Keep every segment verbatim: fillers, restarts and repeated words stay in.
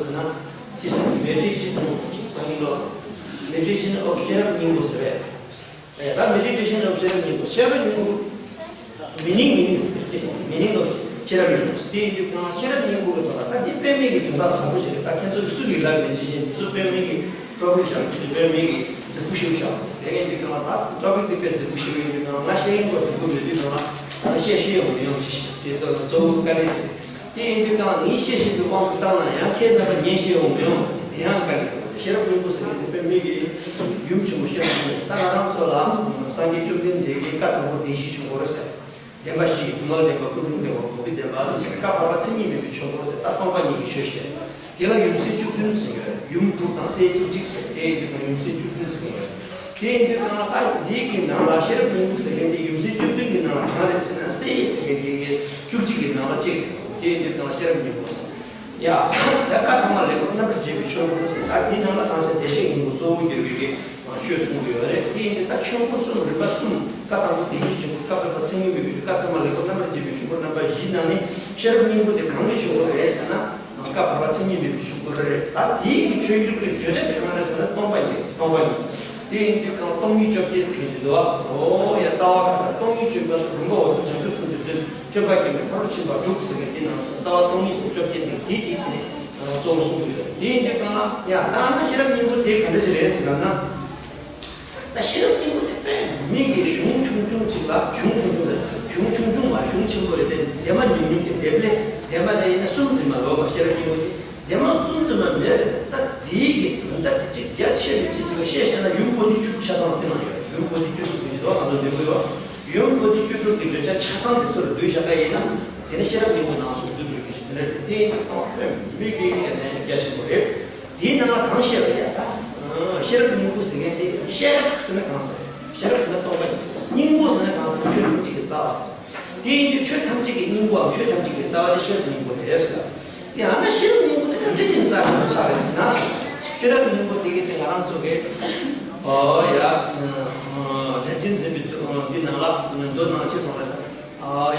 ཟེར་ན། ཅི་ཟེར་ན་མེ་ཏྲི་ཤི་ཏུ་སང་ཉིན་ལོ། མེ་ཏྲི་ཤི་ནི་ཨོ་ཤེས་རབ་སྙིང་པོ་ཟེར་བས། ད་མེ་ཏྲི་ཤི་ནི་ཨོ་ཤེས་རབ་སྙིང་པོ་ཤེས་རབ་སྙིང་པོ། མི་ནིང་མི་ནིང་མི་ནིང་ཨོ་ཤེས་རབ་སྙིང་པོ་དེ་ཡིན་དུས་ཀྱང་ཤེས་རབ་སྙིང་པོ་གི་ཐོག་ལ་ད་འདི་དཔེ་མེད་ཀྱི་དོན་དག་བཟང་པོ་ཞིག་རེད། ད་ཁྱེད་ཚོ་གི་སུ་གི་ལབ་མེད་ཅི་བཞིན་འདི་ཚོ་དཔེ་མེད་ཀྱི་སྤྲོ་པོ་བཞག་འདི་ཚོ་དཔེ་མེད་ཀྱི་རྫིག་པོ་ཞིག་བཞག་དེ་ཡིན་དུས་ཀྱང་ད་སྤྲོ་པོ་འདི་དཔེ་རྫིག་པོ་ཞིག་ཡིན་དུས་ཀྱང་ང་ཤེས་ཡོན་པོ་རྫིག་པོ་མེད་དུས་ཀྱང་ང་བཤད་ཤེས་ཡོང་མི་ཡོང་ཅི་ཞིག་དེ་ལྟར་གཙོ་བོ་དཀའ་ལས་དེ། དེ་ཡིན་དུས་ཀྱང་ངས་བཤད་བཞིན་དུ་དབང་དུ་བཏང་ན་ཡང་ཁྱེད་རྣམ་པ་ཉན་ཤེས་ཡོང་མི་ཡོང་། དེ་ཡང་དཀའ་ལས་ཤེས་རབ་སྙིང་པོ་ཟེར་མཁན་དེ་དཔེ་མེད་ཀྱི་ཡུམ་ཆེན་མོ་ཤེས་རབ་སྙིང་པོ། ད་ང་རང་ཚོ་ལ་སངས་རྒྱས་བཅོམ་ལྡན་འདས་ཀྱིས་བཀའ་དང་པོ་བདེན་བཞིའི་ཆོས་འཁོར་ཟེར། བདེན་པ་བཞི། སྒྱུ་མ་བདེན་པ། ཀུན་འཁྲུལ་བདེན་པ། འགོག་པའི་བདེན་པ་ཟེར་བྱས་བཀའ་བར་པ་མཚན་ཉིད་མེད་པའི་ཆོས་འཁོར་ཟེར། ད་སྟོང་པ་ཉིད་ཀྱི་ཆོས་བཤད། དེ་ལ་ཡུམ་སྲས་བཅུ་བདུན་ཟེར་ཡོད་རེད། ཡུམ་དྲུག་དང་སྲས་བཅུ་གཅིག་ཟེར། དེ་ཡིན་དུས་ཀྱང་ཡུམ་སྲས་བཅུ་བདུན་ཟེར་ཡོད་རེད། དེ་ཡིན་དུས་ཀྱང་ད་འདི་གི་ནང་ལ་ཤེས་རབ་སྙིང་པོ་ཟེར་མཁན་དེ་ཡུམ་སྲས་བཅུ་བདུན་གྱི་ནང་ལ་གང་རེད་ཟེར་ན་སྲས་ཟེར་མཁན་དེ་གི་བཅུ་གཅིག་གི་ནང་ལ་གཅིག་རེད། དེ་ཡིན་དུས་ཀྱང་ཤེས་རབ་སྙིང་པོ་ཟེར། ཡ། ད་བཀའ་ཐ་མ་ལེགས་པར་རྣམ་པར་འབྱེད་པའི་ཆོས་འཁོར་ཟེར། ད་དེའི་ནང་ལ་གང་ཟེར་བདེ་གཤེགས་སྙིང་པོ་གཙོ་བོ་གྱུར་པའི་གི་ཆོས་གསུང་གི་ཡོད་རེད། དེ་ཡིན་དུས་ད་ཆོས་འཁོར་གསུམ་རིམ་པ་གསུམ་བཀའ་དང་པོ་བདེན་བཞིའི་ཆོས་འཁོར། བཀའ་བར་པ་མཚན་ཉིད་མེད་པའི་ཆོས། བཀའ་ཐ་མ་ལེགས་པར་རྣམ་པར་འབྱེད་པའི་ཆོས་འཁོར། རྣམ་པ་བཞིའི་ནང་ནས་ཤེས་རབ་སྙིང་པོ་དེ་གང་གི་ཆོས་འཁོར་རེད་ཟེར་ན། བཀའ་བར་པ་མཚན་ཉིད་མེད་པའི་ཆོས་འཁོར་རེད། ད་དེའི་གི་ཆོས་འཁོར་གྱི་བརྗོད་བྱ་དེ་གང་རེད་ཟེར་ན་སྟོང་པ་ཉིད། སྟོང་པ་ཉིད། དེ་ཡིན་དུས་ཀྱང་སྟོང་ཉིད་བཅོ་བརྒྱད་ཟེར་གྱི་འདུག་ཨ། ཨོ་ཡ། ལྟ་བ་ག་ད་སྟོང་ཉིད་བཅོ་བརྒྱད་རིམ་པ་འོ་ཚོ་བྱང་ཆུབ་སེམས་དཔའི་དོན་སྤྱོད་པ་སྐྱེ་མེད་ཕ་རོལ་ཕྱིན་པ་དྲུག་ཟེར་གྱི་དེ་ནང་ལྟ་བ་སྟོང་ཉིད་བཅོ་བརྒྱད་དེ་དེ་དེ་དེ་ནས་གཙོ་བོ་གསུང་གི་ཡོད། དེ་ཡིན་དུས་ཀྱང་ཡ་ད་ན་ཤེས་རབ་སྙིང་པོ་དེ་ག་འདྲ་ཞིག་རེད་ཟེར་ན། ད་ཤེས་རབ་སྙིང་པོ་དེ་དཔེ་མི་གི་གཞུང་ཆུང་ཆུང་ཅིག་ལ། གཞུང་ཆུང་ཆུང་ཟེར། གཞུང་ཆུང་ཆུང་མ་གཞུང་ཆེན་པོ་རེད་དེ། ལྡེབ་མ་ཉུང་ཉུང་གི་ལྡེབ་ལེ་ལྡེབ་མ་རེ་ཡིན་ན་གསུམ་ཙམ་མ་ལོག་པ་ཤེས་རབ་སྙིང་པོ་དེ། ལྡེབ་མ་གསུམ་ཙམ་མ་མེད་རེད། ད་དེའི་གི་དོན་དག་དེ་ཅིག་རྒྱ་ཆེ་བའི་ཅིག་ཅིག་ལ་བཤད་བཤད་ན་ཡུམ་པོ་ཏི་བཅུ་དྲུག་ཆ་ཚང་དེ་ནང་ཡོད། ཡུམ་པོ་ཏི་བཅུ་དྲུག་ཟེར་གྱི་འདུག་ང་ཚོ་འདོན་གྱི་ཡོད། ཡུམ་པོ་ཏི་བཅུ་དྲུག་གི་བརྗོད་བྱ་ཆ་ཚང་དེ་ཚོ་ལ་བསྡུས་བཞག་པ་ཡིན་ན། དེ་ནི་ཤེས་རབ་སྙིང་པོ་ནང་གསུངས་བསྡུས་གྲུབ་ཀྱི་ཞིག་དེ་འདྲ་རེད། དེ་ཡིན་དུས་སྟོང་དཔེ་མི་གི་དེ་ནས་རྒྱ་ཆེན་པོ་རེད། དེའི་ནང་ལ་གང་བཤད་པ་ཡ་ད། ཤེས་རབ་སྙིང་པོ་ཟེར་མཁན་དེ། ཤེས་རབ་ཟེར་ན་གང་ཟེར། ཤེས་རབ་ཟེར་ན་སྟོང་པ་ཡིན། སྙིང་པོ་ཟེར་ན་གང་ཟེར། ཆོས་ཐམས་ཅད་ཀྱི་རྩ་བ་ཟེར། དེ་ཡིན་དུས་ཆོས་ཐམས་ཅད་ཀྱི་སྙིང་པོའམ་ཆོས་ཐམས་ཅད་ཀྱི་རྩ་བ་དེ་ཤེས་རབ་སྙིང་པོ་རེད་ཟེར། དེ་ཡང་ན་ཤེས་རབ་སྙིང་པོ་དེ་ག་འདྲ་ཅིག་རྩ་ཆེན་པོ་ཆགས་རེད་ཟེར་ན། ཤེས་རབ་སྙིང་པོ་དེ་གི་དེ་ང་རང་ཚོ་གི། ཨོ་ཡ། སྒྲ་གཅན་འཛིན་པའི་འདི་ནང་ལ་མདོ་ནང་ཅི་གསུངས་རེད་ད།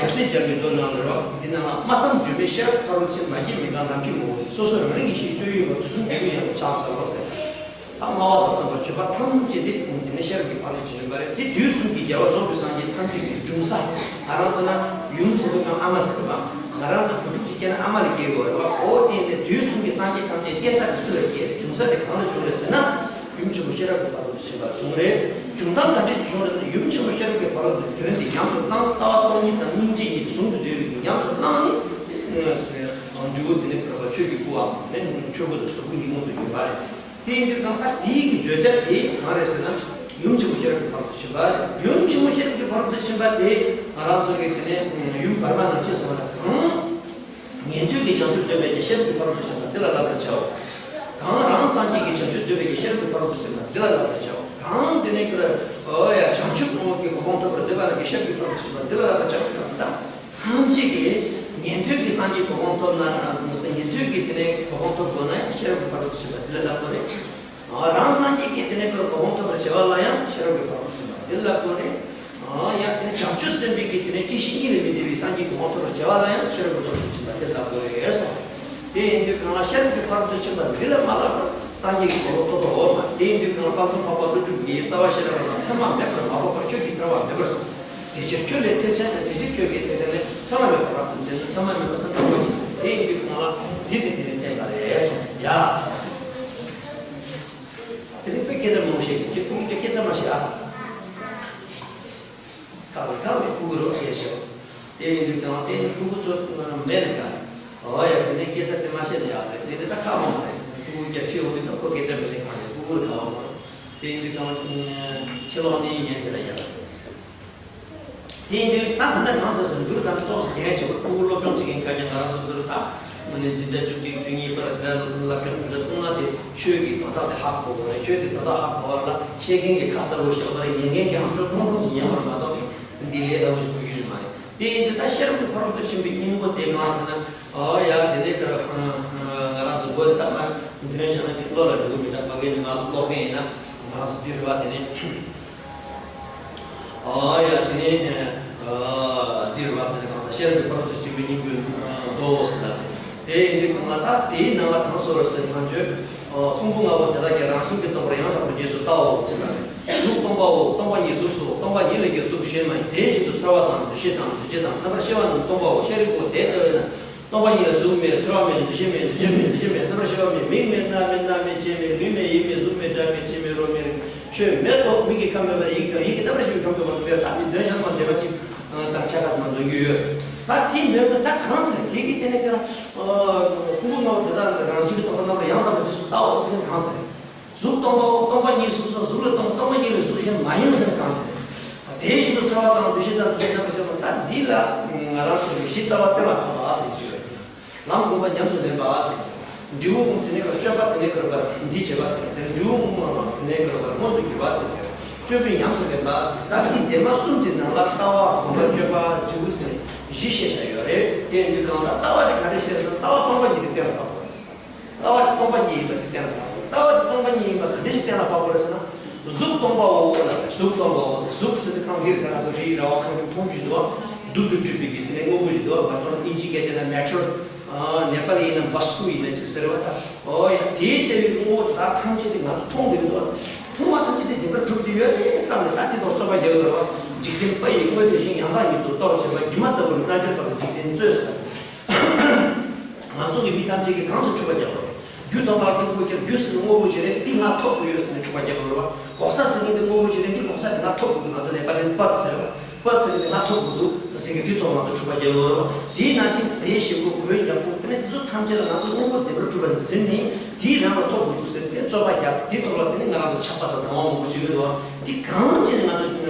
ཡབ་སྲས་སྦྱར་བའི་མདོ་ནང་ལ་རོ། འདི་ནང་ལ་སྨྲ་བསམ་བརྗོད་མེད་ཤེས་རབ་ཕ་རོལ་ཕྱིན། མ་སྐྱེས་མི་འགག་ནམ་མཁའི་ངོ་བོ་ཉིད། སོ་སོར་རང་རིག་ཤེས་སྤྱོད་ཡུལ་བ། དུས་གསུམ་དུས་ཀྱི་ཡང་དུ་ཆགས་ཟེར་རོ་ཟེར། ད་སྨྲ་བ་དང་བསམ་པ་བརྗོད་པ་ཐམས་ཅད་དེ་དེ་ནས་ཤེས་རབ་ཀྱི་ཕ་རོལ་ཏུ་ཕྱིན་པ་རེད། དེ་དུས་གསུམ་གྱི་རྒྱལ་བ་རྫོགས་པའི་སངས་རྒྱས་ཐམས་ཅད་ཀྱི་འབྱུང་ས། ང་རང་ཚོ་ན་ཡུམ་ཟེར་དུས་ཀྱང་ཨ་མ་ཟེར་བ། ང་རང་ཚོ་བུ་ཕྲུག་ཅིག་སྐྱེས་ན་ཨ་མ་ལ་སྐྱེ་དགོས་རེད་བ། འོ་དེ་ནས་དུས་གསུམ་གྱི་སངས་རྒྱས་ཐམས་ཅད་སྐྱེ་ས་དེ་སུ་ལ་སྐྱེ་རེད། འབྱུང་ས་དེ་གང་ལ་འབྱུང་རེད་ཟེར་ན། ཡུམ་ཆེན་མོ་ཤེས་རབ་ཀྱི་ཕ་རོལ་ཏུ་ཕྱིན་པ་བྱུང་རེད། བྱུང་སྟངས་ག་འདྲ་ཞིག་བྱུང་རེད་ཟེར་ན། ཡུམ་ཆེན་མོ་ཤེས་རབ་ཀྱི་ཕ་རོལ་ཏུ་དོན་དེ་ཉམས་སུ་བླངས། ལྟ་བ་སྟོང་ཉིད་དང་སྙིང་རྗེ་གཉིས་ཀྱི་ཟུང་དུ་འབྲེལ་བའི་ཉམས་སུ་བླངས་ནས། འབྲས་བུ་དེ་ནི་གྲུབ་པ་ཆོས་ཀྱི་སྐུའམ་ནི་ཆོས་སྐུ་དང་གཟུགས་སྐུ་གཉིས་མངོན་དུ་གྱུར་པ་རེད། དེ་ཡིན་དུས་གང་ལྟར་དེའི་གི་བརྗོད་བྱ་དེ་གང་རེད་ཟེར་ན། ཡུམ་ཆེན་མོ་ཤེས་རབ་ཀྱི་ཕ་རོལ་ཏུ་ཕྱིན་པ་རེད། ཡུམ་ཆེན་མོ་ཤེས་རབ་ཀྱི་ཕ་རོལ་ཏུ་ཕྱིན་པ་དེ་ང་རང་ཚོ་གི་དེ་ནས་ཡུམ་བར་མ་ནང་ཅི་གསུངས་ན་གང་། ཉན་ཐོས་ཀྱི་བྱང་ཆུབ་འདོད་པས་ཀྱང་། ཤེས་རབ་ཀྱི་ཕ་རོལ་ཏུ་ཕྱིན་པ་འདི་ལ་བསླབ་པར་བྱའོ། གང་རང་སངས་རྒྱས་ཀྱི་བྱང་ཆུབ་འདོད་པས་ཀྱང་། ཤེས་རབ་ཀྱི་ཕ་རོལ་ཏུ་ཕྱིན་པ་འདི་ལ་བསླབ་པར་བྱའོ། གང་དེ་ནས་ཀྱི་ཨོ་ཡ་བྱང་ཆུབ་ཀྱི་གོ་འཕང་ཐོབ་པར་འདོད་པ་རྣམས་ཀྱིས། ཤེས་རབ་ཀྱི་ཕ་རོལ་ཏུ་ཕྱིན་པ་འདི་ལ་བསླབ་པར་བྱའོ། ད་ཐམས་ཅད་ཀྱིས་ཉན་ཐོས་ཀྱི་སངས་རྒྱས་གོ་འཕང་ཐོབ་ན་མི་ཟེར། ཉན་ཐོས་ཀྱི་དེ་ནས་གོ་འཕང་ཐོབ་དགོས་ན་ཡང་ཤེས་རབ་ཀྱི་ཕ་རོལ་ཏུ་ཕྱིན་པ་འདི་ལ་བསླབ་དགོས་རེད། རང་སངས་རྒྱས་ཀྱི་དེ་ནས་ཀྱི་གོ་འཕང་ཐོབ་པར་བྱ་བ་ལ་ཡང་ཤེས་རབ་ཀྱི་ཕ་རོལ་ཏུ་ཕྱིན་པ་འདི་ལ་བསླབ་དགོས་རེད། ཡང་དེ་ནས་བྱང་ཆུབ་སེམས་དཔའི་གི་དེ་ནས་སྐྱེ་ཤི་གཉིས་ལས་མི་འདའ་བའི་སངས་རྒྱས་གོ་འཕང་ཐོབ་པར་བྱ་བ་ལ་ཡང་ཤེས་རབ་ཀྱི་ཕ་རོལ་ཏུ་ཕྱིན་པ་དེ་ལ་བསླབ་དགོས་རེད་གསུངས། དེ་ཡིན་དུས་གང་ལ་ཤེས་རབ་ཀྱི་ཕ་རོལ་ཏུ་ཕྱིན་པ་འདི་ལ་མ་བསླབ་པར་སངས་རྒྱས་ཀྱི་གོ་འཕང་ཐོབ་པ་འོང་མ། དེ་ཡིན་དུས་གང་ལ་དཔལ་མགོན་འཕགས་པ་ཀླུ་སྒྲུབ་ཀྱིས་རྩ་བ་ཤེས་རབ་ལ་མཚན་མ་མེད་པར་མ་འཕགས་པར་ཁྱོད་ཀྱིས་ཐར་བ་མེད་པར་གསུངས། དེ་ཕྱིར་ཁྱོད་ལས་ཐེག་ཆེན་དང་། དེ་ཕྱིར་ཁྱོད་ཀྱིས་ཐེག་ཆེན་ལས་མཚན་མ་མེད་པར་རབ་ཏུ་འཛིན་ན། མཚན་མ་མེད་པ་སེམས་དང་ལྡན་ནི་ཟེར། དེ་ཡིན་དུས་གང་ལ་འདི་དེ་དེ་ནས་བསྟན་པ་རེད་གསུངས་ཡ། དེ་རིང་དཔེ་སྐད་ཆ་མང་པོ་བཤད་ཀྱི་ཁྱེད་ཕྲུ་གུ་སྐད་ཆ་མ་བཤད་ཨ། ཁ་བའི་ཁ་བའི་ཕྲུ་གུ་རོགས་བཤད་ཤོག་དེ་ཡིན་དུས་ཀྱང་དེ་ནི་ཕྲུ་གུ་ཚོ་མེད་ནི་ག་ཨོ་ཡ་དེ་ནས་སྐད་ཆ་དེ་མ་བཤད་ན་ཡག་རེད། དེ་ནི་ད་ཁ་བ་མ་རེད། ཕྲུ་གུ་རྒྱ་ཁྲིད་འོང་དུས་ད་ཁོ་སྐད་ཆ་མི་བཤད་ག་རེད། ཕྲུ་གུ་རེད་ཁ་བ་མ་རེད། དེ་ཡིན་དུས་ཀྱང་ཕྱི་ལོགས་ནས་ཉན་དེ་ལ་ཡག་རེད། དེ་ཡིན་དུས་ད་ད་ནི་གང་ཟེར་ཟེར་འདུག་ད་ནི་ཏོག་ཙམ་རྒྱན་ཆེ་བ་ཕྲུ་གུ་སློབ་སྦྱོང་བྱེད་མཁན་ག་རྒྱ་ང་རང་ཚོ་འདི་རུ་ད་མི་ནི་འཛིན་གྲྭ་བཅུ་གཅིག་བཅུ་གཉིས་པར་དེ་ལ་སློབ་སྦྱོང་འཛིན་གྲྭ་གཏོང་ན་དེ་ཆོས་ཀྱི་དོན་དག་དེ་ཧ་གོ་དགོས་རེད། ཆོས་དེ་དོན་དག་ཧ་གོ་བ་ལ་བཤད་མཁན་གྱི་ཁ་གསལ་པོ་བཤད་དགོས་རེད། ཉན་མཁན་གྱི་ཧང་ཁྲོ་ཁྲོང་ཁྲོང་ཞིག་ཉན་དགོས་རེད་མ་གཏོགས་འདི་ལས་སླ་པོ་ཞིག་གོ་རྒྱུ་ཞིག་མ་རེད། དེ་ཡིན་དུས་ད་ཤེས་རབ་ཀྱི་ཕ་རོལ་ཏུ་ཕྱིན་པའི་སྙིང་པོ་དེ་གང་ཟེར་ན། ཨོ་ཡ་དེ་ནས་ད་ང་རང་ཚོ་མགོ་དེ་ད་མར་འདོན་བྱས་ན་ཅིག་བློ་ལ་འགྲོ་གི་མི་འདུག་ཕ་གི་ནས་མར་ཀློག་མཁན་ཡིན་ན་ང་རང་ཚོ་འདི་རེད་བ། དེ་ནས། ཨ་ཡ་དེ་ནས་ཨ་འདིར་བབ་དེ་ནས་གང་ཟག་ཤེས་རབ་ཀྱི་ཕ་རོལ་ཏུ་ཕྱིན་པའི་སྙིང་པོའི་མདོ་ཟེར་ལ་དེ། དེ་ཡིན་དུས་གང་ལ་ད་དེའི་ནང་ལ་གང་ཟེར་བ་ཟེར་ན་ཁྱོད། ཕུང་པོ་ལྔ་པོ་དེ་དག་གི་རང་བཞིན་གྱིས་སྟོང་པར་ཡང་དག་པར་རྗེས་སུ་བལྟའོ་ཟེར་ན། གཟུགས་སྟོང་པའོ། སྟོང་པ་ཉིད་གཟུགས་སོ། སྟོང་པ་ཉིད་ལས་ཀྱང་གཟུགས་གཞན་མ་ཡིན། དེ་བཞིན་དུ་ཚོར་བ་དང་འདུ་ཤེས་དང་འདུ་བྱེད་དང་རྣམ་པར་ཤེས་པ་རྣམས་སྟོང་པའོ། ཤཱ་རིའི་བུ་དེ་ལྟ་བས་ན། སྟོང་པ་ཉིད་ལ་གཟུགས་མེད། ཚོར་བ་མེད། འདུ་ཤེས་མེད། འདུ་བྱེད་མེད། འདུ་བྱེད་མེད། རྣམ་པར་ཤེས་པ་མེད། མིག་མེད། རྣ་མེད། སྣ་མེད། ལྕེ་མེད། ལུས་མེད། ཡིད་མེད། གཟུགས་མེད། སྒྲ་མེད། དྲི་མེད། རོ་མེད། ཆོས་མེད་དོ། མིག་གི་ཁམས་མེད་པར་ཡིད་ཀྱི་ཁམས། ཡིད་ཀྱི་རྣམ་པར་ཤེས་པའི་ཁམས་ཀྱི་བར་དུ་དཔེར་ན་མི་འདོན་ཡང་མ་འདོན་པ་ཅིག་དང་ཆ་ག་ཙམ་འདོན་རྒྱུ་ཡོད། ད་དེ་མེད་པ་ད་གང་ཟེར། དེ་གི་དེ་ནས་ཁྱེད་རང་ཕུང་པོ་ལྔ་པོ་དེ་དག་རང་བཞིན་གྱིས་སྟོང་པར་རྣམ་པར་ཡང་དག་པར་རྗེས་སུ་བལྟའོ་ཟེར་མཁན་གང་ཟེར། གཟུགས་སྟོང་པའོ། སྟོང་པ་ཉིད་གཟུགས་སོ། གཟུགས་ལས་སྟོང་། སྟོང་པ་ཉིད་ལས་གཟུགས་གཞན་མ་ཡིན་ཟེར་མཁན་གང་ཟེར། དེ་བཞིན་དུ་ཚོར་བ་དང་འདུ་ཤེས་དང་འདུ་བྱེད་རྣམ་པར་ཤེས་པ་ད་འདི་ལ་ང་རང་ཚོ་གི་གཞི་ལྟ་བ་གཏན་ལ་ཕབ་པ་ཟེར་གྱི་ཡོད། ལམ་སྒོམ་པ་ཉམས་སུ་ལེན་པ་ཟེར། འབྲས་བུ་དེ་ནས་ཀྱང་སྤྱོད་པ་དེ་ནས་ཀྱང་འདི་བྱེད་པ་ཟེར། དེ་འབྲས་བུ་དེ་ནས་ཀྱང་མངོན་དུ་གྱུར་པ་ཟེར། སྤྱོད་པའི་ཉམས་སུ་ལེན་པ་ཟེར། ད་འདི་སྡེ་པ་གསུམ་གྱི་ནང་ལ་ལྟ་བ། སྒོམ་པ། སྤྱོད་པ། འབྲས་བུ་ཟེར་བཞི་བཤད་བཞག་ཡོད་རེད། དེ་འདི་གང་ལ་ལྟ་བ་དེ་ག་འདྲ་བཤད་ཟེར་ན། ལྟ་བ་སྟོང་པ་ཉིད་དེ་གཏན་ལ་ཕབ་དགོས། ལྟ་བ་དེ་སྟོང་པ་ཉིད་ཡིན་པ་དེ་གཏན་ལ་ཕབ་དགོས། ལྟ་བ་དེ་སྟོང་པ་ཉིད་ཡིན་པ་ག་འདྲ་ཞིག་གཏན་ལ་ཕབ་དགོས་རེད་ཟེར་ན། གཟུགས་སྟོང་པའོ་ཟེར། གཟུགས་ཟེར་དུས་གང་གིར་ག་ལ་རི་ར་བ་ཁ་གི་མཐོང་རྒྱུ་འདུག་བ། རྡུལ་དུ་གྲུབ་པའི་གི་དེ་ནས་དངོས་པོ་ཞིག་འདུག་བ། ང་ཚོ་ཨིན་ཇི་སྐད་ཆ་ན་ནེ་ཅུ་རལ། ནེ་པ་ལི་ཡིན་ན་བསྟུ་ཡིན་ན་ཅི་ཟེར་བ་ད། ཨོ་ཡ། དེའི་ལྟ་བུའི་དངོས་པོ་དེ་དག་ཐམས་ཅད་དེ་ང་ཚོ་མཐོང་བསྡད་ཀྱི་འདུག་བ། མཐོང་བ་ཐམས་ཅད་དེ་བདེན་པར་གྲུབ་ཀྱི་ཡོད་རེད་བསམ་ནས་ད་དེ་དག་རྩོད་པ་རྒྱག་གི་ཡོད་རེད་བ། འཇིག་རྟེན་པ་ཡི་དངོས་དེ་བཞིན། ཡང་དག་ཉིད་དུ་རྟོགས་བྱེད་པ། སྒྱུ་མ་ལྟ་བུར་རྣལ་འབྱོར་པ་ལ་འཇིག་རྟེན་རྩོད་ཟེར། ང་ཚོ་གི་མི་ཐམས་ཅད་ཀྱིས་གང་ཚོད་འཁྲུལ་པ་རྒྱག་པ་རེད། རྒྱུ་དང་བ་སྤྲུལ་སྐུ་ཁྱེར། རྒྱུ་ཟེར་བའི་དངོས་པོ་ཞིག་རེད། འདི་ང་ཐོབ་དགོས་ཡོད་ཟེར་ནས་འཁྲུལ་པ་རྒྱག་པ་རེད་བ། གོ་ས་ཟེར་མཁན་དེ་དངོས་པོ་ཞིག་རེད། འདི་གོ་ས་དེ་ང་ཐོབ་དགོས་འདུག་ང་ཚོ་ནས་པ་ལན་པ་ཟེར་བ། པ་ཟེར་མཁན་དེ་ང་ཐོབ་དགོས་འདུག་ཟེར་མཁན་དེ་ཚོ་ང་ཚོ་འཁྲུལ་པ་རྒྱག་པ་རེད་བ། དེའི་ནང་བཞིན་ཟས་ཞིམ་པོ། གོས་ཡག་པོ། དེ་ནས་དེ་ཚོ་ཐམས་ཅད་ལ་ང་ཚོ་དངོས་པོ་བདེན་པར་གྲུབ་པ་འཛིན་ནས་དེའི་རང་ལ་ཐོབ་དགོས་འདུག་ཟེར་ཏེ་རྩོད་པ་རྒྱག་དེའི་ཐོག་ལ་དེ་ནས་ང་རང་ཚོ་ཆགས་པ་དང་སྡང་བ་མང་པོ་བྱེད་ཀྱི་འདུག་བ། འདི་གང་བྱས་ནས་ང་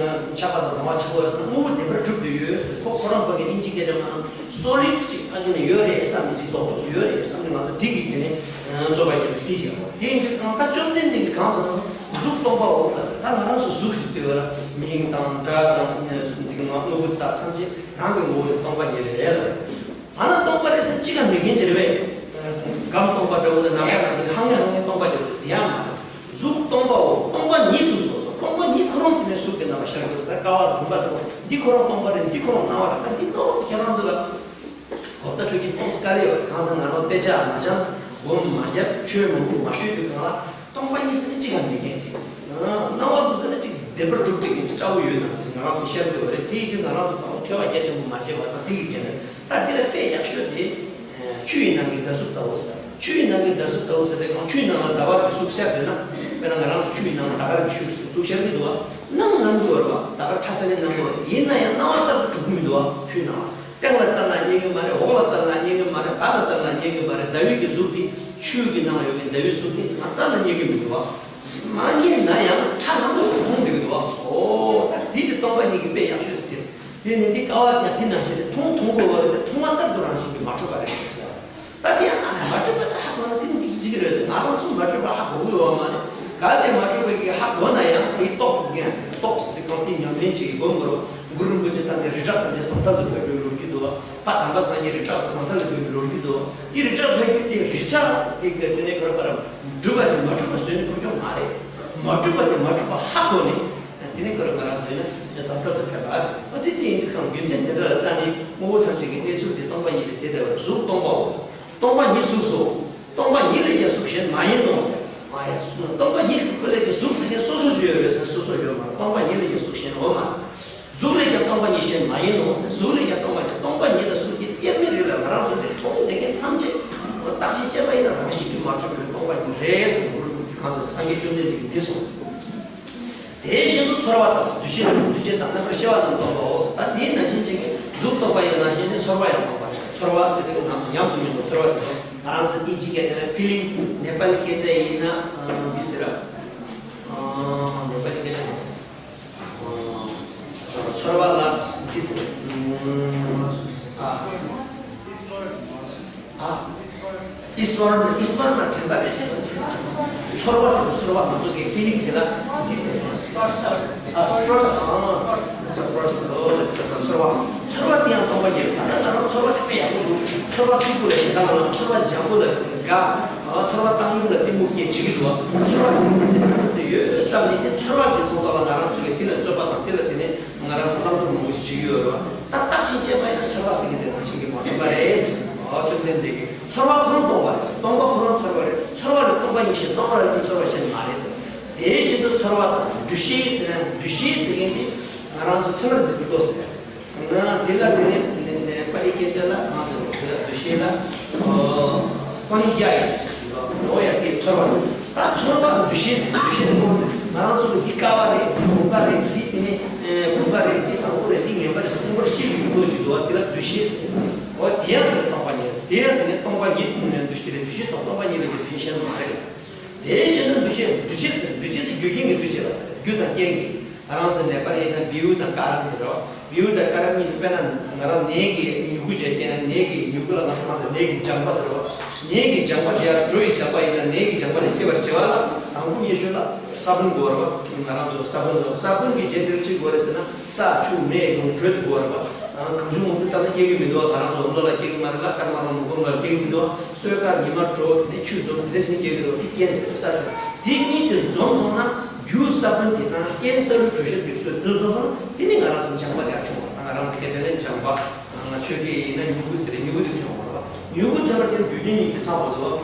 ཚོ་ཆགས་པ་དང་སྡང་བ་ཆགས་པ་ཡོད་ཟེར་ན། དངོས་པོ་བདེན་པར་གྲུབ་ཏུ་ཡོད་ཟེར། ཁོ་ཁོ་རང་ཕ་གི་ཨིན་ཇི་སྐད་ཆ་མ་ན་སོ་ལིཌ་ཅིག་ཕ་གི་ནས་ཡོད་རེད་བསམ་ནས་ཅིག་རྡོག་རྡོག་ཅིག་ཡོད་རེད་བསམ་ནས་ང་ཚོ་འདི་གི་དེ་ནས་རྩོད་པ་རྒྱབ་པའི་འདི་བྱེད་དགོས། དེ་ཡིན་དུས་གང་ལྟར་བཅོམ་ལྡན་འདས་ཀྱིས་གང་ཟེར་ན། གཟུགས་སྟོང་པའོ། ད་ང་རང་ཚོ་གཟུགས་ཤིག་ལྟོས་ལ་མིག་དང་སྒྲ་དང་འདི་གི་ནང་དངོས་པོ་དེ་དག་ཐམས་ཅད་རང་གི་ངོ་བོ་སྟོང་པ་ཉིད་རེད་ལ། ཨ་ན་སྟོང་པ་རེད་ཟེར་གཅིག་ཀྱང་མེད་མཁན་ཅིག་རེད་པས། སྒམ་སྟོང་པ་འདྲ་བོ་དང་ནམ་མཁའ་ནང་དུ་ཧང་ངེ་ཧང་ངེ་སྟོང་པ་ཅིག་རེད། དེ་ཡང་མ་རེད། གཟུགས་སྟོང་པའོ། སྟོང་པ་ཉིད་གཟུགས་སོ་སོ། སྟོང་པ་ཉིད་ཁོ་རང་དེ་ནས་གཟུགས་ཀྱི་རྣམ་པ་ཤར་གྱི་འདུག་ད་ཀ་བ་བུམ་པ་འདྲ་བོ་འདི་ཁོ་རང་སྟོང་པ་རེད། འདི་ཁོ་རང་སྣང་བ་རེད། ད་འདི་ཏོག་ཙམ་ཁྱེད་རང་ཚོ་ལ་གོ་བརྡ་འཕྲོད་ཀྱི་ཏོག་ཙམ་དཀའ་ལས་ཡོད། གང་ཟེར་ང་རང་དཔེ་ཆ་མ་སྦྱང་། སྒོམ་མ་རྒྱབ། ཆོས་མང་པོ་མ་ཤོད་དུས་གང་ལ། སྟོང་པ་ཉིད་ཟེར་ན་གཅིག་ཀྱང་མེད་མཁན་ཅིག་སྣང་བ་འདུག་ཟེར་ན་གཅིག་བདེན་པར་གྲུབ་བསྡད་མཁན་ཅིག་འདྲ་བོ་ཡོད་ན་ང་རང་ཚོ་ཤར་འདོད་པ་རེད། དེ་ཡིན་དུས་ང་རང་ཚོ་དང་པོ་ཐོས་པ་རྒྱ་ཆེན་པོ་མ་བྱས་པ་དང་དེ་ཡི་རྐྱེན་རེད། ད་འདི་ལ་དཔེ་ཡག་ཤོས་དེ་ཆུ་ཡི་ནང་གི་ཟླ་གཟུགས་ལྟ་བུ་ཟེར། ཆུ་ཡི་ནང་གི་ཟླ་གཟུགས་ལྟ་བུ་ཟེར་དེ་གང་། ཆུ་ཡི་ནང་ལ་ཟླ་བ་གི་གཟུགས་ཤར་བསྡད་ན། དཔེར་ན་ང་རང་ཚོ་ཆུ་ཡི་ནང་ལ་ཟླ་གར་གྱི་ཆུ་གཟུགས་ཤར་གྱི་འདུག་བ། སྣང་སྣང་གི་ཡོད་རེད་བ། ཟླ་གར་ཁྲ་ས་ནས་སྣང་གི་ཡོད་རེད། ཡིན་ན་ཡང་སྣང་བ་ལྟར་དུ་གྲུབ་ཀྱི་མི་འདུག་བ། ཆུ་ཡི་ནང་ལ། སྟེང་ལ་བཙལ་ན་རྙེད་ཀྱི་མ་རེད། འོག་ལ་བཙལ་ན་རྙེད་ཀྱི་མ་རེད། བར་ལ་བཙལ་ན་རྙེད་ཀྱི་མ་རེད། ཟླ་བའི་གི་གཟུགས་དེ། ཆུ་གི་ནང་ཡོད་པའི་ཟླ་བའི་གཟུགས་དེ་ང་བཙལ་ན་རྙེད་ཀྱི་མི་འདུག་བ། མ་རྙེད་ན་ཡང་ཁྲ་ནང་དུ་མཐོང་བསྡད་ཀྱི་འདུག་བ། ཨོ་ད་འདི་དེ་སྟོང་པ་ཉིད་ཀྱི་དཔེ་ཡག་ཤོས་དེ་དེ། དེ་ནི་འདི་ཀ་བ་ཡང་དེ་ནང་བཞིན་དེ་མཐོང་མཐོང་དགོས་བ་རེད། དེ་མཐོང་བ་ལྟར་དུ་རང་བཞིན་གྱིས་མ་གྲུབ་པ་རེད་ཟེར་བ། ད་དེ་ཡང་ང་ལ་མ་གྲུབ་པ་དེ་ཧ་གོ་ན་དེ་ནི་འགྲིག་གི་རེད། ང་རང་ཚོ་མ་གྲུབ་པ་ཧ་གོ་གི་ཡོད་བ་མ་རེད། གལ་ཏེ་མ་གྲུབ་པ་གིས་ཧ་གོ་ན་ཡང་དེ་རྟོགས་ཐུབ་མཁན། རྟོགས་ཟེར་དུས་གང་དེ་ཉམས་ལེན་བྱེད་ཀྱི་སྒོམ་དགོས་རེད། གུ་རུ་རིན་པོ་ཆེ་ད་ལྟ་རི་བྲག་ཐམས་ཅད་ཟང་ཐལ་དུ་བཀོད་པའི་ལོ་རྒྱུས་འདུག་བ། ཕ་དམ་པ་སངས་རྒྱས་རི་བྲག་ཏུ་ཟང་ཐལ་དུ་བཀོད་པའི་ལོ་རྒྱུས་འདུག་བ། དེ་རི་བྲག་བཀོད་རྒྱུ་དེ་རི་བྲག་དེ་གི་དེ་ནས་ག་རེ་ཟེར་བ་རེད། གྲུབ་པ་དེ་མ་གྲུབ་པ་བཟོས་ནས་ཕུལ་རྒྱུ་མ་རེད། མ་གྲུབ་པ་དེ་མ་གྲུབ་པ་ཧ་གོ་ནས། དེ་ནས་ཁོ་རང་ང་རང་ཚོས་ནི་ཟང་ཐལ་དུ་ཕེབས་པ་རེད། འོ་དེ་དེ་ཡིན་དུས་གང་རྒྱུ་མཚན་དེ་འདྲ་ལ་བལྟས་ནས་དངོས་པོ་ཐམས་ཅད་ཀྱི་གནས་ཚུལ་དེ་སྟོང་པ་ཉིད་དེ་དེ་ལྟ་བུར། གཟུགས་སྟོང་པའོ། སྟོང་པ་ཉིད་གཟུགས་སོ། སྟོང་པ་ཉིད་ལས་ཀྱང་གཟུགས་གཞན་མ་ཡིན་ནོ་ཟེར། མ་ཡིན། སྟོང་པ་ཉིད་ཀྱི་ཁོ་ལས་ཀྱང་གཟུགས་ཟེར་མཁན་སོ་སོ་ཞིག་ཡོད་རེད་ཟེར། སོ་སོ་ཡོད་མ་རེད། སྟོང་པ་ཉིད་ལས་ཀྱང་གཟུགས་གཞན་འོ་མ་རེད། གཟུགས་ལས་ཀྱང་སྟོང་པ་ཉིད་གཞན་མ་ཡིན་ནོ་ཟེར། གཟུགས་ལས་ཀྱང་སྟོང་པ་ཉིད། སྟོང་པ་ཉིད་དང་གཟུགས་ཀྱི་དབྱེར་མེད་རིགས་ལ་ང་རང་ཚོ་འདིར་མཐོང་བསྡད་མཁན་ཐམས་ཅད་བརྟགས་ཤིང་དཔྱད་པ་ཡིན་ན་རང་བཞིན་གྱིས་མ་གྲུབ་པའི་སྟོང་པ་ཉིད་རེད་ཟེར། གང་ཟེར་སངས་རྒྱས་བཅོམ་ལྡན་འདས་ཀྱིས་འདི་གསུངས། དེ་བཞིན་དུ་ཚོར་བ་དང་འདུ་ཤེས་དང་འདུ་བྱེད་དང་རྣམ་པར་ཤེས་པ་རྣམས་སྟོང་པའོ། ད་དེའི་ནང་བཞིན་ཅིག་གིས་གཟུགས་སྟོང་པ་ཡི་ནང་བཞིན་ནི་ཚོར་བ་ཡང་སྟོང་པ་རེད། ཚོར་བ་ཟེར་དུས་ང་ཚོ་ཉམས་སུ་ལེན་པའི་ཚོར་བ་ཟེར་དུས་ང་རང་ཚོ་ཨིན་ཇི་སྐད་ཆ་ནས་ཕི་ལིང་། ནེ་པ་ལི་སྐད་ཆ་ཡིན་ན་འདི་ཟེར་ར། ནེ་པ་ལི་སྐད་ཆ་ནས་ཟེར། ཚོར་བ་ལ་འདི་ཟེར། ཨ། ཨ། ཨིས་མར་ན། ཨིས་མར་ན་དྲན་པ་རེད་ཟེར། ཚོར་བ་ཟེར། ཚོར་བ་མ་གཏོགས་ཀྱི་ཕི་ལིང་དེ་ལ་འདི་ཟེར། ཨ། སི་པར་སི། ཨ། སི་པར་སི། ཨོ་ལེ་ཟེར། ཚོར་བ། ཚོར་བ་དེ་ཡང་སྟོང་པ་ཉིད། ད་ལྟ་ང་རང་ཚོར་བ་དེ་དཔེ་ཡག་པོ་འདུག་ཚོར་བ་སྐྱིད་པོ་ལ་ཞེ་སྡང་ལངས། ཚོར་བ་འཇམ་པོ་ལ་དགའ། ཚོར་བ་བཏང་སྙོམས་ལ་གཏི་མུག་སྐྱེ་བྱེད་ཀྱི་འདུག་ཚོར་བ་ཟེར་མཁན་དེ་འདི་འདྲ་གྲུབ་ཏུ་ཡོད་བསམ་ནས། དེ་ཚོར་བ་གི་ཐོག་ཐོག་ལ་ང་རང་ཚོ་གིས་དེ་ལ་རྩོད་པ་དང་། དེ་ལ་དེ་ནས་ང་རང་ཚོ་བླང་དོར་མང་པོ་ཞིག་བྱེད་ཀྱི་ཡོད་རེད་བ། ད་བརྟགས་ཤིང་དཔྱད་པ་ཡིན་ན་ཚོར་བ་ཟེར་མཁན་དེ་རང་བཞིན་གྱིས་མ་གྲུབ་པ་རེད། བཅོམ་ལྡན་འདས་ཀྱིས་ཚོར་བ་ཁོ་རང་སྟོང་པ་རེད་ཟེར། སྟོང་པ་ཁོ་རང་ཚོར་བ་རེད། ཚོར་བ་ནི་སྟོང་པ་ཉིད་ཅེས་སྟོང་པ་རང་བཞིན་ཚོར་བ་གཞན་མ་རེད་ཟེར། དེ་བཞིན་དུ་ཚོར་བ་དང་འདུ་ཤེས་ཟེར་ན། འདུ་ཤེས་ཟེར་མཁན་དེ་ང་རང་ཚོ་ཚད་མར་འཛིན་པའི་བློ་ཟེར། ང་དེ་ལ་དེ་ནས་ནས་ནས་པ་ལི་སྐད་ཆ་ལ་གང་ཟེར་རོ། དེ་ལ་འདུ་ཤེས་ལ་སངས་རྒྱས་ཡིན་ཟེར་གྱི་འདུག་འོ་ཡ། དེ་ཚོར་བ་ཟེར། ད་ཚོར་བ་དང་འདུ་ཤེས་ཟེར། འདུ་ཤེས་ནི་ང་རང་ཚོ་ལ་འདི་དཀའ་བ་རེད། འདི་སྡུག་པ་རེད། འདི་དེ་ནས་ཨེ་བུམ་པ་རེད། འདི་བཟང་པོ་རེད། འདི་ངན་པ་རེད་ཟེར་སྙོམས་པར་ཤེས་པའི་བློ་ཞིག་འདུག་བ། དེ་ལ་འདུ་ཤེས་ཟེར། འོ་དེ་ཡང་དེ་སྟོང་པ་ཉིད་རེད། དེ་ཡང་དེ་ནས་སྟོང་པ་ཉིད་འདུ་ཤེས་རེད། འདུ་ཤེས་དང་སྟོང་པ་ཉིད་ལས་ཀྱི་དོན་གཞན་མ་རེད། དེ་བཞིན་དུ་འདུ་ཤེས། འདུ་བྱེད་ཟེར། འདུ་བྱེད་ཟེར་རྒྱུ་རྐྱེན་གྱིས་འདུ་བྱེད་པ་ཟེར། རྒྱུ་དང་རྐྱེན་གྱིས། ང་རང་ཚོ་ནད་པར་ཡིན་ན་བེའུ་དང་ཀ་རམ་ཟེར་རོ། བེའུ་དང་ཀ་རམ་གཉིས་དཔེར་ན་ང་རང་ནད་ཀྱི་མྱུ་གུ་ཅིག་སྐྱེས་ན། ནད་ཀྱི་མྱུ་གུ་ལ་ང་ཚོ་གང་ཟེར། ནད་ཀྱི་ལྗང་པ་ཟེར་རོ། ནད་ཀྱི་ལྗང་པ་དེ་ཡར་དྲོད་ཀྱི་ལྗང་པ་ཡིན་ན། ནད་ཀྱི་ལྗང་པ་དེ་སྐྱེ་བར་བྱེད་པ་ལ་དང་པོ་ཉིད་ཤོས་ལ་ས་བོན་དགོས་རེད་པ། ང་རང་ཚོ་ས་བོན་དགོས། ས་བོན་གྱི་རྗེས་འདིར་ཅི་དགོས་རེད་ཟེར་ན། ས་ཆུ་མེ་རླུང་དྲོད་དེ་དགོས་རེད་པ། གང་བྱུང་མང་བྱུང་བཏབ་ན་སྐྱེ་གི་མི་འདུག་ང་རང་ཚོ་འོ་ལོ་ལ་སྐྱེ་གི་མ་རེད་ལ། སྐར་མ་རང་མུ་གུམ་ལ་སྐྱེ་གི་མི་འདུག་སོས་ཀ་ཉི་མ་དྲོ་ནས་ཆུ་འཛོམས། དེ་རེས་ནས་སྐྱེ་གི་འདུག་དེ་རྐྱེན་ཟེར། ས་ཆུ་དེ་གཉིས་དེ་འཛོམས་སོང་ན། རྒྱུ་ས་བོན་དེ་དང་རྐྱེན་ས་བོན་དྲོད་གཤེར་དེ་ཚོ་འཛོམས་སོང་ན། དེ་ནི་ང་རང་ཚོ་ལྗང་པ་དེ་ཡར་ཐོན་པ། ང་རང་ཚོ་སྐད་ཆ་ལ་ལྗང་པ། ང་ཆོས་སྐད་ཡིན་ན་མྱུ་གུ་ཟེར། མྱུ་གུ་དེ་ཐོན་པ་རེད་པ། མྱུ་གུ་ཐོན་པ་དེ་རྒྱུ་རྐྱེན་གཉིས་ཀྱིས་ཚང་བ་འདུག་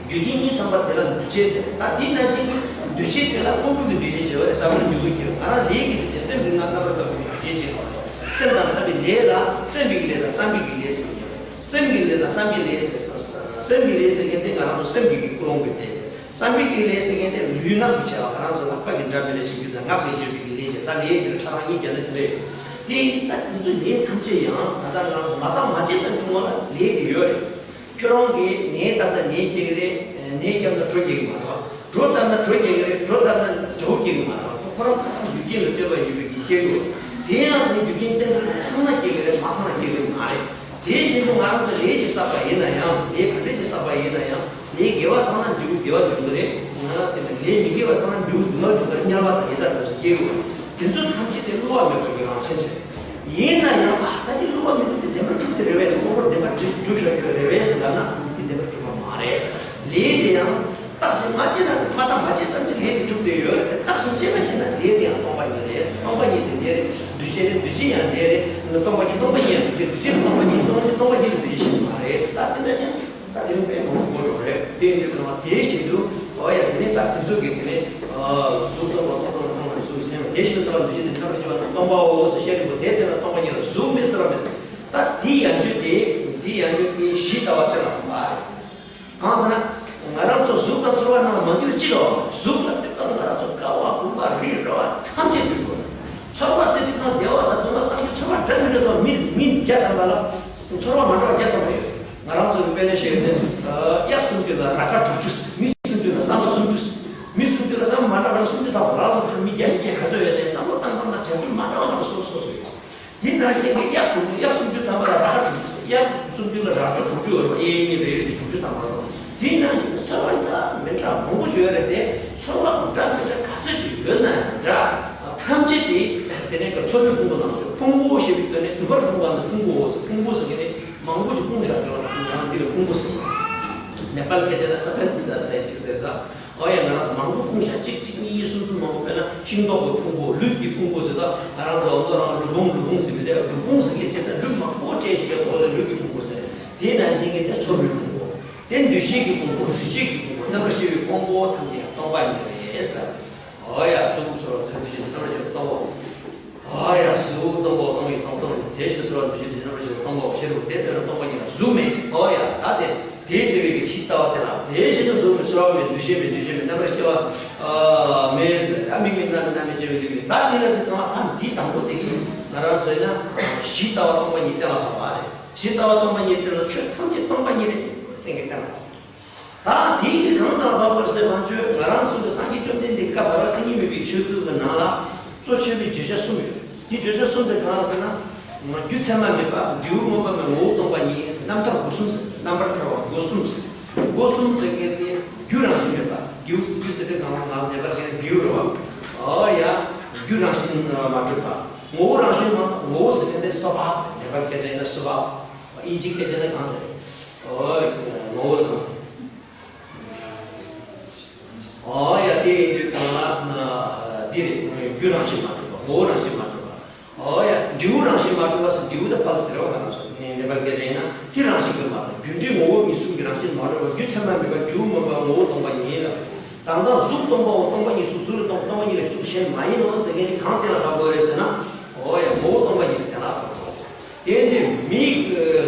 རྒྱུ་རྐྱེན་གཉིས་ཚང་པ་དེ་ལ་འདུ་བྱེད་ཟེར། ད་དེ་ནང་བཞིན་གྱི་འདུ་བྱེད་དེ་ལ་སྔོན་འགྲོ་གི་འདུ་བྱེད་བྱེད་པ་རེད། ས་བོན་མྱུ་གུ་སྐྱེ་བ། ང་རང་ལས་ཀྱི་འདུ་བྱེད། སེམས་ཀྱི་ང་རྣམ་པར་དག་པའི་འདུ་བྱེད་བྱེད་པ་རེད། སེམས་དང་བསམ་པའི་ལས་ལ་སེམས་པའི་ལས་དང་བསམ་པའི་ལས་ཟེར་གྱི་ཡོད། སེམས་ཀྱི་ལས་དང་བསམ་པའི་ལས་ཟེར། སེམས་ཀྱི་ལས་ཟེར་མཁན་དེ་ང་རང་ཚོ་སེམས་ཀྱི་ཀུན་སློང་གི་ལས། བསམ་པའི་ལས་ཟེར་མཁན་དེ་ལུས་ངག་གི་བྱ་བ། ང་རང་ཚོ་ལག་པ་གིས་འདྲ་མི་འདྲ་བྱེད་རྒྱུ་དང་། ངག་གིས་བརྗོད་པའི་ལས་བྱེད། ད་ལས་དེ་ཕྲ་རགས་གཉིས་བརྒྱབ་ན་དེ་འདྲ་ཡོད། དེ་ད་དེ་ཚོ་ལས་ཐམས་ཅད་ཡང་ད་ལྟ་ང་རང་ཚོ་མ་བཏང་མ་བྱས་ཙམ་གྱི་ངོ་ལ་ལས་དེ་ཡོད་རེད། ཁྱོད་རང་གིས་ནས་བཏབ་ན་ནས་སྐྱེ་གི་རེད། ནས་བརྒྱབ་ན་གྲོ་སྐྱེ་གི་མ་རེད་པ། གྲོ་བཏབ་ན་གྲོ་སྐྱེ་གི་རེད། གྲོ་བཏབ་ན་བྱ་བོ་སྐྱེ་གི་མ་རེད་པ། ཁོ་རང་ཁོ་རང་རྒྱུ་རྐྱེན་ལ་ལྟོས་པ་ཡོད་པའི་གི་སྐྱེ་གི་ཡོད། དེ་ཡང་དེ་རྒྱུ་རྐྱེན་བརྟེན་ཏེ་ཚང་ན་སྐྱེ་གི་རེད། མ་ཚང་ན་སྐྱེ་གི་མ་རེད། དེ་བཞིན་དུ་ང་རང་ཚོ་ལས་ཅིག་བསགས་པ་ཡིན་ན་ཡང་། ལས་ག་འདྲ་ཅིག་བསགས་པ་ཡིན་ན་ཡང་། ལས་དགེ་བ་བསགས་ན་འབྲས་བུ་དགེ་བ་འབྱུང་གི་རེད། ང་དེ་ནས་ལས་མི་དགེ་བ་བསགས་ན་འབྲས་བུ་སྡུག་བསྔལ་འབྱུང་གི་རེད། དམྱལ་བ་དང་ཡི་དྭགས་རྣམས་སུ་སྐྱེ་གི་ཡོད། དེ་ཚོ་ཐམས་ཅད་དེ་བསླུ་བ་མེད་པའི་རང་བཞིན་ཅན། ཡིན་ན་ཡང་། ཨ། ད་དེ་བསླུ་བ་མེད་པ་དེ་བདེན་པར་གྲུབ་དེ་རེད་པས། དངོས་པོར་བདེན་པར་གྲུབ་བཞག་གི་རེད་པས་ཟེར་ལབ་ན། དེ་བདེན་པར་གྲུབ་པ་མ་རེད། ལས་དེ་ཡང་བརྟགས་ཤིང་མ་དཔྱད་ན། མ་བརྟགས་མ་དཔྱད་ཙམ་གྱིས་ལས་དེ་གྲུབ་བསྡད་ཡོད་རེད། བརྟགས་ཤིང་དཔྱད་པ་བྱས་ན་ལས་དེ་ཡང་སྟོང་པ་ཉིད་རེད། སྟོང་པ་ཉིད་དེ་ལས་རེད། འདུ་བྱེད་རེད། འདུ་བྱེད་ཡང་ལས་རེད། སྟོང་པ་ཉིད། སྟོང་པ་ཉིད་ཡང་འདུ་བྱེད། འདུ་བྱེད་སྟོང་པ་ཉིད། སྟོང་པ་ཉིད་ལ་འདུ་བྱེད་གཞན་མ་རེད། ད་དེ་འདྲ་ཅན། ད་དེ་རིང་དཔེ་མང་པོ་འགྲོ་རེད། དེ་ཡིན་དུས་ཙང་དེ་བཞིན་དུ། འོ་ཡ། དེ་ནས་ད་དེ་ཚོ་གི་དེ་ནས་གཟུགས་སྟོང་པ། སྟོང་སྟོང་སྟོང་པ་གཟུགས་ཟེར་བ། དེ་བཞིན་དུ་ཚོར་བ་འདུ་བྱེད་དེ་རྣམ་པར་ཤེས་པ་རྣམས་སྟོང་པའོ་ཟེར། ཤེས་རིག་པོ་དེ་དེ་ལ་སྟོང་པ་ཉིད་ལ། གཟུགས་མེད་ཚོར་བ་མེད། ད་དེའི་ཡན་ཆོད་དེ། དེའི་ཡན་ཆོད་དེ་གཞི་ལྟ་བ་གཏན་ལ་ཕབ་པ་རེད། གང་ཟེར་ན། ང་རང་ཚོ་གཟུགས་དང་ཚོར་བ་རྣམས་མང་འགྱུར་གཅིག་ལའོ། གཟུགས་ལ་ལྟོས་དང་ང་རང་ཚོ་དགའ་བ་སྒུག་པ་རིག་རེ་བ་ཐམས་ཅད་འདུས་དགོས། ཚོར་བ་ཟེར་དུས་ཙང་བདེ་བ་དང་སྡུག་བསྔལ་བཏང་རྒྱུ་ཚོར་བ་འདྲ་མི་འདྲ་དང་། མི་མི་བརྒྱ་ཐམ་པ་ལ་ཚོར་བ་མ་འདྲ་བ་བརྒྱ་ཐམ་པ་ཡོད། ང་རང་ཚོ་གི་དཔེ་ཆ་བཤད་དེ། གཡག་སུམ་ཅུ་ལ་ར་ཁ་དྲུག་ཅུ། མི་སུམ་ཅུ་ལ་བསམ་པ་སུམ་ཅུ། མི་སུམ་ཅུ་ལ་བསམ་པ་མ་འདྲ་བ་ལ་སུམ་ཅུ་ཐམ་པ། ང་རང་ཚོ་མི་བརྒྱ་ཡི་བརྒྱ་ག་ཚོད་ཡོད་ནའི་བསམ་བློ་བཏང་སྟངས་དང་དྲན་ཚུལ་མ་འདྲ་བ་ལ་སོ་སོ་སོ་སོ་ཡོད། དེ་ནང་བཞིན་གྱི་གཡག་དྲུག་ཅུ། གཡག་སུམ་ཅུ་ཐམ་པ་ལ་ར་ཁ་དྲུག་ཅུ་ཟེར། གཡག་སུམ་ཅུ་ལ་ར་ཁ་དྲུག་ཅུ་ཡོད་རེད་པ། གཡས་གཡོན་གཉིས་རེ་རེ་བཞིན་དྲུག་ཅུ་ཐམ་པ་རེད་པ། དེ་ནང་བཞིན་གྱི་ཚོར་བ་འདྲ་མི་འདྲ་མང་པོ་ཡོད་རེད་དེ། ཚོར་བ་འདྲ་མི་འདྲ་ག་ཚོད་ཅིག་ཡོད་ན་ཡང་འདྲ། ཐམས་ཅད་དེ་དེ་ནས་ཀྱི་ཚོར་བའི་ཕུང་པོ་ནང་དུ། ཕུང་པོ་ཞེས་པའི་དོན་ནི་བདུན་པར་སྤུངས་པ་ནི་ཕུང་པོའོ་ཟེར། ཕུང་པོ་ཟེར་མཁན་ནི་མང་པོ་ཅིག་སྤུངས་བཞག་ཡོད་ལ། ང་རང་འདི་ལ་ཕུང་པོ་ཟེར། ནེ་པཱལ་སྐད་ཆ་ན་ས་ཕན་ཟེར་ཅིག་ཟེར་ས། ཨོ་ཡ། ང་རང་མང་པོ་སྤུངས་བཞག། གཅིག་གཅིག་གཉིས་གཉིས་གསུམ་གསུམ་མང་པོ། དཔེར་ན་ཤིང་ཏོག་གི་ཕུང་པོ། ལུད་ཀྱི་ཕུང་པོ་ཟེར། ད་ང་རང་ཚོ་འོ་ན་ལུད་ཕུང་ལུད་ཕུང་ཟེར་མི་དེ། ལུད་ཕུང་ཟེར་མཁན་ཅིག་ད་ལུད་མང་པོ་སྤྲད་བཞག་ཡོད་ལུད་ཀྱི་ཕུང་པོ་ཟེར། དེ་ནང་བཞིན་གྱི་དེ་ཚོར་བའི་ཕུང་པོ། དེ་འདུ་ཤེས་ཀྱི་ཕུང་པོ། འདུ་བྱེད་ཀྱི་ཕུང་པོ། རྣམ་པར་ཤེས་པའི་ཕུང་པོ་ཐམས་ཅད་ཡང་སྟོང་པ་ཉིད་རེད་ཟེར། ཨོ་ཡ། གཟུགས་ཚོར་བ་ཚོར་འདུ་ཤེས་རྣམ་པར་ཤེས་པ་སྟོང་པའོ། ཨོ་ཡ། གཟུགས་སྟོང་པའོ། སྟོང་ཡིན་སྟོང་སྟོང་ཡིན། དེ་བཞིན་ཚོར་བ་འདུ་ཤེས་འདི་རྣམ་པར་ཤེས་པ་སྟོང་པའོ། ཤེས་རབ་དེ་ལྟར་སྟོང་པ་ཉིད་ལ། གཟུགས་མེད། ཨོ་ཡ། ད་དེ་དེ་བདེ་བའི་གི་གཞི་ལྟ་བ་དེ་ལ། དེ་བཞིན་དུ་གཟུགས་མེད། ཚོར་བ་མེད། འདུ་ཤེས་མེད། འདུ་བྱེད་མེད། རྣམ་པར་ཤེས་པ་མེད་ཟེར། ད་མིག་མེད། རྣ་མེད། སྣ་མེད། ལྕེ་མེད། ལུས་མེད། ད་དེ་ལ་དེ་གང་ལ། ད་འདི་དང་པོ་དེ་གི་ང་རང་ཚོ་ཡིན་ན་གཞི་ལྟ་བ་སྟོང་པ་ཉིད་གཏན་ལ་ཕབ་པ་རེད། གཞི་ལྟ་བ་སྟོང་པ་ཉིད་དེ་ལ་ཆོས་ཐམས་ཅད་སྟོང་པ་ཉིད་རེད་ཟེར་མཁན་གཏན་ལ་ཕབ། ད་དེ་གི་གང་དང་བབ་པར་ཟེར་བ་ཆོས། ང་རང་ཚོ་གི་སངས་རྒྱས་བཅོམ་ལྡན་འདས་སྐབས་བར་མཚན་ཉིད་མེད་པའི་ཆོས་སྐུ་གི་ནང་ལ་གཙོ་ཆེ་བའི་བརྗོད་བྱ་གསུམ་ཡོད། དེ་བརྗོད་བྱ་གསུམ་དེ་གང་ལ་ཟེར་ན། རྒྱུ་མཚན་མ་མེད་པ། འབྲས་བུ་མངོན་པ་མེད། ངོ་བོ་སྟོང་པ་ཉིད་ཟེར། རྣམ་ཐར་སྒོ་གསུམ་ཟེར། རྣམ་པར་ཐར་པ་སྒོ་གསུམ་ཟེར། སྒོ་གསུམ་ཟེར་མཁན་དེ་རྒྱུ་རང་བཞིན་མེད་པ། རྒྱུ་རྒྱུ་ཟེར་དུས་གང་ལ་ནང་ནས་པར་མཁན་རྒྱུ་རེད་པ། ཨོ་ཡ། རྒྱུ་རང་བཞིན་མ་གྲུབ་པ། ངོ་བོ་རང་བཞིན་མ། ངོ་བོ་ཟེར་མཁན་དེ་སོ་བྷཱབ། ནེ་པཱལ་སྐད་ཆ་ཡིན་ན་སོ་བྷཱབ། དབྱིན་ཇིའི་སྐད་ཆ་ནི་གང་ཟེར། ཨོ། ངོ་བོ་ལ་གང་ཟེར། ཨོ་ཡ། དེ་ཡིན་དུས་གང་ལ་ན། འདི་རེད། རྒྱུ་རང་བཞིན་མ་གྲུབ་པ། ངོ་བོ་རང་བཞིན་མ་གྲུབ་པ། ཨོ་ཡ། འབྲས་བུ་རང་བཞིན་མ་གྲུབ་པ་ཟེར། འབྲས་བུ་དེ་ཕལ་ཟེར་བ་ག་རང་སོ་ནི་ནེ་པཱལ་སྐད་ཆ་ཡིན་ན་དེ་རང་བཞིན་གྱིས་མ་གྲུབ། མ་གྲུབ་པ། རྒྱུ་མཚན་མ་མེད་པར་འབྲས་བུ་མངོན་པ་ངོ་བོ་སྟོང་པ་ཉིད་ལ། དང་དང་གཟུགས་སྟོང་པའོ། སྟོང་པ་ཉིད་གཟུགས། གཟུགས་ལས་སྟོང་། སྟོང་པ་ཉིད་ལས་གཟུགས་གཞན་མ་ཡིན་ནོ་ཟེར་མཁན་དེ་གང་གཏན་ལ་ཕབ་དགོས་རེད་ཟེར་ན། འོ་ཡ། ངོ་བོ་སྟོང་པ་ཉིད་ལ་གཏན་ལ་ཕབ་དགོས། དེ་ཡིན་དུས་མིག་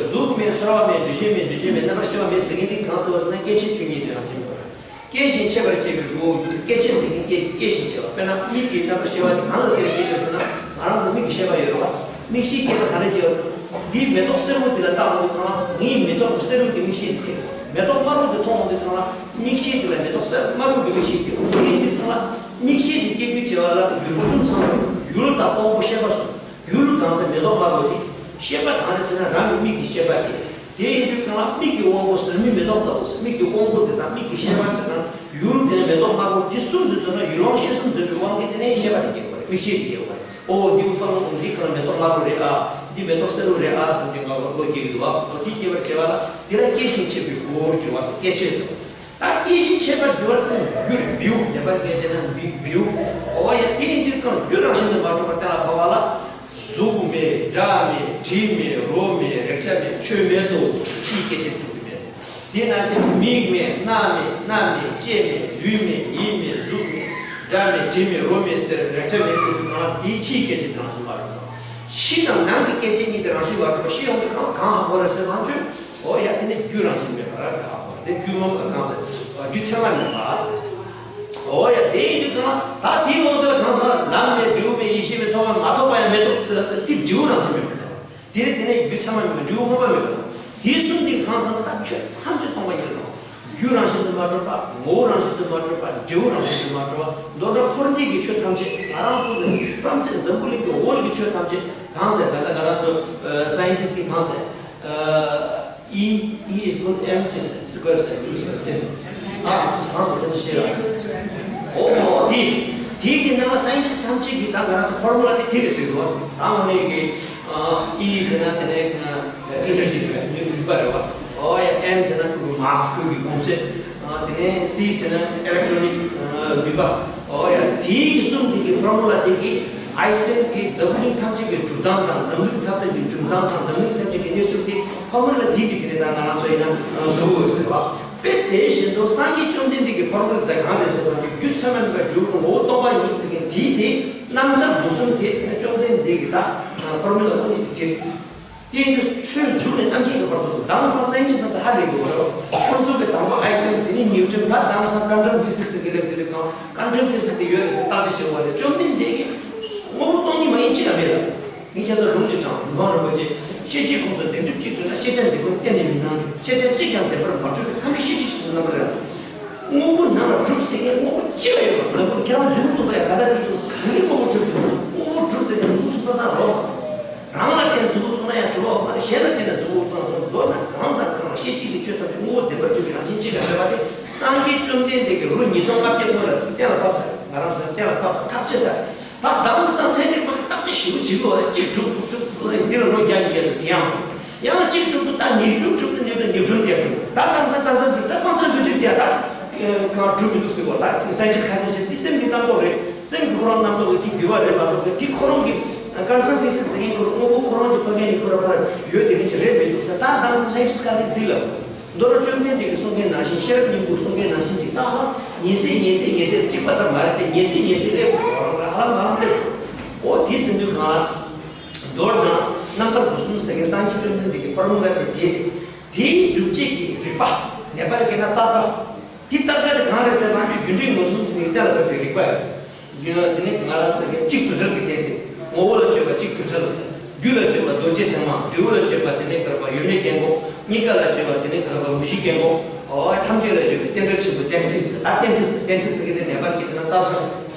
གཟུགས་མེད། ཚོར་བ་མེད། འདུ་ཤེས་མེད། འདུ་བྱེད་མེད། རྣམ་པར་ཤེས་པ་མེད་ཟེར་མཁན་དེ་གང་ཟེར་བ་ཟེར་ན། སྐྱེ་མཆེད་བཅུ་གཉིས་དེ་རང་བཞིན་མེད་པ་རེད། སྐྱེ་ཞིང་མཆེད་པར་བྱེད་པའི་དགུའོ། སྐྱེ་མཆེད་ཟེར་མཁན་སྐྱེ་སྐྱེ་ཞིང་མཆེད་པ། དཔེར་ན་མིག་གི་རྣམ་པར་ཤེས་པ་དེ་གང་ལ་བརྟེན་ནས་སྐྱེ་གི་ཡོད་ཟེར་ན། ང་རང་ཚོ་མིག་གི་ཤེས་པ་ཡོད་རེད་བ། མིག་ཤེས་སྐྱེས་པ་ག་ནས་སྐྱེ་བ། འདིའི་མེ་ཏོག་སེར་པོ་འདི་ལ་བལྟས་ཡོང་དུས་སྒང་ལ་ངའི་མེ་ཏོག་སེར་པོ་འདི་མིག་ཤེས་ཀྱིས། མེ་ཏོག་དམར་པོ་འདི་མཐོང་ཡོང་དུས་སྒང་ལ་མིག་ཤེས་འདི་ལ་མེ་ཏོག་སེར་དམར་པོ་འདི་མིག་ཤེས་སྐྱེ་བ། དེ་ཡིན་དུས་སྒང་ལ་མིག་ཤེས་འདི་སྐྱེ་དགོས་བྱེད་པ་ལ་ཡུལ་གསུམ་ཚང་བ། ཡུལ་དང་དབང་པོ་ཤེས་པ་གསུམ། ཡུལ་གང་ཟེར་མེ་ཏོག་དམར་པོ་དེ། ཤེས་པ་གང་རེད་ཟེར་ན་རང་གི་མིག་གི་ཤེས་པ་དེ། དེ་ཡིན་དུས་སྒང་ལ་མིག་གི་དབང་པོ་ཟེར་མི་མེ་ཏོག་ལྟ་བུ་ཟེར། མིག་གི་དབང་པོ་དེ་དང་མིག་གི་ཤེས་པ་དེ་དང་ཡུལ་དེ་ནས་མེ་ཏོག་དམར་པོ་དེ་གསུམ་དེ་ཚོ་ན་ཡུལ་དབང་ཤེས་གསུམ་འཛིན་པའི་དབང་གིས་དེ་ནས་ཤེས་པ་དེ་སྐྱེ་དགོས་རེད། མིག་ཤེས་དེ་སྐྱེ་དགོས་རེད། ཨོ་འདི་ཀུན་སྤངས་ལ་འདི་གང་མེ་ཏོག་དམར་པོ་རེད་ཨ། འདི་མེ་ཏོག་སེར་པོ་རེད་ཨ་བསམ་གྱི་ང་བློ་སྐྱེ་གི་འདུག་ཨ། ཨོ་དེ་སྐྱེ་བར་བྱེད་པ་ལ་དེ་ལ་སྐྱེ་ཞིང་མཆེད་པའི་དགུ་འགྱུར་བ་ཟེར། སྐྱེ་མཆེད་ཟེར། ད་སྐྱེ་ཞིང་མཆེད་པར་འགྱུར་བ་དེ་འགྱུར་བའི་འབྲས་བུ། བདེན་པར་སྐད་ཆ་ན་འབྲས་བུ། འོ་ཡ། དེ་ཡིན་དུས་སྒང་རྒྱུ་རང་བཞིན་དུ་མ་གྲུབ་པ་གཏན་ལ་ཕབ་པ་ལ། གཟུགས་མེད། སྒྲ་མེད། དྲི་མེད། རོ་མེད། རེག་བྱ་མེད། ཆོས་མེད་དོ། ཕྱིའི་སྐྱེ་མཆེད་དྲུག་གི་མེད། དེ་ནང་བཞིན་མིག་མེད། རྣ་མེད། སྣ་མེད། ལྕེ་མེད། ལུས་མེད། ཡིད་མེད། གཟུགས་མེད། སྒྲ་མེད། དྲི་མེད། རོ་མེད་ཟེར། རེག་བྱ་མེད་ཟེར་དུས་སྒང་ལ་དེའི་ཕྱིའི་སྐྱེ་མཆེད་རང་བཞིན་མ་གྲུབ་པ། ཕྱི་དང་ནང་གི་སྐྱེ་མཆེད་གཉིས་དེ་རང་བཞིན་མ་གྲུབ་པ་ཤེས་ཡོང་དུས་སྒང་ལ་གང་ཧ་གོ་རེད་ཟེར་ན། ཁྱོད། འོ་ཡ། དེ་ནི་རྒྱུ་རང་བཞིན་མེད་པར་ཧ་གོ། དེ་རྒྱུ་མ་གང་ཟེར། རྒྱུ་མཚན་མ་མེད་པ་ཟེར། འོ་ཡ། དེ་ཡིན་དུས་སྒང་ལ་ད་དེའི་འོག་ཏུ་གང་ཟེར་ན། ལམ་མེད། འབྲས་བུ་མེད། ཡེ་ཤེས་མེད། ཐོགས་པ་མ་ཐོགས་པ་ཡང་མེད་དོ་ཟེར་ན། དེ་འབྲས་བུ་རང་བཞིན་མེད་པ་དང་། དེ་ནི་དེ་ནས་རྒྱུ་མཚན་མ་མེད་པ། འབྲས་བུ་མངོན་པ་མེད་པ་དང་། དེ་གསུམ་དེ་གང་ཟེར་ན། ད་ཆོས་ཐམས་ཅད་སྟོང་པ་ཉིད་ལ་དང་། རྒྱུ་རང་བཞིན་དུ་མ་གྲུབ་པ། ངོ་བོ་རང་བཞིན་དུ་མ་གྲུབ་པ། འབྲས་བུ་རང་བཞིན་དུ་མ་གྲུབ་པ། མདོར་ན་འཁོར་འདས་ཀྱི་ཆོས་ཐམས་ཅད། ང་རང་ཚོ་གི་བསམ་ཚད། འཛམ་བུ་གླིང་གི་འོག་གི་ཆོས་ཐམས་ཅད་གང་ཟེར། ད་ལྟ་ང་རང་ཚོ་ཨ་scientist གིས་གང་ཟེར། ཨ་E E is equal to M G square ཟེར་ཡོད་ཟེར། ཨ་གང་ཟེར། དེ་ཚོ་ཤེས་ར། ཨོ་ཨོ་དེ། དེ་གི་ནང་ལ་scientist ཐམས་ཅད་ཀྱིས་ད་ང་རང་ཚོ་formula དེ་དེ་རེད་ཟེར་གི་འདུག་ད་དངོས་གནས་ཀྱི་ཨ་E ཟེར་ན་དེ་ནས་energy རེད། ནུས་པ་རེད་བ། ཨོ་ཡ། M ཟེར་ན་ཁོ་གི་mass ཁོ་གི་གོང་ཚད། དེ་ནས C ཟེར་ན་electronic ནུས་པ། ཨོ་ཡ། དེའི་གི་གསུམ་དེ་གི་formula དེ་གི་ཨའི་སི་ཊན་གྱི་འཛམ་བུ་གླིང་ཐམས་ཅད་ཀྱི་གྲུབ་སྟངས་དང་། འཛམ་གླིང་ཐམས་ཅད་ཀྱི་འབྱུང་སྟངས་དང་། འཛམ་གླིང་ཐམས་ཅད་ཀྱི་གནས་ཚུལ་དེ་formula དེ་གི་དེ་ནས་ད་ང་རང་ཚོ་ཡིན་ན་བཟོ་དགོས་ཟེར་བ། དཔེ་དེ་བཞིན་དུ་སངས་རྒྱས་བཅོམ་ལྡན་འདས་ཀྱི་formula དེ་གང་རེད་ཟེར་བ་ཅིག་རྒྱུ་མཚན་མ་མེད་པར་འབྲས་བུ་ངོ་བོ་སྟོང་པ་ཉིད་ཟེར་མཁན་དེའི་དེ་རྣམ་ཐར་སྒོ་གསུམ་དེ་བཅོམ་ལྡན་འདས་ཀྱི་ད་formula དངོས་གནས་དེ་དེ། དེ་ཡིན་དུས་ཆོས་གཟུགས་ནས་རྣམ་མཁྱེན་གྱི་བར་དུ་དེང་སང་སེམས་ཅན་སོགས་ལ་ཧ་ལས་དགོས་པ་རེད། ཁོང་ཚོ་གི་དང་པོ་ཨའི་ཊེམ། དེ་ནས་ནིའུ་ཊོན། ད་དེང་སང་ཀ་ཊོན་ཕི་སིག་སི་ཟེར་གི་རེད། དེ་རེད། ཀ་ཊོན་ཕི་སིག་སི་དེ་ཡོད་རེད་ཟེར་བརྟག་དཔྱད་བྱེད་དགོས་པ་རེད། བཅོམ་ལྡན་འདས་ཀྱིས་དངོས་པོ་སྟོང་ཉིད་མ་ཡིན་གཅིག་ཀྱང་མེད་ལ། ངས་ཁྱེད་ཚོར་ལུང་གཅིག་དྲངས། མི་ཕམ་རིན་པོ་ཆེ། ཤེས་བྱའི་ཁོངས་སུ་བདེན་གྲུབ་གཅིག་གྲུབ་ན། ཤེས་བྱ་འདི་ཀུན་གཏན་ནས་མི་སྣང་། ཤེས་བྱ་གཅིག་ཀྱང་བདེན་པར་མ་གྲུབ་པས། ཐ་མལ་ཤེས་བྱའི་ཕྱིར་དུ་རྣམ་པར་རེག་དངོས་པོ་ནང་ལ་གྲུབ་ཟེར་མཁན་དངོས་པོ་གཅིག་ལ་ཡོད་པ། འཛམ་བུ་ཁྱེད་རང་མཛུབ་མོ་གཏུགས་པ་ཡ། ག་ད་དེ་ཚོ་ག་གི་དངོས་པོ་གྲུབ་ཟེར། དངོས་པོ་གྲུབ་ཟེར་ཏེ་མཛུབ་མོ་གཏུགས་ས་ད་རོགས། རང་ལ་བརྟེན་ནས་མཛུབ་མོ་བཙུགས་ན་ཡང་གྲུབ་པ་མ་རེད། གཞན་ལ་བརྟེན་ནས་མཛུབ་མོ་བཙུགས་ན་གྲུབ། མདོར་ན་གང་དང་གང་ལ་ཤེས་བྱེད་ཀྱི་ཆོས་ཐམས་ཅད་དངོས་པོ་བདེན་པར་གྲུབ་པའི་རང་བཞིན་གཅིག་ཀྱང་མེད་པ་དེ་སངས་རྒྱས་བཅོམ་ལྡན་འདས་ཀྱིས་ལོ་ཉིས་སྟོང་ལྔ་བརྒྱ་སྔོན་ལ་གཏན་ལ་ཕབ་ཚར། ང་རང་ཚོས་གཏན་ལ་ཕབ་ཚར། ཐག་ཆོད་ཚར། ད་ལྟ་བུ་དང་ཚན་རིག་པ་བརྟག་དཔྱད་ཞིབ་པོ་བྱེད་དགོས་རེད། གཅིག་གྲུབ་ཐུབ་ཐུབ་ཐུབ་རེད། འདི་ལ་ལོ་བརྒྱ་ཉིས་བརྒྱ་དང་དེ་ཡང་། ཡང་གཅིག་གྲུབ་ཐུབ། ད་ཉིས་གྲུབ་གྲུབ་ཐུབ། ཉིས་གྲུབ་ཉིས་གྲུབ་བརྒྱ་གྲུབ། ད་ད་ད་ད་ད་ད་ད་ད་ད་ད་ད་ད་གང་གྲུབ་མི་འདུག་ཟེར་བ། ད་སའེན་ཊིསི་ཁ་ཤས་ཤིག་འདི་སེམས་ཀྱི་རྣམ་རྟོག་རེད། སེམས་ཀྱི་ཁོ་རང་རྣམ་རྟོག་རེད། དེ་འགྱུར་བ་རེད་མ་གཏོགས། དེ་ཁོ་རང་གི་ཀ་ཊོན་ཕི་སིག་སི་ཟེར་མཁན་ཁོ་རང་དངོས་པོ་ཁོ་རང་གི་ཕ་གི་ནས་ཁོ་རང་ཕར་ཡོད་དེ་འདྲ་ཅིག་རེད་མི་འདུག་ཟེར། ད་ད་སའེན་ཊིསི་ཁ་ཤས་འདི་ལ། མདོར་ན་བཅོམ་ལྡན་འདས་ཀྱིས་གསུང་མཁན་ནང་བཞིན། ཤེས་རབ་སྙིང་པོས་གསུང་མཁན་ནང་བཞིན་ཅིག་བཏང་ན། ཉི་ཚེ་ཉི་ཚེ་ཉི་ཚེ་གཅིག་པ་ལྟར་མ་རེད་དེ། ཉི་ཚེ་ཉི་ཚེ་སླེབས་འགྲོ། ཧ་ལམ་ཧ་ལམ་སླེབས་འགྲོ། འོ་དེ་ཟེར་དུས་གང་ལ། མདོར་ན་རྣམ་ཐར་སྒོ་གསུམ་ཟེར་མཁན་སངས་རྒྱས་བཅོམ་ལྡན་འདས་ཀྱི་ཕོར་མུ་ལ་དེ་དེ་རེད། དེའི་སྒྲུབ་བྱེད་ཀྱི་རིགས་པ། ནེ་པ་ལི་སྐད་ན་ཏར་ཀ། དེ་ཏར་ཀ་དེ་གང་རེད་ཟེར་ན། རྒྱུ་འབྲས་མངོན་སུམ་གྱི་གཏན་ལ་ཕབ་པའི་རིགས་པ་ཡིན། དེ་ནི་ང་རང་ཚོ་གི་གཅིག་དུ་བྲལ་གྱི་གཏན་ཚིགས། ངོ་བོ་ལ་དཔྱོད་པ་གཅིག་དུ་བྲལ་ཟེར། རྒྱུ་ལ་དཔྱོད་པ་རྡོ་རྗེ་སེམས་མ། འབྲས་བུ་ལ་དཔྱོད་པ་དེ་ནི་ག་རེ་བ་ཡོད་མེད་རྐྱེན་འགོག། གཉིས་ཀ་ལ་དཔྱོད་པ་དེ་ནི་ག་རེ་བ་མུ་བཞི་རྐྱེན་འགོག། འོ་ཐམས་ཅད་ལ་དཔྱོད་པའི་རྟེན་འབྲེལ་ཆེན་པོའི་གཏན་ཚིགས་ཟེར། ད་གཏན་ཚིགས་ཟེར། གཏན་ཚིགས་ཟེར་གི་དེ་ནེ་པ་ལི་སྐད་ན་ཏར་ཀ་ཟེར།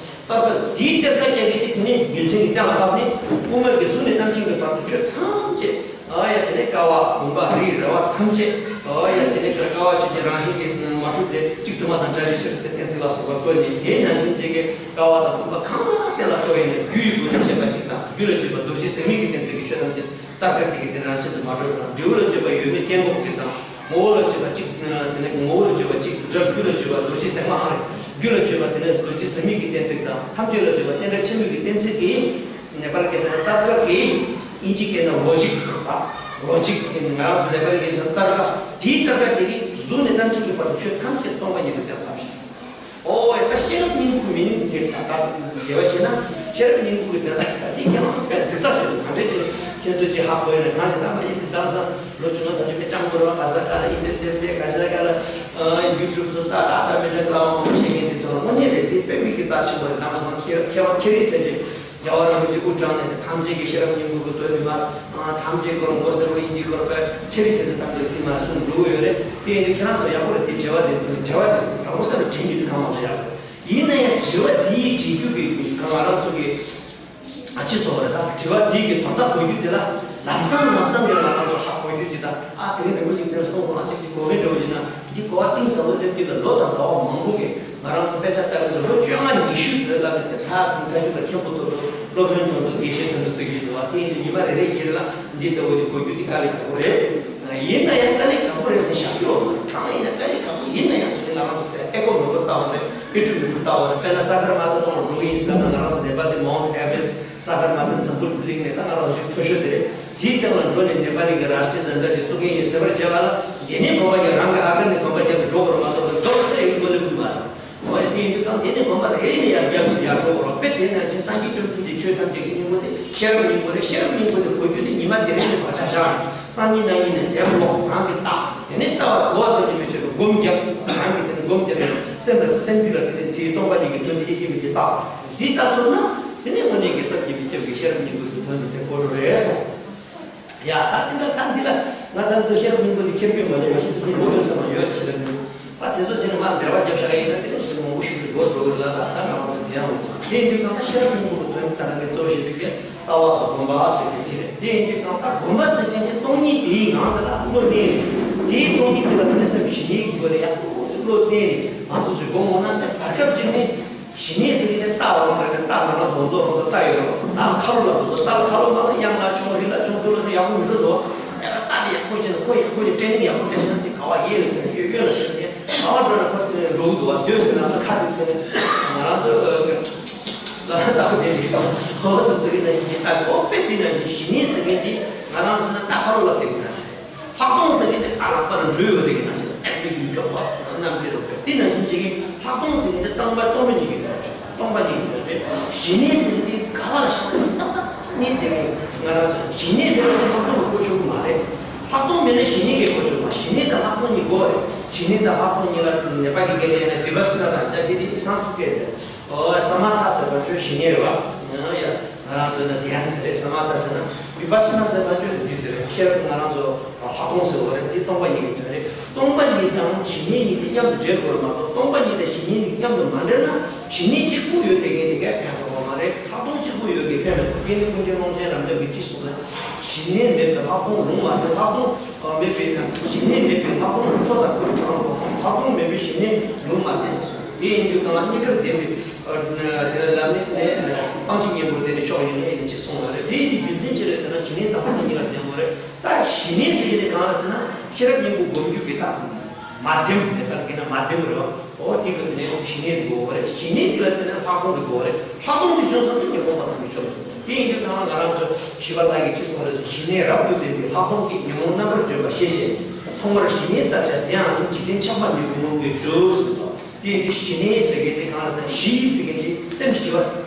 ཏར་ཀ་དེའི་གཏེར་ཁ་རྒྱག་གི་དེ་དེ་ནི་རྒྱུ་མཚན་གྱི་གཏན་ལ་ཕབ་ནས། དབུ་མ་གི་གཟུགས་ནས་རྣམ་མཁྱེན་གྱི་བར་དུ་ཆོས་ཐམས་ཅད། ཨ་ཡ། དེ་ནས་ཀ་བ་བུམ་པ་རིགས་ར་བ་ཐམས་ཅད། ཨ་ཡ། དེ་ནས་ཀ་བ་ཆོས་ཅན་རང་བཞིན་གྱིས་མ་གྲུབ་སྟེ་གཅིག་དུ་མ་དང་བྲལ་བའི་ཕྱིར་ཟེར་གཏན་ཚིགས་ལ་སོགས་པ་བཀོད་ནས། དེ་ནང་བཞིན་བྱེད་ཀྱི་ཀ་བ་དང་བུམ་པ་གང་ལ་གཏན་ལ་ཕབ་ཡིན་ནས། རྒྱུ་ཡི་སྒོ་ནས་དཔྱད་པ་གཅིག་དང་། རྒྱུ་ལ་དཔྱོད་པ་རྡོ་རྗེ་ཟེར་མིག་གི་གཏན་ཚིགས་ཀྱི་ཆོས་ཐམས་ཅད་ཏར་ཀ་དེ་གི་དེ་རང་བཞིན་དུ་མ་གྲུབ་དང་། འབྲས་བུ་ལ་དཔྱོད་པ་ཡོད་མེད་རྐྱེན་འགོག་གི་དང་། ངོ་བོ་ལ་དཔྱོད་པ་གཅིག་དེ་ནས་ངོ་བོ་ལ་དཔྱོད་པ་གཅིག་ཏུ་བྲལ། རྒྱུ་ལ་དཔྱོད་པ་རྡོ་རྗེ་ཟེར་མ་ཨང་རེད། རྒྱུ་ལ་དཔྱོད་པ་དེ་ནས་རྡོ་རྗེ་ཟེར་མིག་གི་གཏན་ཚིགས་དང་། ཐམས་ཅད་ལ་དཔྱོད་པ་རྟེན་འབྲེལ་ཆེན་པོའི་གི་གཏན་ཚིགས་ཀྱི། ནེ་པ་ལི་སྐད་ན་ཏར་ཀ་གི། དབྱིན་ཇི་སྐད་ན་ལོ་ཇིག་ཟེར་བ། ལོ་ཇིག་གི་ང་རང་ཚོ་ནེ་པ་ལི་སྐད་ན་ཏར་ཀ། དེའི་ཏར་ཀ་དེ་གི་ གཟུགས་ནས་རྣམ་མཁྱེན་གྱི་བར་དུ་ཆོས་ཐམས་ཅད་སྟོང་པ་ཉིད་དུ་བསྟན་པ་ཞིག་ཨོ་ཡ། ད་ཤེས་རབ་སྙིང་པོ་མི་ནུས་དེ་ད་ལྟ་དགེ་བ་བྱས་ན་ཤེས་རབ་སྙིང་པོ་གི་དོན་དག་ད་འདི་ཁྱེད་རང་ཚོ་དཔེ་འཛིན་སྟངས་ཤིག་ག་འདྲ་ཅིག་ཁྱེད་ཚོས་ཅིག་ཧ་གོ་ཡོད་ན། གང་ཞིག་ད་མ་ཡིན་དེ་དང་སང་ལོ་བཅུ་ལྔ་ད་ཅིག་དཔེ་ལྕམ་སྐོར་བ་ག་ས་ག་ལ་ཨིན་ཏེ་ཏེ་ཏེ་ག་ཞིག་ལ་ག་ལ་ཡུ་ཊུབ་སུ་ད་ད་ད་མི་འདྲ་ལ་འོང་ཤེས་མཁན་དེ་ཚོ་ལ་དངོས་གནས་རེད། དེ་དཔེ་མིག་གི་རྩ་ཆེན་པོ་རེད། ད་མ་སང་ཁྱེད་ཁྱེད་ཁྱེད་རིག་ཚད་ཅིག་རྒྱལ་བ་རིན་པོ་ཆེ་དབུ་དྲངས་ནས་ཐམས་ཅད་ཀྱི་ཤེས་རབ་སྙིང་པོ་གི་དོན་ནི་མ། ཐམས་ཅད་སྐོར་མགོ་སེར་པོ་ཨིན་ཇི་སྐོར་དཔེ་ཆེ་རིགས་ཆེ་ཚོ་ཐམས་ཅད་ཀྱིས་མ་གསུངས་འདུག་ཡོད་རེད། དེ་ཡིན་དུས་ཁྱེད་རང་ཚོ་ཡག་པོ་རེད། དེ་དྲི་བ་དེ་དྲི་བ་དེ་དང་པོ་སེམས་ལ་དྲན་རྒྱུ་དེ་གང་མང་ཚོ་ཡག་པོ་རེད། ཡིན་ན་ཡང་དྲི་བ་དེའི་དྲི་རྒྱུ་གི་གང་ང་རང་ཚོ་གི་ཨ་ཅི་སོ་རེད། ད་དྲི་བ་དེའི་གི་དོན་དག་གོ་རྒྱུ་དེ་ལ་ལམ་སང་ལམ་སང་གི་ང་རང་ཚོ་ཧ་གོ་རྒྱུ་དེ་དང་། ཨ་དེ་རིང་རིན་པོ་ཆེ་དེར་སོང་ཙང་ཅིག་ཅིག་གོ་མཁན་འདྲ་བོ་ཡིན་ན། འདི་གོ་བ་གཏིང་ཟབ་པོ་སླེབས་རྒྱུ་ལ་ལོ་དང་ཟླ་བ་མང་པོ་གི་ང་རང་ཚོ་དཔེ་ཆ་ལྟ་རྒྱུ་ལ་ལོ་བཅོ་ལྔ་ཉི་ཤུ་དུས་ལ་མེད་དེ་ད་མཐའ་མཇུག་ལ་མཁན་པོ་ཐོབ་འདུག་སློབ་དཔོན་ཐོབ་འདུག་དགེ་བཤེས་ཐོབ་འདུག་ཟེར་གྱི་འདུག་བ། དེ་ཡིན་དུས་ཉི་མ་རེ་རེ་བཞིན་ལ་འདི་ལྟ་བུ་ཞིག་གོ་རྒྱུ་དེ་དཀའ་ལས་ཁག་པོ་རེད། ཡིན་ན་ཡང་དཀའ་ལས་ཁག་པོ་རེད་ཟེར་བཞག་རྒྱུ་ཡོད་མ་རེད། གང་ཡིན་ན་དཀའ་ལས་ཁག་པོ་ཡིན་ན་ཡང་དེ་ང་རང་ཚོ་ཨེ་ཀོ་མེ་ཀོ་ལྟ་བ་རེད། ཨེ་ཀྲུ་མེ་ཀྲུ་ལྟ་བ་རེད། དཔེར་ན་ས་གར་མ་ཐ་གཏོང་རུ་འགྲོ་གི་ཡིན་ཟེར་ན། ད་ང་རང་ཚོ་ནེ་པ་ལི་མའུན་ཨེ་བ་རེ་སི་ཊི་ས་གར་མ་ཐ་འཛམ་བུ་གླིང་ནས་ད་ང་རང་ཚོ་མཐོ་ཤོས་དེ་རེད། དེའི་སྟེང་ལ་འགྲོ་ནས་ནེ་པ་ལི་གི་རཱ་ཤི་ཊི་ཛན་ད་ཅིག་བཙུགས་མཁན་ཡིན་ཟེར་བར་བྱས་པ་ལ། དེ་ནས་གོམ་པ་རྒྱབ། རང་གི་ཨ་ཁ་ནས་གོམ་པ་རྒྱབ་ནས་འགྲོ་དགོས་རེད་མ་གཏོགས་འགྲོ་དགོས་ཡིན་པ་ལས་མི་མ་རེད། འོ་ཡ། དེ་ཡིན་དུས་ཙང་དེ་ནས་གོམ་པ་རེ་ནས་ཡར་རྒྱབ་ཀྱི་ཡར་འགྲོ་དགོས་རེད། དཔེ་དེ་ནང་བཞིན་སངས་རྒྱས་བཅོམ་ལྡན་འདས་ཆོས་ཐམས་ཅད་ཀྱི་སྙིང་པོ་དེ་ཤེས་རབ་སྙིང་པོ་རེད། ཤེས་རབ་སྙིང་པོ་དེ་གོ་རྒྱུ་དེ་ཉི་མ་དེ་རིང་ནས་བག་ཆགས་བཞག་ནས་སང་ཉིན་གནངས་ཉིན་ནས་དེབ་ཀློག་རང་གིས་ལྟ། དེ་ནས་ལྟ་བ་གོ་བ་ཙམ་ལས་མི་ཆོད་པར་སྒོམ་རྒྱབ། རང་གིས་དེ་ནས་སྒོམ་རྒྱབ་ནས་སེམས་ལ་སེམས་རྒྱུད་ལ་དེ་ནས་དེའི་སྟོང་པ་ཉིད་ཀྱི་དོན་དེ་ཡེ་གི་མེད་དེ་ལྟ། དེ་ལྟ་ཐུབ་ན་དེ་ནས་དངོས་གནས་ཀྱི་སངས་རྒྱས་པའི་ཆོས་ཀྱི་ཤེས་རབ་སྙིང་པོའི་དོན་དེ་དེ་གོ་རུ་རེད་སོང་། ཡ། ད་དེ་འདྲ་ད་འདི་ལ་ང་ད་ལྟ་ཤེས་རབ་སྙིང་པོ་འདི་ཁྱེར་རྒྱུ་མ་རེད། མ་གཞི་དེ་ནི་མགོ་ཡོད་ཚང་མ་ཡོད་ཤེས་རབ་སྙིང་པོ། ད་དེ་ཚོ་ཟེར་ནས་མར་འགྲེལ་པ་རྒྱབ་བཞག་ཡིན་ན་དེ་ནི་ཟེར་མང་པོ་ཞིག་གི་མགོ་འགྲོ་གི་ལ། ད་ད་ང་རང་ཚོ་དེ་ཡང་། དེ་ཡིན་དུས་ང་ད་ཤེས་རབ་སྙིང་པོ་གི་དོན་ད་ང་གི་གཙོ་བོ་ཞིག་དུས་ཀྱི་ལྟ་བ་དང་སྒོམ་པ་ཟེར་གྱི་དེ་རེད། དེ་ཡིན་དུས་ད་ད་སྒོམ་པ་ཟེར་མཁན་དེ་སྟོང་ཉིད་དེའི་ངང་དེ་ལ་བློ་གནས་ནས། དེའི་སྟོང་ཉིད་དེ་ལ་དེ་ནས་སེམས་ཞི་གནས་ཀྱི་སྒོ་ནས་ཡག་པོ་བློ་གནས་ནས་ང་ཚོ་ཚོས་སྒོམ་འོང་ན་དེ་བར་སྐབས་གཅིག་ནས། ཞི་གནས་ཟེར་མཁན་དེ་རྟ་འོང་རེད། རྟ་ནང་ལ་སྒོམ་ཚོགས་རང་ཚོ་རྟ་ཡོད་རེད། རྟ་ཁ་ལོ་ལ་སྒོམ་ཚོགས། རྟ་ཁ་ལོ་ནང་ལ་གཡང་ལ་མཆོང་རི་ལ་མཆོང་དུ་ལ་སོགས་ཡག་པོ་མི་འགྲོ་འདུག་ཨེ་ལ་རྟ་དེ་ཡག་པོ་བྱས་ན་ཁོ་ཡག་པོ་ཡིན། ཊེ་རེ་ནིང་ཡག་པོ་སྤྲད་བྱས་ན་དེ་ག་བ་གཡས་ལ་ཐོན། གཡོན་གཡོན་ལ་ཐོན་ནས་ག་བ་འགྲོ་ན་ཁོ་འགྲོ་གི་འདུག་བ། སྡོད་ཟེར་ན་ཚོ་ཁ་དེ་ཐོན་ནས་ང་རང་ཚོ་ལ་རྟ་ཁོ་དེ་ལས་ཁོ་འདུག་ཟེར་གི་ན་ཡིན་གྱི། ད་ཁོ་དཔེ་དེ་ན་ཡིན། ཞི་གནས་ཟེར་མཁན་དེ་ང་རང་ཚོ་ན་རྟ་ཁ་ལོ་ལ་བསྡད་གི་ན། ལྷག་མཐོང་ཟེར་མཁན་དེ་ཨ་ལག་པར་འགྲོས་ཡོད་དེ་གི་ནང་བཞིན་ཨེ་མི་གི་མགྱོགས་པ་རྣམ་འགྱུར་རོ། དེ་ནང་བཞིན་བྱེད་ཀྱི་ལྷག་མཐོང་ཟེར་མཁན་དེ་སྟོང་པ་སྟོང་པ་ཉིད་ཀྱི་དོན་ཆོག་སྟོང་པ་ཉིད་ཀྱི་དོན་རེད། ཞི་གནས་ཟེར་མཁན་དེ་ག་བ་ལ་བཞག་ན་ཏག་ཏག་གནས་དེ་གི་ང་རང་ཚོ་ཞི་གནས་མེད་པ་དེ་ལྷག་མཐོང་གི་གོ་ཆོད་ཀྱི་མ་རེད། ལྷག་མཐོང་མེད་ན་ཞི་གནས་ཀྱི་གོ་ཆོད་མ། ཞི་གནས་དང་ལྷག་མཐོང་གཉིས་དགོས་རེད། ཞི་གནས་དང་ལྷག་མཐོང་གཉིས་ལ་ནེ་པ་ལི་སྐད་ཆ་ཡིན་ན་བི་པ་སི་ན་དང་ད་དེ་དེ་སང་སི་ཀྲིཏ་ཨོ་ས་མ་ཐ་ཟེར་བ་ཆོས་ཞི་གནས་རེད་བ། ཡ། ང་རང་ཚོའི་ན་དེ་ཡང་ཟེར་རེད། ས་མ་ཐ་ཟེར་ན་བི་པ་སི་ན་ཟེར་བ་ཆོས་འདི་ཟེར་རེད། ཤེས་རབ་ང་རང་ཚོ་ལྷག་མཐོང་ཟེར་བ་རེད། འདི་སྟོང་པ་ཉིད་ཀྱི་དོན་རེད། སྟོང་པ་ཉིད་དང་ཞི་གནས་གཉིས་དེ་མཉམ་དུ་འབྲེལ་དགོས་རེད་མ་གཏོགས། སྟོང་པ་ཉིད་དང་ཞི་གནས་གཉིས་མཉམ་དུ་མ་འབྲེལ་ན་ཞི་གནས་གཅིག་པུ་ཡོད་དེ་གས་དེ་གས་ཕན་ཐོགས་པ་མ་རེད། ལྷག་མཐོང་གཅིག་པུ་ཡོད་དེ་ཕན་མི་ཐོགས། དེ་ནི་ཀུན་མཁྱེན་ཀློང་ཆེན་རབ་འབྱམས་ཀྱིས་ཅི་གསུངས་ན། ཞི་གནས་མེད་པའི་ལྷག་མཐོང་ལུང་མ་བསྟན། ལྷག་མཐོང་མེད་པའི་ཞི་གནས་མེད་པའི་ལྷག་མཐོང་ཁྲོ་དང་ཁྲོ་དང་། ལྷག་མཐོང་མེད་པའི་ཞི་གནས་ལུང་མ་བསྟན་གསུངས། དེ་ཡིན་དུས་གང་ལ་གཉིས་ཀར་ལྡན་པའི་དེ་ལ་ལམ་ནི་དེ་ནས་སྤང་བྱའི་གཉེན་པོར་བརྟེན་ནས་ཕྱོགས་ཡིན་ནས་ཡིན་ཅེས་གསུངས་པ་རེད། དེ་ཡིན་དུས་རྒྱུ་མཚན་ཅི་རེད་ཟེར་ན་ཞི་གནས་དང་ལྷག་མཐོང་གཉིས་ཀར་ལྡན་པ་རེད། ད་ཞི་གནས་ཟེར་གྱི་དེ་གང་རེད་ཟེར་ན་ཤེས་རབ་སྙིང་པོ་སྒོམ་རྒྱུ་གི་ད་མ་བདེན་པ་དེ་ལྟར་གྱི་ན་མ་བདེན་པ་རེད་བ། འོ་དེ་གི་དེ་ནས་ཞི་གནས་དེ་དགོས་པ་རེད། ཞི་གནས་དེ་ལ་བརྟེན་ནས་ལྷག་མཐོང་དེ་དགོས་པ་རེད། ལྷག་མཐོང་དེ་བྱུང་སོང་ན་ཉོན་མོངས་པ་ཐམས་ཅད་བྱུང་སོང་། དེ་ཡིན་དུས་གང་ལ་ང་རང་ཚོ་ཞི་བ་ལྷ་གིས་ཅི་གསུངས་རེད་ཟེར། ཞི་གནས་རབ་ཏུ་ལྡན་པའི་ལྷག་མཐོང་གིས། ཉོན་མོངས་རྣམ་པར་འཇོམས་པ་ཤེས་བྱས་ནས། མཐོང་བར་ཞི་གནས་བསྩལ་བྱ་དེའང་། འཇིག་རྟེན་ཆགས་པ་ཉོན་མོངས་ཀྱིས་གྲོལ་ཟེར་བ། དེ་ཡིན་དུས་ཞི་གནས་ཟེར་མཁན་དེ་གང་ལ་ཟེར་ན། ཞི་ཟེར་མཁན་དེ་སེམས་ཞི་བ་ཟེར།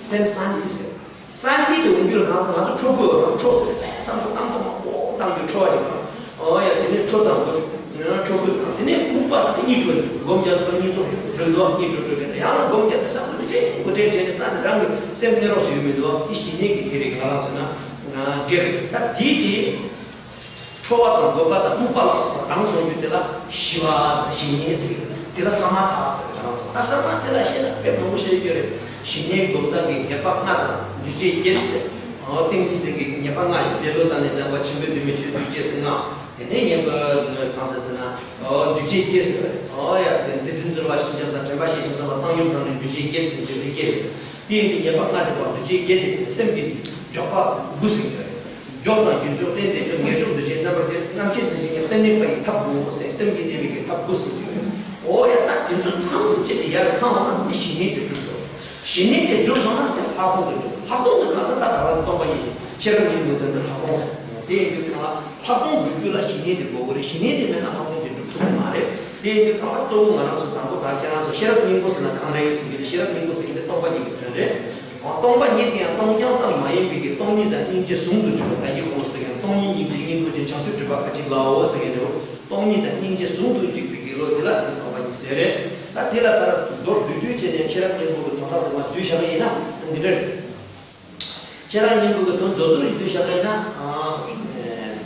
སེམས་སཱན་ཏི་ཟེར། སཱན་ཏི་དེ་འོང་རྒྱུ་ལ་གང་ལྟར་ང་ཚོ་ཁྲོ་དགོས་ཡོད་རེད། ཁྲོ་ཟེར་བས་བསམ་བློ་བཏང་ཐོག་མ་ཨོ་བཏང་རྒྱུ་ཁྲོ་བ་ཡོད་རེད། ཨོ་ཡ་དེ་ནས་ཁྲོ་དང་དགོས་ཁྲོ་དགོས་དང་། དེ་ནས་ཨུ་པ་ས་གཉིད་ཁྲོ་ནས་སྒོམ་རྒྱག་དང་གཉིད་ཐོག་ཞུ་འགྲོ་འདུག་གཉིད་ཁྲོ་ཁྲོ་བྱས་ནས་ཡང་ན་སྒོམ་རྒྱག་དང་བསམ་བློ་དྲན་དགོས་དྲན་དྲན་ནས་རྩ་ནས་རང་གི་སེམས་གནས་རོགས་ཞིག་ཡོད་མི་འདུག་དེ་ཞི་གནས་ཀྱི་དེ་རེད། གང་ལ་ཟེར་ན་སྒེར་ད་དེའི་དེ། ཁྲོ་བ་དང་རྒོད་པ་དང་ལྐུགས་པ་ལ་སོགས་པ་དྭངས་སོང་རྒྱུ་དེ་ལ་ཞི་བ་ཟེར། ཞི་གནས་ཟེར་གྱི་རེད། དེ་ལ་ས་མ་ཐ་ཟེར་གྱི་རང་སོང་། ད་ས་མ་དེ་ལ་བཤད་ན་དཔེ་མང་པོ་བཤད་རྒྱུ་རེད། ཞི་གནས་སྒོམ་སྟངས་ཀྱི་ཉེས་པ་ལྔ་དང་འདུས་བྱས་བརྒྱད་ཟེར། ཨོ་ཏིང་ངེ་འཛིན་གྱི་ཉེས་པ་ལྔ་ཡོད། འདས་ལོག་དང་ནི་ལྡན་པ་ཆེན་པོའི་འདུས་མི་ཆོས་འདུས་བྱས་ཟེར་ལྔ། དེ་ནས་ཉེས་པ་གང་ཟེར་ཟེར་ན་ཨོ་འདུས་བྱས་བརྒྱད་ཟེར་བ་རེད། ཨོ་ཡ་དེ་འདི་དོན་རྫུན་པ་ཞེས་བྱ་དང་དྲན་པ་ཞེས་བྱ་ཟེར་བ་བཏང་སྙོམས་དང་ནི་འདུས་བྱས་བརྒྱད་ཟེར་འདུས་བྱས་བརྒྱད་རེད། དེ་ཡིན་དུས་ཉེས་པ་ལྔ་དེ་བ་འདུས་བྱས་བརྒྱད་དེ་སེམས་ཀྱི་འཇོག་པ་དགུ་ཟེར་གྱི་རེད། འཇོག་དང་རྒྱུན་འཇོག་རྟེན་དོན་འཇོག་ངེས་འཇོག་འདུས་བྱས་རྣམ་པར་འབྱེད། རྣམ་ཤེས་འཛིན་ཞེན་ཉེས་པ་སེམས་གནས་པ་ཡི་ཐབས་དགུ་ཟེར། སེམས་ཀྱི་གནས་པའི་གི་ཐབས་དགུ་ཟེར་གྱི་རེད། འོ་ཡ་ད་དེ་ཚོ་ཐམས་ཅད་དེ་ཡར་ཚང་བ་ན་འདི་ཞི་གནས་དེ་འགྲུབ་འགྲོ། ཞི་གནས་དེ་འགྲུབ་སོང་ན་དེ་ལྷག་མཐོང་དུ་འགྲོ། ལྷག་མཐོང་དེ་གང་ལྟར་ད་ག་རང་སྟོང་པ་ཡིན་ཞིང་ཤེས་རབ་ཀྱི་མུ་མཐུད་དུ་ལྷག་མཐོང་རེད། དེ་ཡིན་དུས་གང་ལ་ལྷག་མཐོང་འགྲུབ་རྒྱུ་ལ་ཞི་གནས་དེ་དགོས་ཀྱི་རེད། ཞི་གནས་དེ་མེད་ན་ལྷག་མཐོང་དེ་འགྲུབ་ཐུབ། དེ་ཡིན་དུས་ཁ་པར་གཙོ་བོ་ང་རང་ཚོ་དང་པོ་ད་ཁྱེད་རང་ཚོ་ཤེས་རབ་སྙིང་པོ་ཟེར་ན་གང་རེད་ཟེར་གྱི་རེད། ཤེས་རབ་སྙིང་པོ་ཟེར་གྱི་འདི་སྟོང་པ་ཉིད་ཀྱི་དོན་རེད། སྟོང་པ་ཉིད་དེ་ཡང་སྟོང་རྐྱང་ཙམ་མ་ཡིན་པའི་གི་སྟོང་ཉིད་དང་སྙིང་རྗེ་ཟུང་དུ་འཇུག་པ་ད་གི་ཁོང་ཟེར་གྱི་སྟོང་ཉིད་སྙིང་རྗེ་སྙིང་པོ་ཅན་བྱང་ཆུབ་སྒྲུབ་པ་ཁ་ཅིག་ལའོ་ཟེར་གྱི་འདུག་སྟོང་ཉིད་དང་སྙིང་རྗེ་ཟུང་དུ་འཇུག་པའི་གི་བློ་དེ་ལ་འདི་སྟོང་པ་ཉིད་ཟེར་རེད། ད་དེ་ལ་ཕར་མདོར་བསྡུས་བསྡུས་བྱས་ནས་ཤེས་རབ་སྙིང་པོ་གི་དོན་དག་དུ་མ་བསྡུས་བཞག་པ་ཡིན་ན་འདི་འདྲ་རེད། ཁྱེད་རང་སྙིང་པོ་གི་དོན་མདོར་བསྡུས་ཤིག་བསྡུས་བཞག་པ་ཡིན་ན།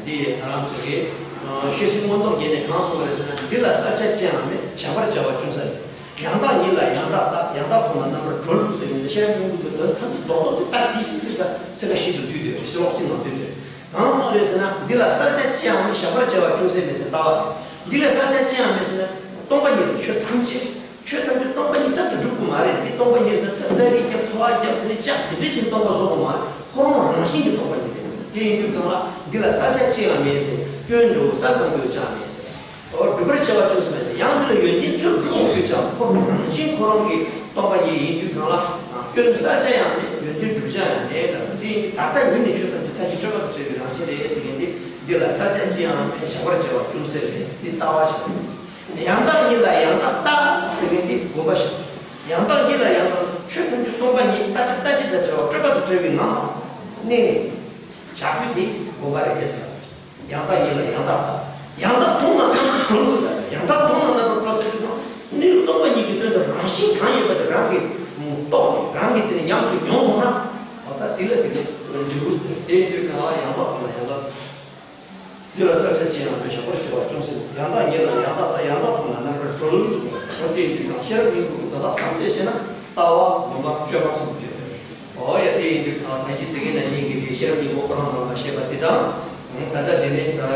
འདི་ད་རང་ཚོ་གི་ཤེར་ཕྱིན་མངོན་རྟོགས་རྒྱན་ནས་གང་གསུངས་པ་རེད་ཟེར་ན། འདི་ལ་བསལ་བྱ་ཅི་ཡང་མེད། བཞག་པར་བྱ་བ་ཅུང་ཟད་མེད། ཡང་དག་ཉིད་ལ་ཡང་དག་ལྟ། ཡང་དག་མཐོང་ལ་རྣམ་པར་གྲོལ་ཟེར་ནས་ཤེར་ཕྱིན་མངོན་རྟོགས་ཀྱི་དོན་ཐམས་ཅད་རྡོག་རྡོག་ཏུ་ད་ཏི་སི་ཚིག་ཚིག་ཀ་བཞི་དུ་བསྡུས་ཏེ་ཤེར་ཕྱིན་ནང་བསྡུས་ཏེ། གང་གསུངས་རེད་ཟེར་ན། འདི་ལ་བསལ་བྱ་ཅི་ཡང་མེད། བཞག་པར་བྱ་བ་ཅུང་ཟད་མེད་ཟེར་ལྟ་བ་རེད། འདི་ལ་བསལ་བྱ་ཅི་ཡང་མེད་ཟེར་ན། སྟོང་པ་ཉིད་ལ་ཆོས་ཐམས་ཅད། ཆོས་ཐམས་ཅད་སྟོང་པ་ཉིད་གསར་དུ་གྲུབ་ཀྱི་མ་རེད། འདི་སྟོང་པ་ཉིད་ཟེར་ན་ད་རིགས་རྒྱབ་ཐོ་བ་རྒྱབ་དེ་ནས་ལྕགས་དེ་འདྲ་ཕྱིན་སྟོང་པ་བཟོ་གི་མ་རེད། ཁོ་རང་རང་བཞིན་གྱིས་སྟོང་པ་ཉིད་རེད། དེ་ཡིན་དུས་གང་ལ་འདི་ལ་བསལ་བྱ་ཅི་ཡང་མེད་ཟེར། སྐྱོན་འགྲོ་བསལ་གཏོང་རྒྱུ་ཅང་མེད་ཟེར། འོ་སྒྲུབ་པར་བྱ་བ་ཅུང་ཟད་མེད་ཟེར། ཡང་འདི་ལ་ཡོན་ཏན་ཚུར་སྒྲུབ་དགོས་རྒྱུ་ཅང་ཁོ་རང་རང་བཞིན་ཁོ་རང་གི་སྟོང་པ་ཉིད་ཡིན་དུས་གང་ལ་སྐྱོན་བསལ་བྱ་ཡང་མེད། ཡོན་ཏན་སྒྲུབ་བྱ་ཡང་མེད་ལ། དེ་ཡིན་དུས་ད་ལྟ་ཉིད་ནས་ཆོས་ཐམས་ཅད་མཐའ་བཞི་སྤྲོས་པ་དང་བྲལ་བའི་རང་བཞིན་རེད་ཟེར་མཁན་དེ། འདི་ལ་བསལ་བྱ་ཅི་ཡང་མེད། བཞག་པར་བྱ་བ་ཅུང་ཟད་མེད་ཟེར་དེ་ལྟ་བ་ཞིག་ཡང་དག་ཉིད་ལ་ཡང་དག་ལྟ་ཟེར་མཁན་དེ་དགོངས་པ་ཞིག་ཡང་དག་ཉིད་ལ་ཡང་དག་ཟེར། ཆོས་ཐམས་ཅད་སྟོང་པ་ཉིད་ལྟ་ཅི་ལྟ་ཅི་དང་བྲལ་བ་སྤྲོས་པ་དང་བྲལ་བའི་ངང་གནས་ནས་བཞག་རྒྱུ་དེ་དགོངས་པ་རེད་ཟེར། ཡང་དག་ཉིད་ལ་ཡང་དག་ལྟ། ཡང་དག་མཐོང་ན་རྣམ་པར་གྲོལ་ཟེར། ཡང་དག་མཐོང་ན་རྣམ་པར་གྲོལ་ཟེར་དུས་ནི་སྟོང་པ་ཉིད་ཀྱི་དོན་དུ་རང་བཞིན་གང་ཡོད་པ་དེ་རང་གིས་རྟོགས་ནས་རང་གིས་དེ་ནས་ཉམས་སུ་མྱོང་སོང་ན། འོ་ད་དེ་ལ་དེ་ནས་འབྲས་བུ་ཟེར། དེ་ཡིན་དུས་གང་ལ་ཡང་དག་མཐོང་ན་ཡང་དག་འདི་ལ་བསལ་བྱ་ཅི་ཡང་མེད། བཞག་པར་བྱ་བ་ཅུང་ཟད། ཡང་དག་ཉིད་ལ་ཡང་དག་ལྟ། ཡང་དག་མཐོང་ན་རྣམ་པར་གྲོལ། འོ་དེ་ཡིན་དུས་ཀྱང་ཤེས་རབ་སྙིང་པོ་གི་དོན་དག་ཐམས་ཅད་ཤེས་ན་ལྟ་བ་སྒོམ་པ་སྤྱོད་པ་གསུམ་ཡོད་པ་རེད། འོ་ཡ་དེ་ཡིན་དུས་ཀྱང་ད་གིན་ཟེར་མཁན་ནང་བཞིན་གྱི་དེ་ཤེས་རབ་སྙིང་པོ་ཁོ་རང་རང་ལ་བཤད་པ་དེ་དང་། ད་ལྟ་དེ་ནས་ད་གང་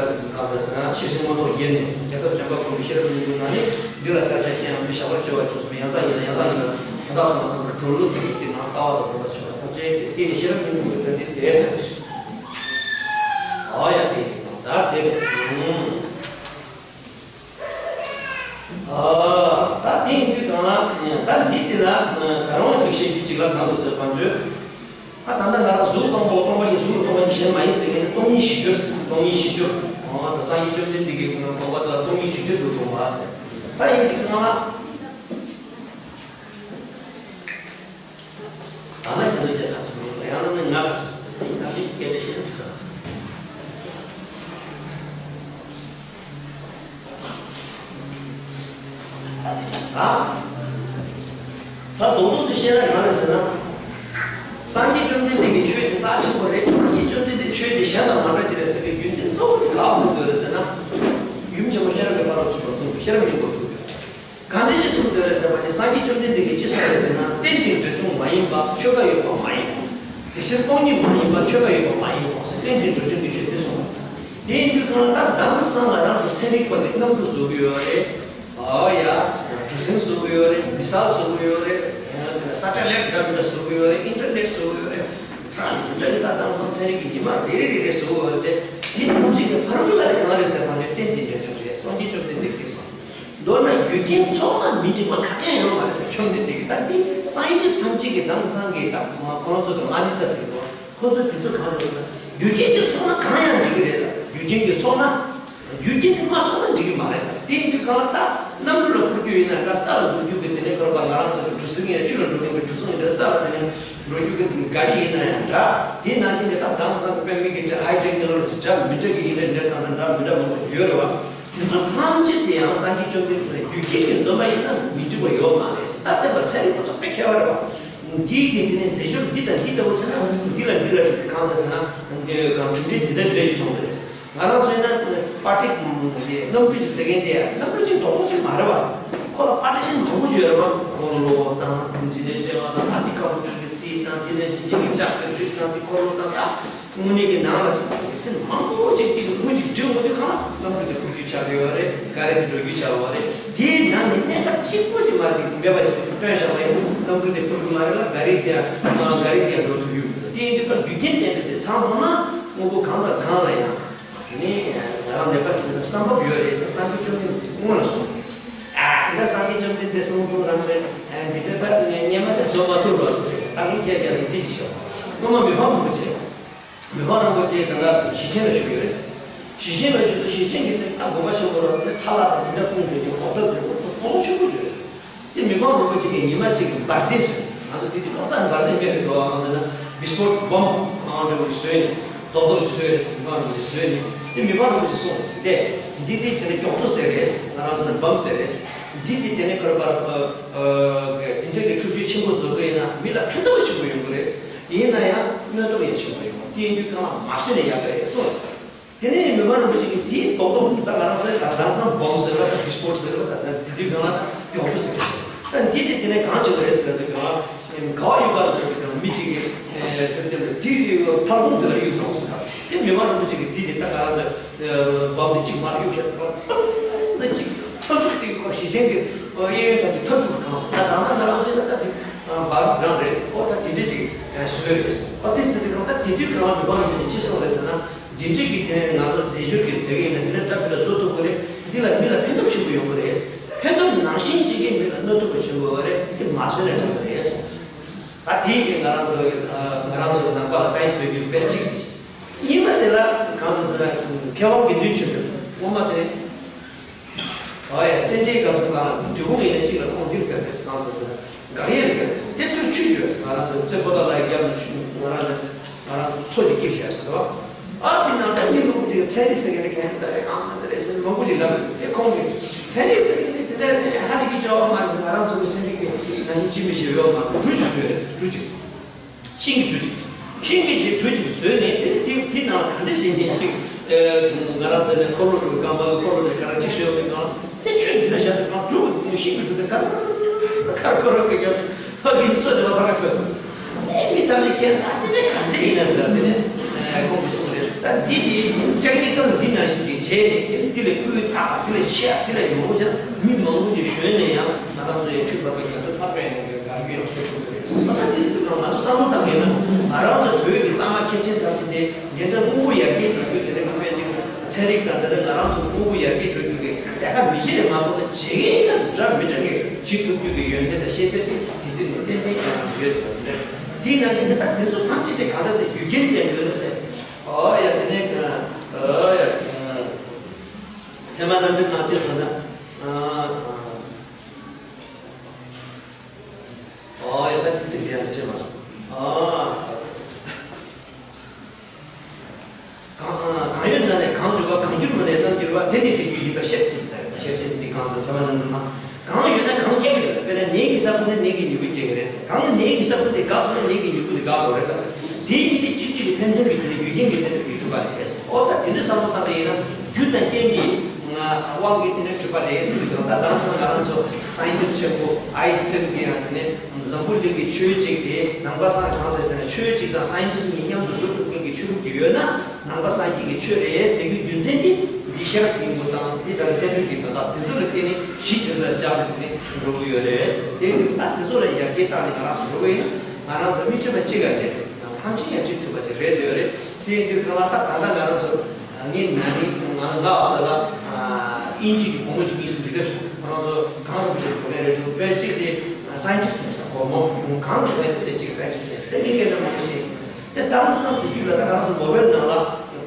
ཟེར་ཟེར་ན་ཤེར་ཕྱིན་མངོན་རྟོགས་རྒྱན་ནས་རྒྱལ་ཚབ་བྱམས་པ་ཁོང་གི་ཤེས་རབ་སྙིང་པོའི་ནང་ནས་འདི་ལ་བསལ་བྱ་ཅི་ཡང་མེད། བཞག་པར་བྱ་བ་ཅུང་ཟད་མེད། ཡང་དག་ཉིད་ལ་ཡང་དག་ཉིད་ལ་ཡང་དག་མཐོང་ན་རྣམ་པར་གྲོལ་ཟེར་གྱི་དེ་ནང་ལྟ་བ་དང་སྒོམ་པ་སྤྱོད་པ་ཐམས་ཅད་དེ་དེ་ནི་ཤེས་རབ་སྙིང་པོ་གི་དོན་དེ་དེ་ལྟ་བུ་ཞིག་ཨ་ཡ་དེ་ནི་ད་དེ་རེད། ཨ་ད་དེ་ཡིན་དུས་གང་ལ་ད་འདི་དེ་ལ་ད་རུང་ཅིག་བཤད་རྒྱུ་ཅིག་ལ་གང་འདུག་ཟེར་བ་འདྲ། ད་ད་ལྟ་ང་རང་གཟུགས་སྟོང་པ་སྟོང་པ་ཉིད། གཟུགས་ལ་སྟོང་པ་ཉིད་གཞན་མ་ཡིན་ཟེར་མཁན་ནི་སྟོང་ཉིད་གཞི་སྦྱོར་ཟེར། སྟོང་ཉིད་གཞི་སྦྱོར། ཨོ་ད་སངས་རྒྱས་བཅོམ་ལྡན་འདས་ཀྱིས་ང་དགོངས་པ་ལྟར་སྟོང་ཉིད་གཞི་སྦྱོར་དུ་དགོངས་པ་ཟེར། ད་ཡིན་དུས་གང་ལ། ད་ལྟ་ཁྱེད་ཚོ་སྐད་ག་ཚོད་མིན་ལ་ཡང་ན་ནི་ང་ག་ཚོད་ཡིན་ན་མིན་སྐད་ཆ་བཤད་ན་ཟེར། ད་ད་རྡོག་རྡོག་ཅིག་བཤད་ན་གང་རེད་ཟེར་ན། སངས་རྒྱས་བཅོམ་ལྡན་འདས་ཀྱི་ཆོས་དེ་རྩ་ཆེན་པོ་རེད། སངས་རྒྱས་བཅོམ་ལྡན་འདས་ཆོས་དེ་གཞན་དང་མ་འདྲ་ཅིག་རེད་ཟེར་བའི་རྒྱུ་མཚན་གཙོ་བོ་དེ་ག་པར་ཐུག་འདུག་རེད་ཟེར་ན། ཡུམ་ཆེན་མོ་ཤེས་རབ་ཀྱི་ཕ་རོལ་ཏུ་ཕྱིན་པར་ཐུག་ཤེས་རབ་སྙིང་པོར་ཐུག་ཡོད། གང་འདྲ་ཞིག་ཐུག་འདུག་རེད་ཟེར་བ་ནི་སངས་རྒྱས་བཅོམ་ལྡན་འདས་ཀྱིས་ཅི་གསུངས་རེད་ཟེར་ན། རྟེན་ཅིང་འབྲེལ་འབྱུང་མ་ཡིན་པ་ཆོས་འགའ་ཡོད་པ་མ་ཡིན་ནོ། དེ་ཕྱིར་སྟོང་ཉིད་མ་ཡིན་པ་ཆོས་འགའ་ཡོད་པ་མ་ཡིན་ནོ་ཟེར། རྟེན་ཅིང་འབྲེལ་འབྱུང་གི་ཆོས་དེ་གསུངས། དེ་ཡིན་དུས་གང་ལྟར་དེང་སང་ང་རང་ཚོ་ཚན་རིག་པ་གིས་གནམ་གྲུ་བཟོ་གི་ཡོད་རེད། ཨོ་ཡ། གྲུ་གཟིངས་བཟོ་གི་ཡོད་རེད། མི་སལ་བཟོ་གི་ཡོད་རེད། ས་ཊ་ལའིཊ་འདྲ་མི་འདྲ་བཟོ་གི་ཡོད་རེད། ཨིན་ཊར་ནེཊ་བཟོ་གི་ཡོད་རེད། ཁྲ་མི་འདྲ་གི་ད་དེང་སང་ཚན་རིག་གི་ཉི་མ་རེ་རེ་རེ་རེ་བཟོ་གི་ཡོད་རེད་དེ། དེ་ཐམས་ཅད་ཀྱི་ཕར་ལ་དེ་གང་རེད་ཟེར་བ་ནི་རྟེན་ཅིང་འབྲེལ་འབྱུང་རེད། སངས་རྒྱས་བཅོམ་ལྡན་འདས་ཀྱིས་གསུངས། མདོར་ན་རྒྱུ་རྐྱེན་ཚོགས་ན་མི་འགྲིག་པ་ག་གེ་ཡོད་མ་རེད་ཟེར། བཅོམ་ལྡན་འདས་ཀྱིས། ད་འདི་སའེན་ཊིསཊ་ཐམས་ཅད་ཀྱིས་དེང་སང་གི་ད་ཁོ་རང་ཚོ་གི་མ་ཎི་ཏ་ཟེར་གི་འདུག་ཁོ་ཚོས་དེ་ཚོ་གང་ཟེར་ན། རྒྱུ་རྐྱེན་གྱིས་ཚོགས་ན་གང་ཡང་འགྲིག་གི་རེད་ལ། རྒྱུ་རྐྱེན་གྱིས་ཚོགས་ན། རྒྱུ་རྐྱེན་དེ་མ་ཚོགས་ན་འགྲིག་གི་མ་རེད་ལ། དེ་ཡིན་དུས་གང་ལ་ད་གནམ་གྲུ་ལ་འཕུར་རྒྱུ་ཡིན་ན་འདྲ། ས་ལ་འཛུལ་རྒྱུ་གི་དེ་ནས་ཁོ་རང་པ་ང་རང་ཚོ་གི་གྲུ་གཟིངས་ཡིན་ན། ཆུ་ལ་འགྲོ་མཁན་གྱི་གྲུ་གཟིངས་ཡིན་ན་འདྲ། ས་ལ་དེ་ནས་འགྲོ་རྒྱུ་གི་ག་རི་ཡིན་ན་ཡང་འདྲ། དེ་ནང་བཞིན་གྱི་ད་དེང་སང་གི་དཔེ་མི་སྲིད་ཀྱི་ཧའི་ཊེག་ཊེག་ནོ་ལོ་ཇི་འདྲ་མི་འདྲ་གི་ཡིན་ན་འདྲ། དང་འདྲ་མི་འདྲ་མང་པོ་ཡོད་རེད་བ། དེ་ཚོ་ཐམས་ཅད་དེ་ཡང་སངས་རྒྱས་བཅོམ་ལྡན་འདས་ཀྱིས་རྒྱུ་རྐྱེན་གྱིས་འཛོམས་པ་ཡིན་ན་མི་འགྲིག་པ་ཡོད་མ་རེད་ཟེར། ད་བསྟན་པ་ཚན་རིག་པ་ཚོ་དཔེ་མཁས་པ་རེད་བ། འདི་གི་དེ་ནས་རྫས་སྦྱོར་འདི་དང་འདི་ལྟ་བུ་བྱས་ན་འདི་ལ་འདི་ལ་གང་ཟེར་ཟེར་ན། གྲུབ་འབྲས་འདི་དང་འདི་འདྲ་ཞིག་མཐོང་གི་རེད། ང་རང་ཚོ་ཡིན་ན་པར་ཊི་ཤན་གནམ་གྲུ་ཅིག་ཟེར་མཁན་དེ་གནམ་གྲུ་ཅིག་རྡོག་རྡོག་ཅིག་མ་རེད་བ། ཁོ་ལ་པར་ཊི་ཤན་མང་པོ་ཅིག་ཡོད་རེད་བ། འཁོར་ལོ་དང་འདི་འདྲའི་ལྟེ་བ་དང་པར་ཊི་ཤན་ཁ་བུ་ཅིག་གི་རྩིས་དང་། དེ་ནས་གཅིག་གི་ལྕགས་ཀྱི་རིགས་དང་། དེ་འཁོར་ལོ་དང་། ད་དངོས་གནས་ཀྱི་ནང་ལ་ཅིག་གི་སེམས་མང་པོ་ཅིག་ཅིག་གི་དངུལ་ཅིག་བསྒྲིལ་འོང་དུས་གང་ལ་གནམ་གྲུ་དེ་འཕུར་རྒྱུ་ཆགས་ཀྱི་ཡོད་རེད། ག་རེ་དེ་འགྲོ་རྒྱུ་ཆགས་ཡོད་རེད། དེའི་ནང་ནས་གནད་འགག་གཅིག་པོ་ཅིག་མ་ཅིག་མེད་པ་ཅིག་སྟོན་བཞག་པ་ཡིན་ན་གནམ་གྲུ་དེ་འཕུར་གྱི་མ་རེད་ལ། ག་རེ་དེ་ཡང་ག་རེ་དེ་ཡང་འགྲོ་ཐུབ་ཀྱི་ཡོད་མི་འདུག་དེ་ཡིན་དུས་ཀ་རྒྱུ་རྐྱེན་ལྡན་པའི་དེ་ཚང་སོང་ན་དངོས་པོ་གང་དང་གང་ལ་ཡང་། དེ་ནས་ང་རང་ནད་པ་དེ་ཚོ་ལ་བསམ་བབ་ཡོད་རེད་ཟེར་སངས་རྒྱས་བཅོམ་ལྡན་འདས་སྔོན་ལ་གསུངས། ཨ་དེ་ལྟར་སངས་རྒྱས་བཅོམ་ལྡན་འདས་གསུངས་དུས་རང་རེད། ཨ་འདི་འདྲ་ད་ངས་སྔོན་མ་དེ་བཟོ་མ་ཐུབ་རོགས་ཟེར། ད་ངས་ཁྱེད་ཀྱི་རིགས་འདི་ཞིག་ཤོག་སྔོན་མ་མི་ཕམ་རིན་པོ་ཆེ། མི་ཕམ་རིན་པོ་ཆེ་ད་ལྟ་ཞེ་ཆེན་ལ་བཞུགས་ཡོད་རེད་ཟེར། ཞེས་བཤད་པ་ཞིག་ཏུ་ཞེས་བཤད་ཀྱི་དེ་ལྟ་དགོངས་པ་ཆེན་པོ་རབ་ཏུ་ཐ་ལ་དང་དེ་འདྲ་ཀུན་བརྗོད་ཀྱི་གོ་ཐབས་དེ་ཁོ་ཚོ་ཕུང་ཆེན་པོ་བརྗོད་རེད། དེ་མི་ཕམ་རིན་པོ་ཆེ་གིས་ཉི་མ་གཅིག་གི་འབར་རྫས་སུ། ང་ཚོ་དེ་དུས་ཀློག་ཚར་འབར་རྫས་མེད་རེད་དོ། ང་ཚོ་ན་བི་སྤོར་སི་སྦོམ་ཨང་འདྲ་བོ་ཞིག་བཟོས་ནས་རྡོག་རྡོག་ཞིག་བཟོས་རེད། མི་ཕམ་རིན་པོ་ཆེ་བཟོས་ནས་དེ་མི་ཕམ་རིན་པོ་ཆེ་གསུངས་རེད། དེ་འདི་དེ་དེ་ནས་མགྱོགས་པོ་ཟེར་རེད། ང་རང་ཚོ་ན་སྦོམ་ཟེར་རེད། འདི་དེ་དེ་ནས་ཁོར་པར་དེ་འདྲ་གི་འཁྲུལ་རྒྱུ་ཆེན་པོ་བཟོ་གི་ཡིན་ན་མི་ལ་ཕན་ཐོགས་ཆེན་པོ་ཡོང་གི་རེད། ཡིན་ན་ཡང་གནོད་ཐོགས་ཡང་ཆེན་པོ་ཡོང་། དེ་ཡིན་དུས་གང་ལ་མ་བཟོས་ནས་ཡག་གི་རེད་གསུངས་རེད། དེ་ནས་མི་མང་རིན་པོ་ཆེ་གིས་དེའི་རྡོག་རྡོག་ད་ང་རང་ཚོའི་ད་དེང་སང་སྦོམ་ཟེར་བ་དང་བི་སྤོར་སི་ཟེར་བ་དང་དེ་དུས་གང་ལ་མགྱོགས་པོ་ཟེར་གི་རེད། ད་འདི་དེ་དེ་ནས་གང་བྱེད་པ་རེད་ཟེར་དུས་གང་ལ་ག་བ་ཡོད་པ་ཟེར་དུས་གང་མི་གཅིག་གིས་དེར་དེར་དེའི་ཐལ་གོང་དེ་ལ་གཡུག་བཏང་ཟེར། ད་དེ་མི་མང་རིན་པོ་ཆེ་གིས་འདི་དེ་ད་ང་རང་ཚོའི་སྦོམ་དེ་གཅིག་མར་གཡུག་བྱས་ད་གཅིག་ཐལ་གོང་དེ་ཁོ་ཞི་ཞིང་གི་གཡས་གཡོན་དང་དེ་ཐལ་གོང་གང་སོང་། ད་དེང་སང་ང་རང་ཚོའི་ད་ད་དེ་འབར་རང་རེད། ཨོ་ད་དེ་འདྲ་ཅིག་བཟོས་རེད། ཨོ་དེ་ཟེར་དུས་གང་ད་དེ་དུས་གང་ལ་མི་མང་རིན་པོ་ཆེ་ཅི་གསུངས་རེད་ཟེར་ན། འདི་འདྲ་གི་དེ་ནས་ང་ཚོ་རྫས་སྦྱོར་གྱི་ཟེར་གྱི་ཡིན་ན་དེ་འདྲ་འདྲ་མི་ལ་བཟོ་ཐུབ་ཀྱི་རེད། འདི་ལ་མི་ལ་ཕན་ཐོགས་ཆེན་པོ་ཡོང་གི་རེད། ཕན་ཐོགས་ནང་བཞིན་གཅིག་གིས་མི་ལ་གནོད་ཐུབ་པ་ཆེན་པོ་ཡོད་རེད། འདི་མ་བཟོས་ན་འགྲིག་གི་རེད་གསུངས། ད་དེ་གི་ང་རང་ཚོ་ང་རང་ཚོ་ནང་པ་ལ་སའེན་སི་བེད་རྒྱུ་དཔེ་གཅིག་གཉིས་པ་དེ་ལ་གང་ཟེར་ཟེར་ན་མཁས་དབང་དགེ་འདུན་ཆོས་འཕེལ་སྔོན་མ་དེ། ཨོ་ཡ། སེ་འབྲས་དགའ་གསུམ་གང་ལ་འབྲས་སྤུངས་ཡིན་ན་གཅིག་ལ་ཁོང་འདིར་བཀལ་ཏེ་གང་ཟེར་ཟེར་ན་འགག་ཡས་ལ་བཀལ་ཏེ་དེ་དུས་ཆུ་བརྗོད་ང་རང་ཚོ་རྩེ་པོ་ཏ་ལ་རྒྱབ་ནས་ཆུ་ང་རང་ཚོ་ང་རང་ཚོ་མཚོ་ཞིག་སྐྱེས་བཞག་ཟེར་བ། ཨ་དེ་ནང་ད་མི་མང་པོ་ཅིག་ཚན་རིག་ཟེར་གྱི་རེད་གང་ཟེར་རེད་ཨང་ཟེར་རེད་ཟེར་མང་པོ་ཅིག་ལབ་རེད་ཟེར། དེ་ཁོང་གིས་ཚན་རིག་ཟེར་གྱི་རེད་དེ་འདྲ་ཧ་ལས་ཀྱི་བྱ་བ་མ་རེད་ཟེར། ང་རང་ཚོ་གི་ཚན་རིག་གི་ནང་བཞིན་ཅི་མི་ཤེས་ཡོད་མ་གཏོགས་གྲུ་ཅིག་བཟོས་རེད་ཟེར། གྲུ་ཅིག་ཤིང་གི་གྲུ་ཅིག་ཤིང་གི་གྲུ་ཅིག་བཟོས་ནས་དེ་དེ་དེ་ནང་ག་འདྲ་བྱེད་ཀྱིན་ཅིག་ང་རང་ཚོ་ནས་འཁོར་ལོ་གྲུ་རྐང་པ་འཁོར་ལོ་གྲུ་ག་ར་གཅིག་བཟོས་ཡོང་གི་གང་དེ་ཆུ་འདི་ལ་བཞག་ནས་གང་གྲུ་ཤིང་གི་གྲུ་དེ་ག་ར་ག་ར་འཁོར་ལོ་གི་རྒྱབ་ནས་ཕ་གི་ཚོ་དེ་ལ་ཕ་ག་ཐོན་དེ་མི་ཐམས་ཅད་མཁྱེན་ན་དེ་འདྲ་ག་འདྲ་ཡིན་ན་ཟེར་ལ་དེ་ནས་ཁོང་གིས་གསུངས་རེད། ད་འདི་དེ་ཀྲེག་ནི་ཀལ་འདི་ནང་བཞིན་ཅིག་བྱས་ནས་དེ་ནས་དེ་ལས་སྤུས་དག་པ་དེ་ལས་ཆེ་བ་དེ་ལས་ཡོང་བ་བྱས་ན་མི་མང་པོ་ཅིག་གཞོན་ནས་ཡང་ང་རང་ཚོ་ཡང་ཆོས་པ་པའི་རྒྱ་མཚོ་ཕར་སྤེལ་ནས། ག་རེ་ཡོད་སོ་སོ་རེད། སོ་ད་དེ་སྲིད་དུ་ང་ཚོ་བསམ་བློ་བཏང་ཡོད་ན་ང་རང་ཚོ་བོད་ཀྱི་གླང་མ་མཁན་ཆེན་ཐམས་ཅད་དེ་འདི་འདྲ་དངོས་པོ་ཡར་རྒྱས་འགྲོ་རྒྱུ་དེ་རིང་ཕལ་ཆེར་ཚན་རིག་དང་དེ་རིང་ང་རང་ཚོ་དངོས་པོ་ཡར་རྒྱས་འགྲོ་རྒྱུ་གི་ལས་ཀ་མི་བྱེད་རེད་མ་གཏོགས་བྱེད་ཀྱི་ཡིན་ན་འདྲ་མི་འདྲ་གི་བྱེད་ཐུབ་རྒྱུ་གི་ཡོན་ཏན་དང་ཤེས་ཚད་དེ་དེ་དུས་ནས་ཏན་ཏན་ཡོད་པ་རེད། དེའི་ནང་གི་ད་དེ་ཚོ་ཐམས་ཅད་དེ་ག་འདྲ་ཟེར་རྒྱུ་རྐྱེན་ལྡན་ཡོད་ཟེར། ཨོ་ཡ་དེ་ནས་ཨོ་ཡ་ཚད་མ་རྣམ་འགྲེལ་ནང་ཅི་གསུངས་ན། ཨོ་ཡ་ད་དེ་ཚིག་དེ་ཡང་དྲན་མ་སོང་། ཨ། གང་གང་ཡོད་ན་ནས་གང་བྱུང་བ་གང་འགྱུར་མ་ནས་རྣམ་འགྱུར་བ་དེ་ནི་དེ་རྒྱུ་ཡིན་པར་བཤད་ཟིན་ཟེར་བ་ཤེར་ཕྱིན་འདི་གང་དུ་ཚད་མ་རྣམ་འགྱུར་མ། གང་ཡོད་ན་གང་སྐྱེ་གི་རེད། དཔེར་ན་ནད་ཀྱི་ས་བོན་ནི་ནད་ཀྱི་མྱུ་གུ་སྐྱེ་གི་རེད་ཟེར། གང་ནད་ཀྱི་ས་བོན་དེ་འགག་སོང་ན་ནད་ཀྱི་མྱུ་གུ་དེ་འགག་དགོས་རེད་ད། དེ་གཉིས་དེ་གཅིག་གཅིག་གི་ཕན་ཚུན་གྱི་དེ་ནི་རྒྱུ་རྐྱེན་གྱི་དེ་ནི་རྒྱུ་གྲུབ་པ་རེད་ཟེར། ཨོ་ད་དེ་འདྲ་བསམ་བློ་བཏང་གི་ཡིན་ན་རྒྱུ་དང་རྐྱེན་གྱི་དབང་གིས་དེ་ནི་གྲུབ་པ་རེད་ཟེར་གྱི་འདུག་ད་དེང་སང་ང་རང་ཚོ་སའེན་ཊིསི་ཆེན་པོ་ཨའི་སི་ཊིན་གྱི་ཡང་དེ་ནི། འཛམ་བུ་གླིང་གི་ཆོས་གཅིག་དེ་ནང་པ་སངས་གང་ཟེར་ཟེར་ན་ཆོས་གཅིག་དང་སའེན་ཊིསི་གཉིས་མཉམ་དུ་འགྲོ་ཐུབ་མཁན་གྱི་ཆོས་ལུགས་ཅིག་ཡོད་ན་ནང་པ་སངས་རྒྱས་ཀྱི་ཆོས་རེད་ཟེར་རྒྱུའི་རྒྱུ་མཚན་དེ་འདི་ཤར་ཕྱིན་པོ་དང་དེ་ལྟར་བསྟན་འགྲོའི་གི་དོན་དག་དེ་ཚོ་ལ་བརྟེན་ནས་གཞི་དེ་ལ་བཞག་ནས་དེ་ནས་འགྲོ་གི་ཡོད་རེད། དེ་ཡིན་དུས་ད་དེ་ཚོ་ལ་ཡར་རྒྱས་བཏང་ནས་ང་རང་ཚོ་འགྲོ་གི་ཡིན་ན་ང་རང་ཚོ་མི་ཁྲི་པ་གཅིག་ལ་བསྡད་དེ་ཐམས་ཅད་ཡར་ཁྲིད་ཐུབ་པ་ཅིག་རེད་འདོད་རེད། དེ་ཡིན་དུས་ཁ་ལ་ད་ད་ལྟ་ང་རང་ཚོ། ངའི་ན་ནིང་ང་ལ་ལགས་ས་ལ་དབྱིན་ཇི་གི་བུ་མོ་ཞིག་གཉིས་སུ་འབྲི་དེབ་སོང་ཁོ་རང་ཚོ་གང་རུ་བཞིན་འགྲོ་མཁན་རེད་འདུག་དཔེར་གཅིག་དེ་སའེན་ཊིསི་ཡིན་ས་གོ་མོ་གང་གི་སའེན་ཊིསི་ཡིན་གཅིག་སའེན་ཊིསི་ཡིན་ས་དེ་མི་སྐད་ཆ་མང་པོ་ཞིག་དེ་དང་སང་ཟེར་རྒྱུ་ལ་ད་ང་རང་ཚོ་མོ་བེལ་ནང་ལ་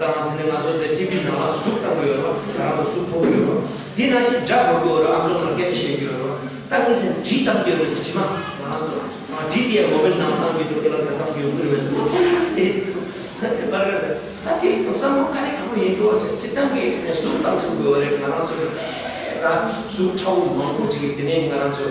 དང་དེ་ནས་ང་ཚོ་དེ་ཊི་ཝི་ནང་ལ་གཟུགས་བཏང་གི་ཡོད་རེད་བ། ང་རང་ཚོ་གཟུགས་མཐོང་གི་ཡོད་རེད་བ། དེ་ནང་བཞིན་སྒྲ་གོ་གི་ཡོད་རེད། ཨ་མཆོག་ནང་སྐད་ཆ་བཤད་ཀྱི་ཡོད་རེད་བ། ད་ངས་ཟེར་བྲིས་བཏང་གི་ཡོད་རེད་ཟེར་གྱི་མ་ང་རང་ཚོ་བྲིས་དེ་མོ་བེལ་ནང་བཏང་གི་འདུག་དེ་ལ་ད་བཏང་གི་ཡོད་གི་རེད་བ། དེ་ཐོག་དེ་དེ་པར་ག་ཟེར། ད་དེ་བསམ་བློ་དཀའ་ལས་ཁག་པོ་ཡིན་འགྲོ་ཟེར། སྤྱིར་བཏང་གི་གཟུགས་བཏང་ཐུབ་དགོས་པ་རེད། ང་རང་ཚོ་ད་གཟུགས་ཕྲ་བོ་མང་པོ་ཅིག་གིས་དེ་ནས་ང་རང་ཚོ་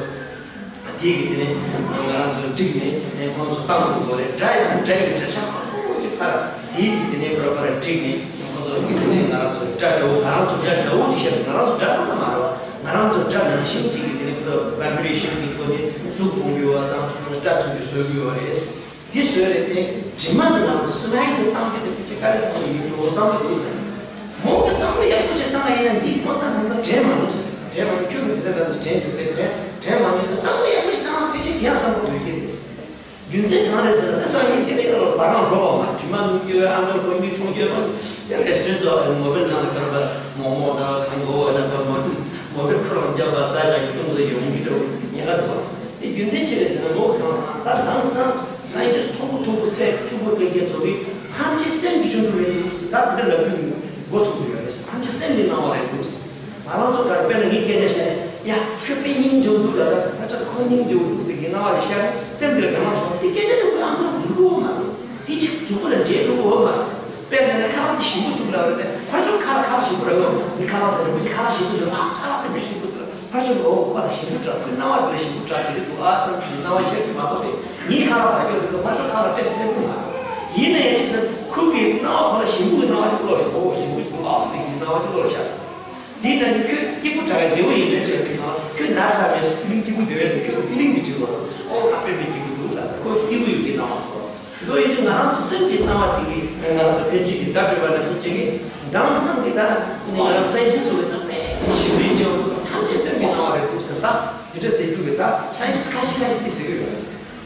དེ་གི་དེ་ནས་ང་རང་ཚོ་བསྒྲིགས་ནས་ཁོང་ཚོ་བཏང་ཐུབ་དགོས་རེད། སྒྲ་ཡང་སྒྲ་ཡི་སྒྲ་ཆ་མང་པོ་ཅིག་ཕར་དེ་གི་དེ་ནས་ཁོ་ར་ཕར་བསྒྲིགས་ནས་ཁོང་ཚོ་གི་དེ་ནས་ང་རང་ཚོ་སྒྲ་འདྲ་བོ་ང་རང་ཚོ་སྒྲ་འདྲ་བོ་ཅིག་བཤད། ང་རང་ཚོ་སྒྲ་ཁོ་ན་མ་རེད་བ། ང་རང་ཚོ་སྒྲ་ནང་བཞིན་ཅིག་གི་དེ་ནས་ཁོ་ར་བའི་བྷི་རེ་ཤན་གི་སྒོ་ནས་གཟུགས་ཕོངས་ཡོད་པ་དང་སྒྲ་ཐོན་རྒྱུ་བཟོ་གི་ཡོད་རེད། འདི་བཟོས་རེད་དེ། དྲི་མ་འདི་ནང་དུ་སི་མའི་ལ་བཏང་གི་འདུག་ཅེས་བཀའ་ལན་ཁོ་ཡིན་འགྲོ་བསམ་བློ་འདུག་ཟེར། མོ་གི་བསམ་བློ་ཡག་པོ་ཞིག་བཏང་ཡིན་ན་འདི་མོ་ཚ་ནང་དུ་དྲན་མ་འདུག་ཟེར། དྲན་མ་འདུག་ཁྱོད་ཀྱི་འདི་ཚ་ནང་དུ་དྲན་འདུག་པས་དྲན་དྲན་མ་འདུག་གི་བསམ་བློ་ཡག་པོ་ཞིག་བཏང་ན་ཕལ་ཆེར་དེ་ཡང་བསམ་བློ་འདུག་གི་རེད། རྒྱུ་མཚན་གང་རེད་ཟེར་ན་སང་ཉིན་དེ་ནས་ལ་ཟ་ཁང་འགྲོ་བ་མ་དྲི་མ་ནུབ་རྒྱུ་ཨ་མདོ་གོ་མི་མཐོང་རྒྱུ་ཡང་དེ་རེ་སི་ཊོ་རན་ཊི་ཚོ་མོ་བེལ་ནང་ལ་བཀར་བ་མོག་མོག་དང་གང་གོ་བ་ན་བ་མོ་བེལ་ཁོ་རང་རྒྱབ་པ་ཟ་བཞག་གི་བཏུང་ལ་ཡོང་གི་འདྲ་བོ་ཉེན་ཁ་འདུག་བ། དེ་རྒྱུ་མཚན་ཅི་རེད་ཟེར་ན་མོ་གང་སང་ད་དེང་སང་སའེན་ཊིསི་མཐོན་པོ་མཐོན་པོ་ཚད་མཐོན་པོ་སླེབས་མཁན་ཚོ་གིས་ཐམས་ཅད་སེམས་ཀྱི་ཆུང་ཆུང་རེད་འདུག་ཟེར། ད་དེ་འདྲ་ལབ་རྒྱུ་མགོ་ཚོས་ཀྱི་ཡོད་རེད། ཐམས་ཅད་སེམས་ཀྱི་སྣང་བ་རེད་འདུག་ང་རང་ཚོ་གར་དཔེར་ན་ངའི་སྐད་ཆ་བཤད་ནས་ཡ་ཁྱོད་དཔེ་སྙིང་རྗེ་པོ་འདུག་ལབ་ན་ཕར་ཚུར་ཁོ་སྙིང་རྗེ་པོ་འདུག་ཟེར་གྱི་སྣང་བ་ཞིག་ཤར་ནས་སེམས་འདིར་དྲན་པ་བྱུང་དེ་སྐད་ཆ་འདི་ཁོ་ཡང་ནང་འཛུལ་གྱི་ཡོད་མ་རེད། དེ་གཅིག་གཟུགས་པོ་ལ་འདྲེས་འགྲོ་གི་ཡོད་མ་རེད། དཔེར་ན་ཁ་ལག་དེ་ཞིམ་པོ་འདུག་ལབ་རེད་དེ་ཕར་ཚུར་ཁ་ལག་ཁ་ལག་ཞིམ་པོ་རེད་ཡོད་མ་རེད། ཁ་ལག་ཟེར་ན་མི་གཅིག་ཁ་ལག་ཞིམ་པོ་འདུག་ཨ་ཁ་ལག་དེ་མི་ཞིམ་པོ་འདུག་ཕར་ཚུར་ལ་འོ་ཁོ་ལ་ཞིམ་པོ་འདྲ་ཁོའི་སྣང་བ་དེ་ལ་ཞིམ་པོ་འདྲ་ཟེར་གྱི་འདུག་ཨ་བསམ་གྱི་སྣང་བ་ཤར་གྱི་མ་གཏོགས་པས་ངའི་ཁ་ལག་ཟ་རྒྱུ་རེད་འདུག་ཕར་ཚུར་ཁ་ལག་དཔེ་སྲིད་པ་འདུག་མ་རེད། ཡིན་ན་ཡང་ཅི་ཟེར་ཁོ་གི་སྣང་བ་ཁོ་ལ་ཞིམ་པོ་གི་སྣང་བ་ཞིག་བློ་ཞིག་འོ་ཞིམ་པོ་ཞིག་འདུག་ཨ་ཟེར་གྱི་སྣང་བ་ཞིག་བློ་ལ་ཤར་སོང་། དེའི་ནང་ནས་ཁྱོད་སྐྱིད་པོ་དྲག་གི་བདེ་བོ་ཡིན་པས་ཟེར་བའི་ནང་ཁྱོད་ན་ཚ་མེད་ཕི་ལིང་སྐྱིད་པོ་བདེ་བས་ཟེར་ཁྱོད་ཀྱི་ཕི་ལིང་གི་བྲིས་པ་ཨོ་ཨ་དཔེ་མི་སྐྱིད་པོ་འདུག་ལ་ཁོ་སྐྱིད་པོ་ཡོད་པའི་སྣང་བ་ཐོབ། མདོ་ཡིན་དུས་ང་རང་ཚོ་སེམས་ཀྱི་སྣང་བ་དེ་གིས་ང་རང་ཚོ་ཕན་ཆད་ཀྱི་བརྡ་སྤྲོད་པ་ན་ཁྱེད་ཅག་གིས་མདང་བསམ་གྱི་ད་ང་རང་སེམས་ཀྱི་ཚུལ་ལ་ད་དཔེ་ཞིམ་པོའི་སྐྱེ་བོ་འདུག་ཐམས་ཅད་སེམས་ཀྱི་སྣང་བ་རེད་འདུག་ཟེར་ད་དེ་འདྲ་ཟེར་རྒྱུ་གི་ད་སེམས་ཀྱི་ཁ་ཤས་ཁ་ཤས་དེ་ཟེར་གྱི་ཡོད་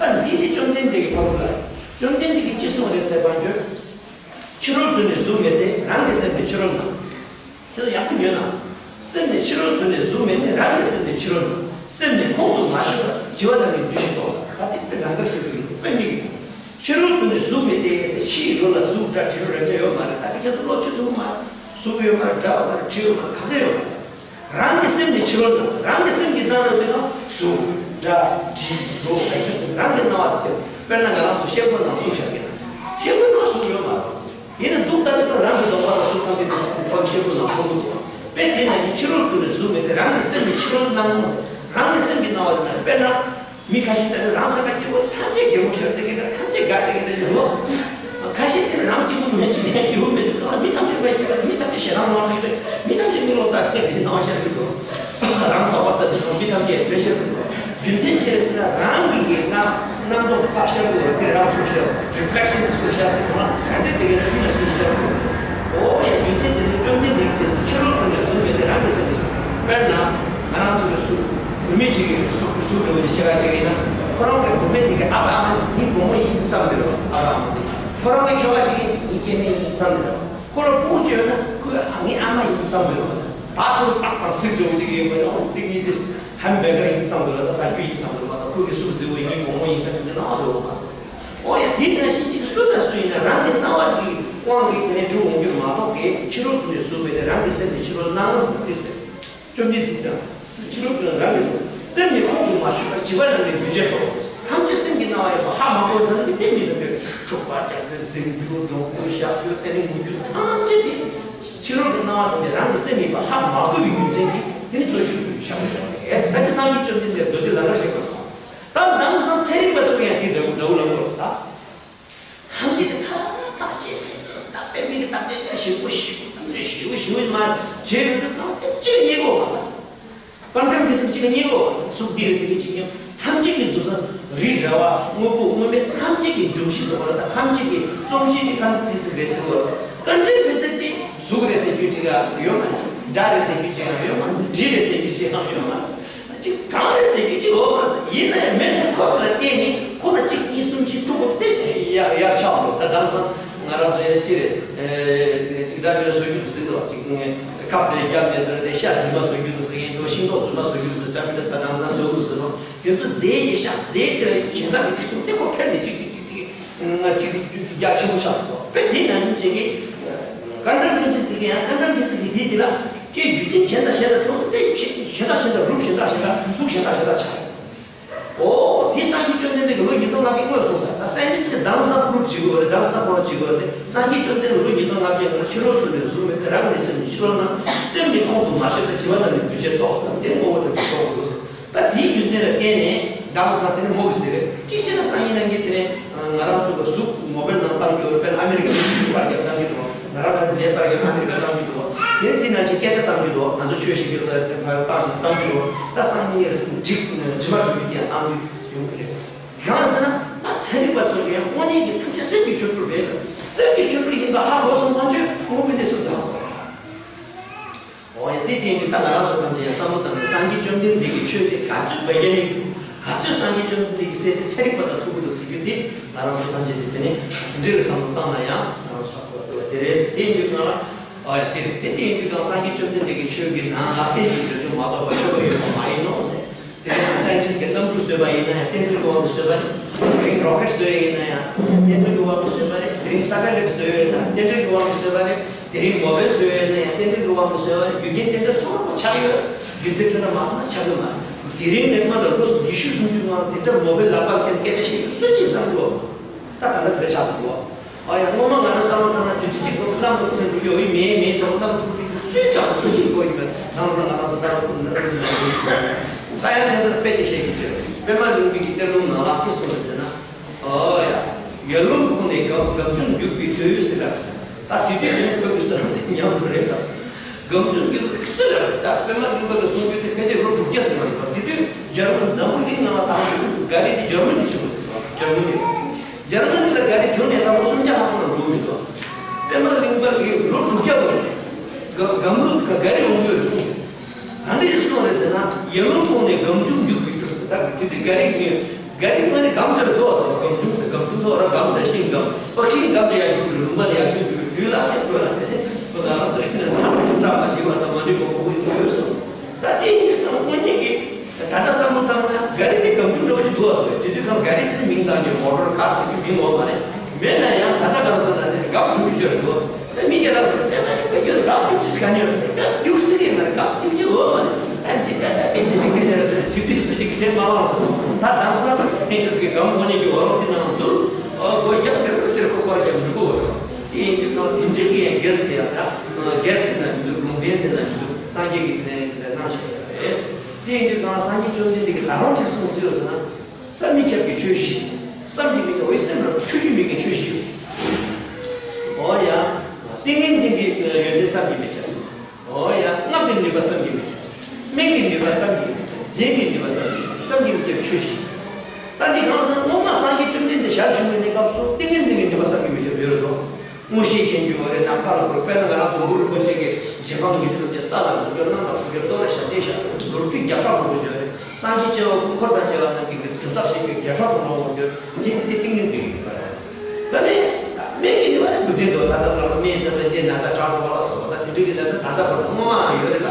རེད། ད་འདི་ནི་བཅོམ་ལྡན་འདས་ཀྱི་ཕ་རོལ་ལ་བཅོམ་ལྡན་འདས་ཀྱིས་ཅི་གསུངས་རེད་ཟེར་བ་འཇོན། ཕྱི་རོལ་དུ་ནི་གཟུགས་མེད་དེ་རང་གི་སེམས་ནི་ཕྱི་རོལ་ན། ཁྱེད་ཚོ་ཡག་པོ་ཉོན་ན། སེམས་ནི་ཕྱི་རོལ་དུ་ནི་གཟུགས་མེད་དེ་རང་གི་སེམས་ནི་ཕྱི་རོལ་ན། སེམས་ནི་ཁོང་དུ་མ་ཆུད་པར་བྱིས་པ་རྣམས་ནི་འདུ་ཤེས་ལྡོག་ལ་ད་དེ་དཔེ་ལང་ཀར་ཤེས་པའི་དཔེ་མི་གི། ཕྱི་རོལ་དུ་ནི་གཟུགས་མེད་དེ་ཕྱིའི་རོལ་ལ་གཟུགས་སྒྲ་དྲི་རོ་རེག་བྱ་ཡོད་མ་རེད་ད་དེ་ཁྱེད་ཚོ་བློ་ཆུད་ཐུབ་མ་རེད། གཟུགས་ཡོད་མ་རེད་སྒྲ་ཡོད་མ་རེད་དྲི་ཡོད་མ་རེད་ག་གེ་ཡོད་མ་རེད། རང་གི་སེམས་ནི་ཕྱི་རོལ་དང་། རང་གི་སེམས་ཀྱི་སྣང་རོལ་དེ་ནི་གཟུགས་སྒྲ་དྲི་རོ་ལ་ཅི་སེམས་རང་གི་སྣང་བ་དེ་ཚོ་དཔེར་ན་ང་རང་ཚོ་ཤེལ་སྒོ་ནང་གཟུགས་བཞག་གི་ན་ཤེལ་སྒོ་ནང་གཟུགས་ཡོད་མ་རེད། ཡིན་ན་འདུག་ལྟ་དུས་རང་གི་གདོང་པ་ལ་གཟུགས་ཐམས་ཅད་དེ་ཁོང་ཤེལ་སྒོ་ནང་མཐོང་གི་འདུག་དཔེ་དེ་ན་ནི་ཕྱི་རོལ་དུ་ནི་གཟུགས་མེད་དེ་རང་གི་སེམས་ནི་ཕྱི་རོལ་སྣང་ངོ་ཟེར་རང་གི་སེམས་ཀྱི་སྣང་བ་དེ་ན་དཔེར་ན། མི་ཁ་ཤས་ལྟ་དུས་རང་སེམས་པ་སྐྱིད་པོ་ཐམས་ཅད་གད་མོ་ཤོར་ཏེ་གི་འདྲ་ཐམས་ཅད་དགའ་སྟེ་གི་འདྲ་ཡོད། ཁ་ཤས་དེ་རང་སྐྱིད་པོ་མེད་ཅིག་ཡང་སྐྱིད་པོ་མེད་དུས་གང་ལ་མི་ཐམས་ཅད་མ་སྐྱིད་པ་མི་ཐམས་ཅད་ཞེ་སྡང་ངང་ལ་ཡོད་རེད་མི་ཐམས་ཅད་མིག་ལོག་ལྟ་སྟེ་གི་སྣང་བ་ཤར་གི་འདུག་རང་དོགས་པ་ཟ་དུས་མི་ཐམས་ཅད་དོན་ཤར་གི་འདུག་རྒྱུ་མཚན་ཅི་རེད་ཟེར་ན་རང་གི་གི་རྣམ་རྣམ་རྟོག་ཕར་ཤར་གི་ཡོད་དེ་རང་ཚུར་ཤར་རི་ཕི་ལེག་ཤན་དེ་ཚུར་ཤར་གི་འདུག་ན་ག་འདྲ་དེ་གི་འདྲ་ཅི་ལ་ཞིག་ཤར་གི་འདུག་འོ་ཡ་རྒྱུ་མཚན་དེ་ནི་བཅོམ་ལྡན་འདས་ཀྱིས་ཕྱི་རོལ་དུ་ནི་གཟུགས་མེད་དེ་རང་གི་སེམས་ནི་དཔེར་ན་ང་རང་ཚོ་གི་གཟུགས། བུད་མེད་ཅིག་གིས་གཟུགས་གཟུགས་འདྲ་བོ་ཅིག་ཕྱེད་ཀ་ཅིག་ཡིན་ན། ཁོ་རང་གི་བུད་མེད་དེ་གི་ཨ་ཕ་ཨ་མ་ངའི་བུ་མོ་ཡིན་བསམ་གི་རེད་བ་ཨ་ཕ་ཨ་མ་དེ། ཁོ་རང་གི་ཁྱོ་ག་དེ་གི་ངའི་སྐྱེ་དམན་ཡིན་བསམ་གི་རེད་བ། ཁོ་ལ་སྤུ་གུ་ཅིག་ཡོད་ན་ཁོས་ཨ་ངའི་ཨ་མ་ཡིན་བསམ་གི་རེད་བ། བག་ཏུ་ཏག་ཏག་གཟིགས་འདྲ་བོ་ཅིག་ཡིན་པ་ཡང་འདི་ངའི་དེ་ཧམ་བེ་གར་ཡིན་བསམ་གི་རེད་བ་ཟ་རྒྱུ་ཡིན་བསམ་གི་རེད་བ། ཁོ་གི་གཟུགས་མཛེས་པོ་ཡིན་ངའི་བུ་མོ་ཡིན་བསམ་གི་འདི་ན་ཨ་རེད་བ། ཨོ་ཡ་དེ་ནང་བཞིན་ཅིག་སུ་དང་སུ་ཡིན་ན་རང་གི་སྣང་བ་དེ་གི་དབང་གིས་དེ་ནས་གྲུབ་འོང་རྒྱུ་མ་གཏོགས་ཀྱི་ཕྱི་རོལ་དུ་ནས་གཟུགས་མེད་དེ་རང་གི་སེམས་ནི་ཕྱི་རོལ་སྣང་ཟེར་བ་དེ་ཟེར། བཅོམ་ལྡན་འདས་ཀྱང་ཕྱི་རོལ་དུ་རང་གི་སེམས་ནི་ཁོང་དུ་མ་ཆུད་པར་བྱིས་པ་རྣམས་ནི་འདུ་བྱེད་དོ། ཐམས་ཅད་སེམས་ཀྱི་སྣང་བ་ཡོད་པ་ཧ་མ་གོ་བའི་ཐ་ན་དེ་མི་འདུག་པས་འཁྲུག་པ་རྒྱག་རྒྱུ་འཛིང་རྒྱུ་འགྲོ་རྒྱུ་བཤགས་རྒྱུ་དེ་ནི་ངུ་རྒྱུ་ཐམས་ཅད་དེ་ཕྱི་རོལ་གྱི་སྣང་བ་དེ་ནི་རང་གི་སེམས་ཡིན་པ་ཧ་མ་གོ་བའི་རྒྱུ་མཚན་གྱིས་དེ་ནི་རྩོད་རྒྱུ་བཤགས་རྒྱུ་རེད། ད་དེ་སངས་རྒྱས་བཅོམ་ལྡན་འདས་མདོ་སྡེ་ལ་ཀར་གཤེགས་པར་གསུངས། ད་ནང་སང་ཚན་རིག་པ་ཚོ་ཡང་དེ་འདྲ་བོ་འདྲ་བོ་ལབ་དགོས་ཟེར་ད། ཐམས་ཅད་དེ་ཕ་བརྟག་དཔྱད་བྱས་བྱས་ད་དཔེ་མི་གི་བརྟག་དཔྱད་བྱས་ཞིབ་པོ་ཞིབ་པོ་ཐམས་ཅད་ཞིབ་པོ་ཞིབ་པོ་མ་བྱས་ཡོད་དུས་ནང་དེ་གཅིག་རྙེད་གོ་མ་ད། ཀ་ཊན་ཕི་སིག་གཅིག་རྙེད་གོ་མ་ཟེར་གཟུགས་འདི་རེད་ཟེར་གི་གཅིག་ཡང་ཐམས་ཅད་ཀྱི་འཛུགས་ས་རི་ར་བ་དངོས་པོ་དངོས་མེད་ཐམས་ཅད་ཀྱི་འབྱུང་གཞི་ཟེར་བ་ལ་ད་ཐམས་ཅད་ཀྱི་རྩོམ་གཞི་དེ་ཀ་ཊན་ཕི་སིག་རེད་ཟེར་གོ་ཀ་ཊན་ཕི་སིག་དེ་གཟུགས་རེད་ཟེར་རྒྱུ་གཅིག་ཡང་ཡོད་མ་རེད། སྒྲ་རེད་ཟེར་རྒྱུ་གཅིག་ཡང་ཡོད་མ་རེད། དྲི་རེད་ཟེར་རྒྱུ་གཅིག་ཡང་ཡོད་མ་རེད། ཅིག་གང་རེད་ཟེར་རྒྱུ་ཅིག་འོ་མ་ཡིན་ན་ཡང་མེད་ན་ཁོ་ལ་བརྟེན་ནས་ཁོ་ལ་གཅིག་གཉིས་གསུམ་བཞི་ཐུག་པ་དེ་ཡར་ཡར་ཆགས་འགྲོ། ད་དེང་སང་ང་རང་ཚོ་ཡང་ཅི་རེད། ཅིག་འདྲ་མི་འདྲ་བཟོ་རྒྱུ་འདུག་ཟེར་འདུག་ཅིག་ཁབ་དེ་རྒྱབ་ནས་བཟོ་རེད་དེ་ཤ་རྫུན་མ་བཟོ་རྒྱུ་འདུག་ཟེར་ཡིན་འགྲོ་ཤིང་ཏོག་རྫུན་མ་བཟོ་རྒྱུ་འདུག་ཟེར་འདྲ་མི་འདྲ་ད་དེང་སང་བཟོ་འདུག་ཟེར་རོ། དེ་ཚོ་རྫས་ཀྱི་ཤ་རྫས་དེ་ལ་ཡང་ཞེ་དྲག་གི་ཅིག་འདུག་དེ་ཁོ་ཕེབས་ནས་ཅིག་ཅིག་ཅིག་ཅིག་ང་ཅིག་རྒྱ་ཆེན་པོ་ཆགས་འདུག་དཔེ་དེ་ནང་བཞིན་བྱེད་ཀྱི་ཀ་ཊན་ཕི་སིག་དེ་ག་ཡང་ཀ་ཊན་ཕི་སིག་གི་དེ་དེ་ལ་ཁྱོད་རྒྱུ་རྐྱེན་གཞན་དང་གཞན་དང་མཚུངས་ཏེ་གཞན་དང་གཞན་དང་རུབ་གཞན་དང་གཞན་དང་གཟུགས་གཞན་དང་གཞན་དང་ཆགས། ཨོ་དེ་སངས་རྒྱས་བཅོམ་ལྡན་འདས་ཀྱིས་ལོ་ཉིས་སྟོང་ལྔ་བརྒྱ་སྔོན་གསུངས་ས། ད་སའེན་ཊིསི་ཀྱིས་དེང་སང་པུ་རུབ་བྱེད་དགོས་རེད། དེང་སང་ཁོ་རང་བྱེད་དགོས་རེད། སངས་རྒྱས་བཅོམ་ལྡན་འདས་ལོ་ཉིས་སྟོང་ལྔ་བརྒྱ་སྔོན་ཕྱི་རོལ་དུ་ནས་གཟུགས་མེད་དེ་རང་གི་སེམས་ནི་ཕྱི་རོལ་ན་སེམས་ནི་ཁོང་དུ་མ་ཆུད་པར་བྱིས་པ་རྣམས་ནི་འདུ་བྱེད་རྟོགས་ཟེར་དེ་ནི་ངོ་བོ་དེ་རྟོགས་དགོས་ཟེར། ད་དེའི་རྒྱུ་མཚན་ལ་བརྟེན་ནས་དེང་སང་དེ་ནི་མོ་གི་ཟེར་རེད། གཅིག་བྱས་ན་སང་ཉིན་གནངས་ཉིན་དེ་ནས་ང་རང་ཚོ་གི་གཟུགས་མོ་བེལ་ནང་བཏང་རྒྱུ་རེད། དཔེར་ན་ཨ་མི་རི་ཀའི་གློག་བརྙན་བཏང་རྒྱུ་འདུག་ང་རང་ཁ་སང་དེ་ལྟར་གྱི་ཨ་མི་རི་ཀ་བཏང་རྒྱུ་འདུག་དེ་དེ་ནང་བཞིན་སྐད་ཆ་བཏང་རྒྱུ་འདུག་ང་ཚོ་ཆོས་ཞིག་ཡོད་ས་དེ་ཕར་བཏང་བཏང་རྒྱུ་འདུག་ད་སང་ཉིན་ངས་འགྲིག་དྲི་མ་གྲུབ་རྒྱུ་དེ་ཡང་བཏང་རྒྱུ་ཡོང་གི་རེད། གང་ཟེར་ན་ད་ཚན་རིག་པ་ཚོ་གི་ཡང་དངོས་གནས་ཀྱི་ཐམས་ཅད་སེམས་ཀྱི་ཆོ་འཕྲུལ་རེད། སེམས་ཀྱི་ཆོ་འཕྲུལ་ཡིན་པ་ཧ་གོ་སོང་མ་བྱུང་དངོས་པོའི་གནས་ཚུལ་དེ་ཧ་གོ། འོ་ཡ་དེ་སྟེང་གི་ད་ང་རང་ཚོ་ཐམས་ཅད་ཡང་བསམ་བློ་བཏང་ནས་སངས་རྒྱས་བཅོམ་ལྡན་འདས་ཀྱི་ཆོས་དེ་ག་ཚོད་བད་ཀ་ནིག་ག་ཚོད་སངས་རྒྱས་བཅོམ་ལྡན་འདས་ཀྱི་སྲས་དེ་ཚན་རིག་པ་དང་ཐུག་གི་འདུག་ཟེར་རྒྱུ་དེ་ང་རང་ཚོ་ཐམས་ཅད་དེ་དེ་ནས་དེ་འདྲའི་བསམ་བློ་བཏང་ན་ཡང་ང་རང་ཚོ་ཧ་གོ་བ་དེ་རེད། དེ་ཡིན་དུས་གང་ལ་འོ་ཡ་དེ་རེད། དེ་དེ་ཡིན་དུས་གང་སངས་རྒྱས་བཅོམ་ལྡན་འདས་ཀྱི་ཆོས་ཀྱི་ནང་ལ་རྟེན་ཅིང་འབྲེལ་འབྱུང་མ་གཏོགས་པ་ཆོས་པ་ཡོད་པ་མ་ཡིན་ནོ་ཟེར། དེ་ནས་སའེན་ཊིསི་ཀྱི་གཏམ་རྒྱུད་བཟོས་པ་ཡིན་ན་ཡང་རྟེན་འབྲེལ་གྱི་དབང་དུ་བཟོས་པ་རེད། དེ་རིང་རོ་ཀེཊ་བཟོས་ཡིན་ན་ཡང་རྟེན་འབྲེལ་གྱི་དབང་དུ་བཟོས་པ་རེད། དེ་རིང་ས་ཊ་ལའིཊ་བཟོས་ཡོད་ན་རྟེན་འབྲེལ་གྱི་དབང་དུ་བཟོས་པ་རེད། དེ་རིང་མོ་བེལ་བཟོས་ཡོད་ན་ཡང་རྟེན་འབྲེལ་གྱི་དབང་པོ་བཟོས་པ་རྒྱུ་རྐྱེན་དེ་འདྲ་ཚང་མ་ཆགས་ཡོད། རྒྱུ་དེ་འདྲ་མ་ཚང་ན་ཆགས་ཀྱི་མ་རེད། དེ་རིང་ནས་མ་ལ་ལོ་ཉི་ཤུ་སུམ་ཅུ་ནང་དེ་འདྲ་མོ་བེལ་ལག་པར་འཁྱེར་སྐད་ཆ་བཤད་མཁན་སུ་གཅིག་བསམ་གྱི་ཡོད་མ་རེད། ད་ད་ལྟ་བོད་ཆགས་ཐུབ་ཡོད། ཨ་ཡ་སྔོན་མ་ང་རང་བསམ་བློ་བཏང་ན་དུས་ཚོད་གཅིག་པོ་གནམ་ལ་ཐུག་ནས་འགྲོ་རྒྱུ་ཡོད་མེད་མེད་དང་གནམ་ཐུག་དུས་སུས་ཀྱང་སུ་གཅིག་གོ་ཡིན་པ་ནང་ལ་ང་རང་ཚོ་ད་ལ་ཐུག་ན་ཨ་ནི་ང་ཚོ་ད་ཡང་ཁྱེད་ཚོར་དཔེ་ཅིག་བཤད་ཀྱི་བྱོས། པདྨ་གླིང་པའི་གི་གཏེར་ལུང་ནང་ལ་ཅི་གསུངས་རེད་ཟེར་ན། ཨོ་ཡ། ཡར་ཀླུང་ཁོངས་ནས་སྒམ་སྒམ་ཆུང་རྒྱུག་པའི་དུས་ཟེར་ལབ་ཟེར། ད་དེ་དུས་དེ་ནས་བོད་ཀྱི་བསོད་ནམས་དེ་ཉམས་འགྲོ་རེད་ལབ་ཟེར། སྒམ་ཆུང་རྒྱུག་པའི་སུ་ལ་ད་པདྨ་གླིང་པ་གི་གསུང་རྒྱུན་དེ་ཕལ་ཆེར་ལོ་དྲུག་བརྒྱ་ཙམ་ཡོད་རེད། དེ་དུས་འཇར་མན་འཛམ་བུ་གླིང་ནང་ལ་དར་ཞིང་ག་རེ་དེ་འཇར་མན་གྱིས་བྱུང་བ་ཟེར་བ་འཇར་མན་གྱིས། འཇར་མན་གྱི་ལ་ག་རེ་བྱུང་ནས་ད་ལོ་སུམ་བརྒྱ་ལྷག་ཙམ་ལ་འགྲོ་མི་འདུག་པདྨ་གླིང་པ་གི་ལོ་དྲུག་བརྒྱ་ལོ་སྒམ་ལུག་ག་ག་རེ་འོང་ཡོད་རེད་གསུངས། ག་འདྲ་ཞིག་གསུངས་རེད་ཟེར་ན། ཡར་ཀླུང་ཁོངས་ནས་སྒམ་ཆུང་རྒྱུག་པའི་དུས་ཟེར། ད་དེ་དུས་ག་རེ་ཡིན། ག་རེ་ང་ནི་སྒམ་དེར་འདུག་བ། སྒམ་ཆུང་ཟེར། སྒམ་ཆུང་ཟེར་བ་ར་སྒམ་ཟེར་ཤིང་སྒམ་པ་ཤིང་སྒམ་དེ་ཡར་རྒྱུག་རུམ་པ་ལ་ཡར་རྒྱུག་རྒྱུག་དུས་ལ་དེ་བོད་ལ་དེ་ནི་བོད་ལ་ང་ཚོའི་དེ་ནས་ཐང་ཆུང་བཀྲ་མ་ཤིས་པ་དང་མ་ནུས་པ་གོ་གོ་ཡོད་སོང་། ད་དེ་ཡིན་དུས་ཀྱང་དངོས་གནས་ཀྱི་ད་ལྟ་བསམ་བློ་བཏང་ན་ག་རེ་དེ་སྒམ་ཆུང་འདྲ་བོ་ཞིག་འདུག་བ། དེ་དུས་ཀྱང་ག་རེ་ཟེར་མིང་བཏགས་ཀྱི་མོ་ཊར་ཀར་ཟེར་གྱི་མིང་འོག་མ་རེད། མེད་ན་ཡང་ད་ལྟ་ག་རེ་ཟེར་ན་དེ་སྒམ་ཆུང་གི་སྐྱོ་རེད་འདུག་ད་མི་སྐྱ་ལ་བར་སེམས་ལ་རིག་པ་ཡོད་སྒམ་རྒྱུག་ཅིག་ག་ནས་རེད། སྒམ་རྒྱུག་སྲིད་ཀྱི་མ་རེད། སྒམ་རྒྱུག་ཅིག་འོ་མ་རེད། ཨ་འདི་ད་ད་མི་སྲིད་མི་སྐྱ་རེད་ཟེར། དུས་དུས་སུ་ཅིག་ཁས་མ་བླངས་སོང་། ད་དམ་སང་རང་སེམས་ཀྱི་སྒམ་ངོ་ནས་ཀྱི་འོ་རོགས་དེ་ནང་འཛུལ། ཨོ་སྒོ་རྒྱབ་དེར་དེར་ཁོ་པར་རྒྱབ་འཇུག་གོ། དེ་ཡིན་དུས་ནང་དེ་འདྲའི་གི་ཡང་རྒྱལ་སྲིད་ཡང་ད་རྒྱལ་སྲིད་ན་མི་འདུག་ལུང་བསྟན་ཟེར་ན་མི་འདུག་སངས་རྒྱས་ཀྱི་དེ་ནས་དེ་ནས་གནང་བཞག་ཡོད་རེད། དེ་ཡིན་དུས་ནང་སངས་རྒྱས་བཅོམ་ལྡན་འདས་ཀྱིས་ད་རུང་ཅིག་གསུངས་ཀྱི་ཡོད་ཟེར་ན། བསམ་མི་ཁྱབ་པའི་ཆོས་བཞི་ཟེར། བསམ་གྱིས་མི་ཁྱབ་པའི་སེམས་ལ་ཆོས་བཞི་མེད་མཁན་ཆོས་བཞི་ཡོད། འོ་ཡ། ཏིང་ངེ་འཛིན་གྱི་ཡོན་ཏན་བསམ་གྱིས་མི་ཁྱབ་ཟེར། འོ་ཡ། སྔགས་ཀྱི་ནུས་པ་བསམ་གྱིས་མི་ཁྱབ་ཟེར། སྨན་གྱི་ནུས་པ་བསམ་གྱིས་མི་ཁྱབ། རྫས་ཀྱི་ནུས་པ་བསམ་གྱིས་མི་ཁྱབ། བསམ་གྱིས་མི་ཁྱབ་པའི་ཆོས་བཞི་ཟེར། ད་འདི་གང་ལྟར་སྔོན་མ་སངས་རྒྱས་བཅོམ་ལྡན་འདས་ཞལ་བཞུགས་པའི་གནས་སྐབས་སུ་ཏིང་ངེ་འཛིན་གྱི་ནུས་པ་བསམ་གྱིས་མི་ཁྱབ་ཡོད་རེད་དོ། མངོན་ཤེས་མཁྱེན་རྒྱུ་ཡོད་རེད། ནམ་མཁའ་ལ་འཕུར། དཔེར་ན་ང་རང་དུམ་བུར་རིན་པོ་ཆེ་གི་རྗེ་འབངས་ཉི་ཤུ་རྩ་བརྒྱད་ས་ལ་འགྲོ་རྒྱུ། གནམ་ལ་འཕུར་རྒྱུ། ལྟོ་ལ་ཞབས་བརྟན་བཞག་རྒྱུ། མདོར་བསྡུས་བརྒྱ་ཕྲག་མང་པོ་ཡོད་རེད། སངས་རྒྱས་བཅོམ་ལྡན་འཁོར་དང་བཅས་པ་རྣམས་ཀྱི་གྲུབ་རྟགས་བཤད་རྒྱུ་བརྒྱ་ཕྲག་མང་པོ་ཡོད། དེ་དེ་ཏིང་ངེ་འཛིན་གྱི་ནུས་པ་རེད། ད་ནི་སྨན་གྱི་ནུས་པ་རེད། འབུལ་ཏེ་འདུག་ད་ལྟ་ང་ལ་སྨན་ཟེར་བའི་འདི་ན་ཚ་དྲག་འགྲོ་བ་ལ་སོགས་པ་ད་དེ་འདྲ་གི་ན་ཚ་ད་ལྟ་བར་དུ་སྔོན་མའང་ཡོད་རེད་ལ།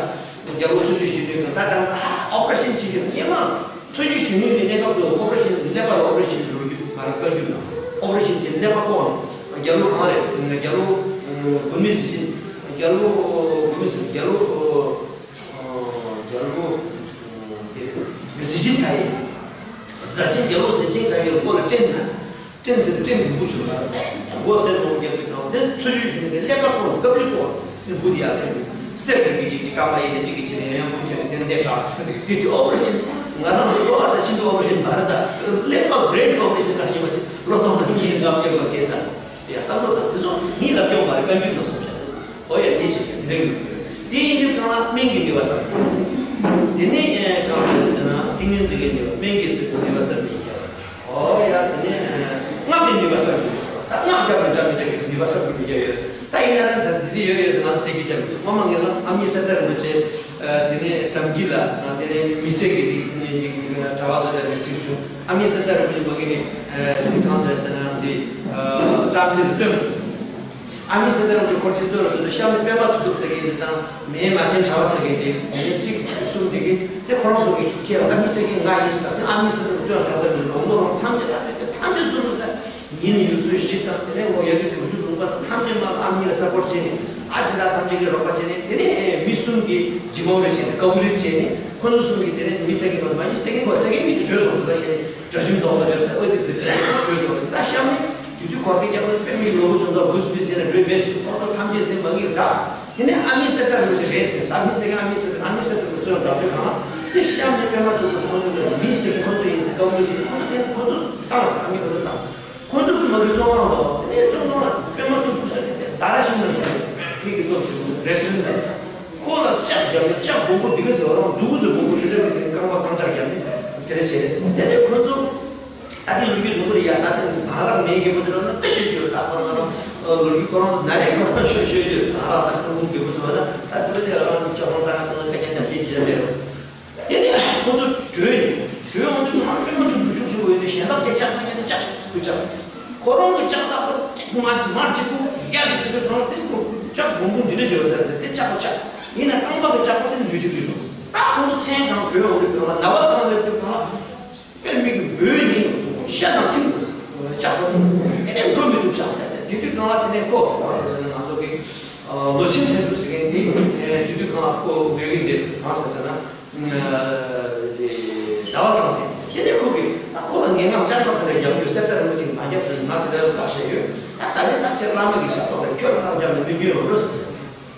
རྒྱལ་པོ་འཚོ་བཞུགས་གཞོན་ནུའི་སྐབས་ད་ལྟ་ཨོ་པ་རེ་ཤན་བྱེད་རྒྱུ་སྔོན་མ། འཚོ་བཞུགས་གཞོན་ནུའི་གནས་སྐབས་སུ་ཨོ་པ་རེ་ཤན་ཀླད་པ་ལ་ཨོ་པ་རེ་ཤན་ལུས་རྒྱུ་ང་རང་བཀའ་འགྱུར་ནང་ཨོ་པ་རེ་ཤན་གྱི་ཀླད་པ་བཀོག་ནས་རྒྱལ་པོ་གང་རེད། རྒྱལ་པོ་དགུ་མི་ཟི་ཅིན། རྒྱལ་པོ་དགུ་མི་ཟི་རྒྱལ་པོ་རྒྱལ་པོ་དེ་གཟི་བྱིན་མཐའ་ཡས། གཟི་བྱིན་རྒྱལ་པོ་གཟི་བྱིན་མཐའ་ཡས་མགོ་ལ་སྤྲིན་ན། སྤྲིན་ཟེར་སྤྲིན་གྱི་འབུ་ཆུ་ལ་མགོ་སེར་མོ་རྒྱབ་ཀྱི་དང་དེ་འཚོ་བཞུགས་གཞོན་ནུ་ཀླད་པ་ཀོ་ནས་སྐབས་རེ་ཀོ་ནས་འབུ་དེ་ཡར་ཐོན་ནས་གསེར་གྱི་གཅིག་གཅིག་རྐང་པ་ཡིན་ན་གཅིག་གིས་བྱས་ནས་ཡང་འབུ་ཐོན་ནས་དེ་འདས་དྲག་ཟེར་ནས་དེ་དུས་ཨོ་པ་རེ་ཤན་ང་རང་ཚོ་ལོ་ཨ་ད་ཤིན་ཏུ་ཨོ་པ་རེ་ཤན་མ་རེད། ད་ཀླད་པ་བྷི་རེན་ཨོ་པ་རེ་ཤན་ག་ཡིན་པ་ཅིག་ལོ་སྟོང་ཕྲག་གཉིས་ལྔ་བརྒྱབ་པ་བྱས་ཙང་ཡ་བསམ་བློ་དང་དེ་ཚོ་ངས་ལབ་ཀྱང་མ་རེད། བཀའ་འགྱུར་ནང་གསུངས་བཞག་ཨོ་ཡ་དེ་བྱས་དེ་འདྲ་ཡོད། དེ་ཡིན་དུས་གང་ལ་སྨན་གྱི་ནུས་པ་བསམ་དེ་ནས་གང་ཟེར་ཟེར་ན་ཏིང་ངེ་འཛིན་གྱི་ནུས་པ་སྨན་གྱི་ཟེར་དུས་ནུས་པ་བསམ་གྱིས་ཁྱབ། ཨོ་ཡ་དེ་ནས་སྔགས་ཀྱི་ནུས་པ་བསམ་གྱིས་ཁྱབ། ད་སྔགས་རྒྱབ་ནས་འདྲ་མི་འདྲ་གི་ནུས་པ་བསམ་གྱིས་མི་ཁྱབ་ཡོད། ད་ཡིན་ན་ད་འདི་འདི་ཡོད་ཡོད་ཟེར་ང་ཚོ་ཟེར་གྱི་བྱ་མི་འདུག་སྔོན་མ་ངས་ལ་ཨ་མྱེས་གསེར་རྟ་རིན་པོ་ཆེ་དེ་ནས་དམ་གྱི་ལ་དེ་ནས་མི་སེར་གྱི་དེ་ནས་ཅིག་གྲྭ་པ་ཚོ་དེ་ནས་ཁྲིད་བྱུང་། ཨ་མྱེས་གསེར་རྟ་རིན་པོ་ཆེ་མ་གི་ནས་དེ་ནས་གང་ཟེར་ཟེར་ན་དེ་བྲམ་ཟེར་བཙོན་བཟོས་སོང་། ཨ་མྱེས་གསེར་རྟ་རིན་པོ་ཆེ་འཁོར་གྱི་གཙོས་ལ་སོ་སོ་གཤམ་ནས་པདྨ་ཐུགས་ཐུགས་ཟེར་མཁན་དེ་དང་མེའི་མ་ཆེན་གྲྭ་པ་ཟེར་མཁན་དེ་མེ་གཅིག་གསུམ་དེ་གི་དེ་ཁོ་རང་ཚོ་གི་ཁྱེད་ཨ་མྱེས་ཟེར་མཁན་ང་ཡིན་ཟེར་ཨ་མྱེས་གསེར་རྟ་རིན་པོ་ཆེ་གཙོས་ལ་ད་ལྟ་ནས་ལོ་ངོ་རང་ཐམས་ཅད་ད་ལྟ་ཐམས་ཅད་བཙོན་དུ་ཟེར་ཉིན་ཡུན་ཚོད་བཞི་དང་དེ་ནས་ལོ་ཡར་རྒྱས་དྲུག་ཅུ་ལུང་པ་དང་ཐམས་ཅད་མ་ཨ་མྱེས་ལ་གསལ་པོར་བྱས་ནས་ཨ་ཅེ་ད་ཐམས་ཅད་ཀྱི་རོགས་པ་བྱས་ནས་དེ་ནས་མི་གསུམ་གྱིས་ཇི་མོ་རེ་བྱས་ནས་དཀའ་བོ་རེ་བྱས་ནས་ཁོ་ཚོ་གསུམ་གྱིས་དེ་ནས་མི་ཟེར་མཁན་མ་ཟེར་མཁན་གོ་ཟེར་མཁན་མི་དེ་བྲོས་སོང་། ད་ཡིན་ནས་དགྲ་བཅོམ་ལྡོག་པ་བྱས་ཟེར་ཨོ་དེ་ཟེར་བྱས་བྲོས་སོང་། ད་གཤམ་ནས། དེ་དུས་གོ་བའི་རྒྱལ་པོ་དཔེ་མི་ལོ་བུ་བྱུང་ད་འུས་པི་ཟེར་ནས་འགྲོས་མེད་ཞིག་ཁོ་ཚོ་ཐམས་ཅད་ཟེར་མ་ངེས་ར། དེ་ནས་ཨ་མྱེས་གསེར་རྟ་རིན་པོ་ཆེ་རེད་ཟེར། ད་མི་ཟེར་མཁན་ཨ་མྱེས་གསེར་རྟ་ཨ་མྱེས་གསེར་རྟ་རིན་པོ་ཆེ་བཙོན་དྲག་པོའི་སྒང་ལ་དེ་གཤམ་ནས་པདྨ་ཐུགས་ཀྱིས་ཁོ་ཚོ་ལ་མི་ཟེར་མཁན་ཁོ་ཚོ་ཡིན་ཟེར་བཀའ་མོལ་བྱས་ནས་ཁོ་ཚོ་དེ་ཁོ་ཚོ་བཏང་ཟེར་ཨ་མྱེས་ཁོ་ཚོ་བཏང་། ཁོ་ཚོ་གསུམ་མ་གི་བཙོན་ཁང་དུ་དེ་ནས་བཙོན་ཁང་ལ་པདྨ་ཐུགས་ཀྱིས་སུ་དེ་ད་ར་ཤིང་ནང་བཞིན་མི་གི་སྟོབས་ཀྱིས་རེ་སིལ་ནས་ཁོ་ལ་ལྕགས་བརྒྱབ་ནས་ལྕགས་སྦོམ་པོ་འདི་ག་ཟེར་བ་རང་མཛུ་གུ་ཟེར་སྦོམ་པོ་དེ་འདྲ་བའི་རྐང་པ་རྐང་ལྕགས་བརྒྱབ་ནས་དེ་འདྲ་བྱས་རེད་ཟེར། དེ་ནས་ཁོ་ཚོ། ད་དེ་ལོ་རྒྱུས་ལུང་པ་རེད་ཡ། ད་དེ་ཟངས་རག་མེའི་རྒྱལ་པོ་དེ་ལོ་ན་དཔེ་ཤོད་རྒྱུ་རེད། ད་ཁོ་རང་ལོ་རྒྱུས་ཁོ་རང་ཚོ་ན་རེ་ཁོ་རང་ཤོད་ཤོད་རྒྱུ་རེད། ཟངས་རག་དང་ཁོང་རྒྱལ་པོ་ཚོ་ན་ད་དེ་ལོ་དེ་རང་ལོ་ཁྱོད་རང་ད་ང་ཚོ་ལ་སྐད་ཆ་འདྲ་བཤད་རྒྱུ་རེད། དེ་ནས་ཁོ་ཚོ་བྲོས་ནས་བྲོས་འོང་དུས་ཁོ་རང་དཔེ་མ་ཐུབ་འདུག་ཤུགས་ཤུགས་ཡོད་དུས་གཞན་དག་དེ་ལྕགས་ཐང་ཆེན་དེ་ལྕགས་ཤིག་ཁོའི་ལྕགས་ཁོ་རང་གི་ལྕགས་ཐག་ཁོ་ཏིག་མ་ཅིག་མར་གཅིག་པུ་རྒྱ་ལ་དེ་དུས་ཁོ་རང་ཏིག་པུ་ལྕགས་སྦོམ་པོ་འདི་འདྲ་བྱོས་ཟེར་ཏེ་དེ་ལྕགས་པོ་ཆག་ཡིན་ན་རྐང་པ་གི་ལྕགས་པོ་དེ་ནི་ལུས་ཅིག་ལུས་སོང་ཟེར། ད་ཁོ་ཚོ་མཚན་གང་བྲོས་འོང་དུས་གང་ལ་ན་བ་གང་སླེབས་དུས་གང་ལ། དཔེ་མི་གི་འབོལ་ནི་ཤ་དང་ཐིམ་དུ་ལྕགས་པོ་དེ་དེ་ནས་འགྲོ་མི་ཐུབ་ཤག་དེ་དུས་གང་ལ་དེ་ནས་ཁོ་གང་ཟེར་ཟེར་ན་ང་ཚོ་གི་ ལོ་ཆེན་ཚེ་སྒྲུབ་ཟེར་མཁན་དེ་དུས་དུས་གང་ལ་ཁོ་དགོས་ཀྱི་འདུག་གང་ཟེར་ཟེར་ན། ཟླ་བ་གང་དེ་དེ་ནས་ཁོ་གིས་ད་ཁོ་ལ་ངན་སྔགས་ལྕགས་ཐག་དེ་འདྲ་རྒྱབ་རྒྱུ་གསེར་ལྟར་མི་གཅིག་མ་རྒྱབ་ཟེར། ང་དེ་འདྲ་བཀག་བཞག་ཡོད། ད་ད་ནི་ད་ཁྱེད་བླ་མ་གི་ཞབས་ཏོག་ལ་ཁྱོད་ལ་སྔགས་རྒྱབ་ནས་མི་འགྱུར་རོ་ཟེར་ཟེར།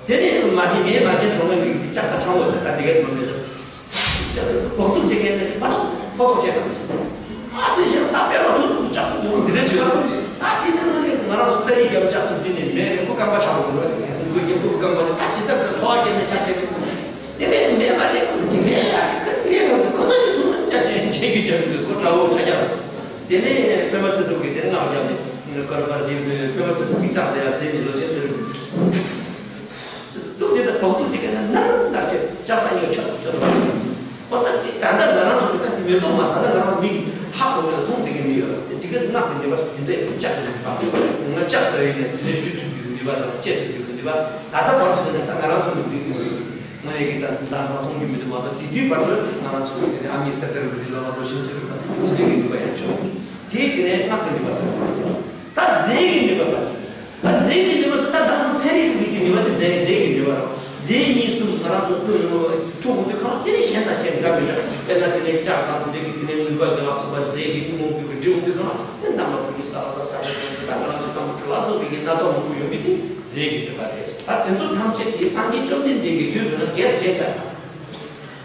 དེ་ནས་མ་གི་ངའི་མ་བྱན་གྲོང་ཁྱེར་གི་ལྕགས་ཐག་འཆང་བ་ཟེར། ད་དེ་ག་དེ་མ་མེད་ལ། བོག་ཐུག་བྱེད་མཁན་དེ་མ་གཏོགས་ཕོ་ཐོག་བྱེད་ཐུབ་ཟེར། ཨ་དེ་བཞིན་ད་དཔེ་རོ་ཐུག་ཐུག་ལྕགས་ཐུག་འདུག་འདི་འདྲ་བྱེད་ཡོད། ད་དེ་དེ་ནང་ནས་ང་རང་ཚོ་ཏ་རིག་རྒྱབ་ལྕགས་ཐུག་དེ་ནས་མེད་རེད། ཁོ་རྐང་པ་ཆག་འགྲོ་རེད། ཁོ་རྒྱབ་ཁོ་རྐང་པ་དེ་ད་ཇི་ལྟར་ཟེར་ཐོག་ཨ་རྒྱབ་ནས་ཆག་རྒྱབ་ནས། དེ་ནས་མེད་མ་རེད། ཁོ་ཅི་ལས་ལ་ཅི་ཁ་ལས་ལ་ཁོ་ཚོ་ཅི་ཐུག་ན་ཅག་ཅེ་ཅེ་གི་ཅག་གི་ཁོ་དགྲ་བོ་ཁྲ་རྒྱ། དེ་ནས་པད་མ་ཚུལ་ཁྲིམས་ཀྱིས་དེ་ནས་སྔགས་བརྒྱབ་ནས་ཀར་པར་དེ་པད་མ་ཚུལ་ཁྲིམས་ཀྱིས་ལྕགས་དེ་ཡར་ཟིན་ནས་ལོ་ཆེན་ཚུལ་ཁྲིམས། ལུགས་དེ་ལྟར་བོག་ཐུག་ཅིག་གིས་ནི་ནམ་ལྟར་ཆེ་ལྕགས་པ་གཉིས་ཆོད་ཆོད་དུ་བ། ད་དེ་ད་ལྟ་ང་རང་ཚོ་གི་ད་དེ་མེ་ཏོག་མ་ད་ལྟ་ང་རང་མིག་ཧ་གོ་གི་ལ་མཐོང་བསྡད་ཀྱི་མི་ཡོད་ལ། དེ་ག་ཚོད་སྔགས་ཀྱི་ནུས་པ་ཟེར་དེ་འདྲས་ལྕགས་ཀྱི་ནུས་པ། ང་ལྕགས་ཟེར་ཡིན་ནས་དེ་འདྲས་ཞུ་ཐུབ་རྒྱུ་གི་ནུས་པ་དང་བཅད་ཐུབ་རྒྱུ་གི་ནུས་པ། ད་ལྟ་བར་དུ་ཟེར་ན་ད་ང་རང་ཚོ་གི་མིག་གི་ནུས་པ་ང་ཡི་གི་ད་ད་ང་མཐོང་རྒྱུ་མི་འདུག་མ་གཏོགས་དེ་དུས་བར་དུ་ང་རང་ཚོ་གི་དེ་ནས་ཨ་མྱེས་གསེར་ལྟར་བུ་རི་ལ་ལ་ལོ་ཆེན་ཚེ་རིང་དང་དེ་འདྲས་ཀྱི་ནུས་པ་ཡང་བྱུང་། དེ་དེ་ནས་སྔགས་ཀྱི་ནུས་པ་ཟེར་བ། ད་རྫས་ཀྱི་ནུས་པ་ཟེར། ད་རྫས་ཀྱི་ནུས་པ་ཟེར། ད་ད་ནང་ཚན་རིག་གི་ནུས་པ་དེ་རྫས་རྫས་ཀྱི་ནུས་པ་རེད། རྫས་གཉིས་གསུམ་ང་རང་ཚོ་ཐུག་ཡོང་བ་ཐུག་འོང་དུས་གང་དེ་ནས་གཞན་དང་གཞན་འདྲ་མི་འདྲ། དཔེར་ན་དེ་ནས་ལྕགས་དང་དེ་འདྲ་གི་དེ་ནས་ནུས་པ་དེ་ལ་སོགས་པ་རྫས་ཀྱི་ཐུན་མོང་གི་འབྲི་འོང་དུས་གང་དེ་རྣམ་པ་ཀུན་གྱི་ས་ལ་ས་ས་རེད། ད་ང་རང་ཚོ་བསམ་བློ་ལ་སོགས་པའི་གི་སྣ་ཚོགས་མང་པོ་ཡོང་གི་དེ་རྫས་ཀྱི་ནུས་པ་རེད། ད་དེ་ཚོ་ཐམས་ཅད་དེ་སངས་རྒྱས་བཅོམ་ལྡན་འདས་ཀྱི་དུས་སུ་ན་གལ་ཆེ་ས་དང་།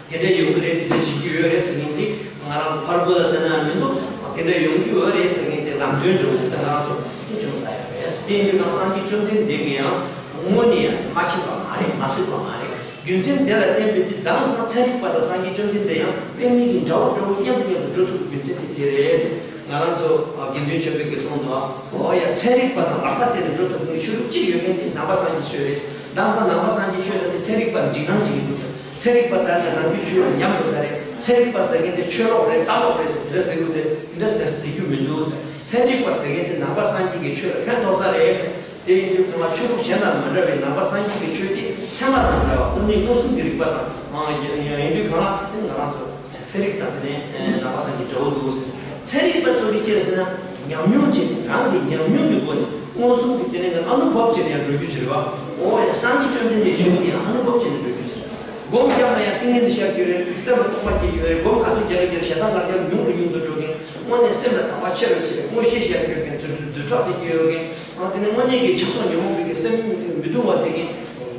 དེ་འདྲ་ཡོང་གི་རེད། དེ་འདྲ་བྱེད་ཀྱི་ཡོད་རེད་ཟེར་མཁན་དེ་ང་རང་ཕར་རྒོལ་ལ་ཟེར་ན་མི་འདུག་དེ་འདྲ་ཡོང་གི་ཡོད་རེད་ཟེར་མཁན་དེ་ལམ་སྟོན་འགྲོ་བ་དེ་ང་རང་ཚོ་དེ་བྱུང་ས་ཡོད་རེད། དེ་ཡིན་དུས་ན་སངས་རྒྱས་བཅོམ་ལྡན་འདས་ཀྱིས་ཡང་དངོས་ནས་ཡང་མ་མཁྱེན་པ་མ་རེད། མ་གཟིགས་པ་མ་རེད། རྒྱུ་མཚན་དེ་ལ་བརྟེན་པའི་དེ་དང་ཚང་ཚན་རིག་པ་དང་སངས་རྒྱས་བཅོམ་ལྡན་འདས་ཡང་དཔེ་མི་སྲིད་འདྲ་བོ་འདྲ་བོ་མཉམ་དུ་མཉམ་དུ་འགྲོ་ཐུབ་པའི་རྒྱུ་མཚན་དེ་དེ་རེད་ཟེར། ང་རང་ཚོ་དགེ་འདུན་ཆོས་འཕེལ་གྱིས་གསུངས་འདུག་ཨོ་ཡ། ཚན་རིག་པ་དང་ལག་པ་སྟེར་ནས་འགྲོ་ཐུབ་མཁན་ཆོས་ལུགས་གཅིག་ཡོད་མཁན་དེ་ནང་པ་སངས་རྒྱས་ཆོས་རེད། དེང་སང་ནང་པ་སངས་རྒྱས་ཆོས་ལབ་དེ་ཚན་རིག་པར་འཇིགས་སྣང་བྱེད་ཀྱི་འདུག་ཚན་རིག་པ་དག་གིས་ནང་པའི་ཆོས་ལ་ཉམས་འགྲོ་ས་རེད། ཚན་རིག་པ་ཟེར་མཁན་དེ་ཆོས་ལོག་རེད། ལྟ་ལོག་རེད་ཟེར་དེ་འདྲ་ཟེར་གྱི་འདུག་དེ་འདྲ་ཟེར་ཟེར་རྒྱུ་མི་འདུག་ཟེར། ཚན་རིག་པ་ཟེར་མཁན་དེ་ནང་པ་སངས་རྒྱས་ཀྱི་ཆོས་ལ་ཕན་ཐོགས་ས་རེད་ཟེར། དེ་ཡིན་དུས་གང་ལ་ཆོས་ལུགས་གཞན་དང་མི་འདྲ་བའི་ནང་པ་སངས་རྒྱས་ཀྱི་ཆོས་དེ་ཚད་མ་དང་འདྲ་བ་དངོས་གནས་མངོན་སུམ་གྱི་རིག་པ་དང་ཡིན་དུས་གང་ལ་དེ་ང་རང་ཚོ། ཚན་རིག་དང་དེ་ནས་ནང་པ་སངས་རྒྱས་འདྲ་བོ་འདུག་ཟེར། ཚན་རིག་པ་ཚོ་གིས་ཅི་ཟེར་ན་ཉམས་མྱོང་བྱས་ནས་རང་གི་ཉམས་མྱོང་གི་སྒོ་ནས་མངོན་སུམ་གྱི་དེ་ནས་ཨ་ནུ་བྷོབ་བྱས་ནས་ཡང་འགྲོ་རྒྱུ་ཅིག་རེད་བ། ཨོ་ཡ། སངས་རྒྱས་བཅོམ་ལྡན་འདས་ཆོས་ཀྱི་ཡང་ཨ་ནུ་བྷོབ་བྱས་ནས་འགྲོ་རྒྱུ་ཅིག་རེད། སྒོམ་བརྒྱབ་ན་ཡང་ཏིང་ངེ་འཛིན་ཤར་རྒྱུ་རེད། སེམས་ལ་རྟོགས་པ་སྐྱེ་རྒྱུ་རེད། སྒོམ་ག་ཚོད་རྒྱག་གི་རྒྱག་ཞེ་སྡང་ང་རྒྱལ་ཉུང་རུ་ཉུང་དུ་འགྲོ་གིན་དངོས་གནས་སེམས་ལ་དང་བ་ཆེ་རུ་ཆེ་རུ་དངོས་ཤེས་ཤར་རྒྱུ་གིན་རྫུ་འཕྲུལ་དེ་སྐྱེ་ཡོད་གིན། ཨ་དེ་ནས་དངོས་གནས་ཀྱི་ཆགས་སོགས་ཉོན་མོངས་པའི་གི་སེམས་མི་གདུང་བ་དེ་གིས་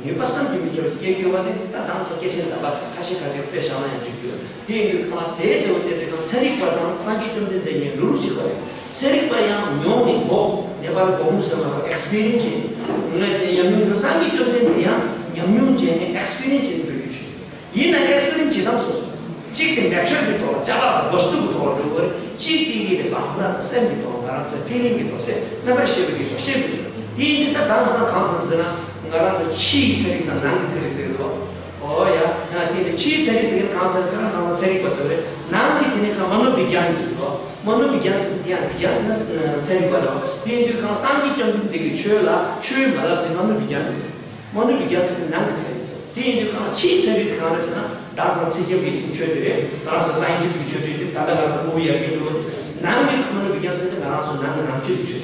ནུས་པ་བསམ་གྱིས་མི་ཁྱབ་པ་སྐྱེ་དགོས་པ་དེ་ད་དང་ཚོ་སྐྱེས་ཆེན་དམ་པ་ཁ་ཤས་ཁ་ཤས་དཔེ་བཞག་ན་ཡང་འགྲིག་གི་ཡོད། དེ་ཡིན་དུས་གང་ལ་དེའི་ལྟེ་བ་དེ་དེ་གང་ཚན་རིག་པ་དང་སངས་རྒྱས་བཅོམ་ལྡན་འདས་གཉིས་རུ་རུ་གཅིག་པ་རེད། ཚན་རིག་པ་ཡང་མྱོང་ནས་འགོག་ནེ་པ་ལ་འགོག་མུ་ཟེར་བ་ཨེགས་པི་རི་ཡན་སི་བྱས་ནས་ངས་དེ་ཉམས་མྱོང་འདུག་སངས་རྒྱས་བཅོམ་ལྡན་འདས་ཡང་ཉམས་མྱོང་བྱས་ནས་ཨེགས་པི་རི་ཡན་སི་བྱས་ནས་འགྲོ་རྒྱུ་བྱུང་། ཡིན་ན་ཨེགས་པི་རི་ཡན་སི་བྱེད་སྟངས་སོ་སོ། གཅིག་དེ་མེ་ཊར་གྱི་ཐོག་ལ་ཅ་ལག་དང་བསྟུ་གི་ཐོག་ལ་འགྲོ་དགོས་རེད། གཅིག་དེ་ཡིན་རེད་བ་ཁོ་ན་དང་སེམས་ཀྱི་ཐོག་ལ་ང་རང་ཚོའི་ཕི་ལིང་གི་ཐོག་སེམས་རྣམ་པར་ཤེས་པའི་གི་ཐོག་ཤེས་དགོས་རེད། དེ་ཡིན་དུས་ད་དེང་སང་གང་ཟེར་ཟེར་ན་ང་རང་ཚོ་ཕྱིའི་ཚན་རིག་དང་ནང་གི་ཚན་རིག་ཟེར་གི་འདུག་ཨོ་ཡ། ཡང་དེ་ནི་ཕྱིའི་ཚན་རིག་ཟེར་མཁན་གང་ཟེར་ན་ཚན་རིག་པ་ཟེར་བ་རེད། ནང་གི་དེ་ནི་གང་མ་ནོ་བི་གྱཱན་ཟེར་གི་འདུག་མ་ནོ་བི་གྱཱན་ཟེར་དེ་ཡང་བི་གྱཱན་ཟེར་ན་ཚན་རིག་པ་རེད། དེ་ཡིན་དུས་གང་སངས་རྒྱས་བཅོམ་ལྡན་འདས་ཀྱི་ཆོས་ལ་ཆོས་མ་ལབ་དེ་མ་ནོ་བི་གྱཱན་ཟེར། མ་ནོ་བི་གྱཱན་ཟེར་ནང་གི་ཚན་རིག་ཟེར། དེ་ཡིན་དུས་གང་ཕྱིའི་ཚན་རིག་དེ་གང་རེད་ཟེར་ན་བདག་དང་ཚིག་རྒྱབ་ཀྱི་ཆོས་དེ་རེད། ང་རང་ཚོ་སའེན་ཊིསི་ཀྱི་ཆོས་དེ་རེད། ད་ལྟ་ང་རང་ཚོ་མུ་བི་ཡར་རྒྱས་འགྲོ་བ་དེ་ནང་གི་མ་ནོ་བི་གྱཱན་ཟེར་དེ་ང་རང་ཚོ་ནང་གི་ནང་ཆོས་ཀྱི་ཆོས་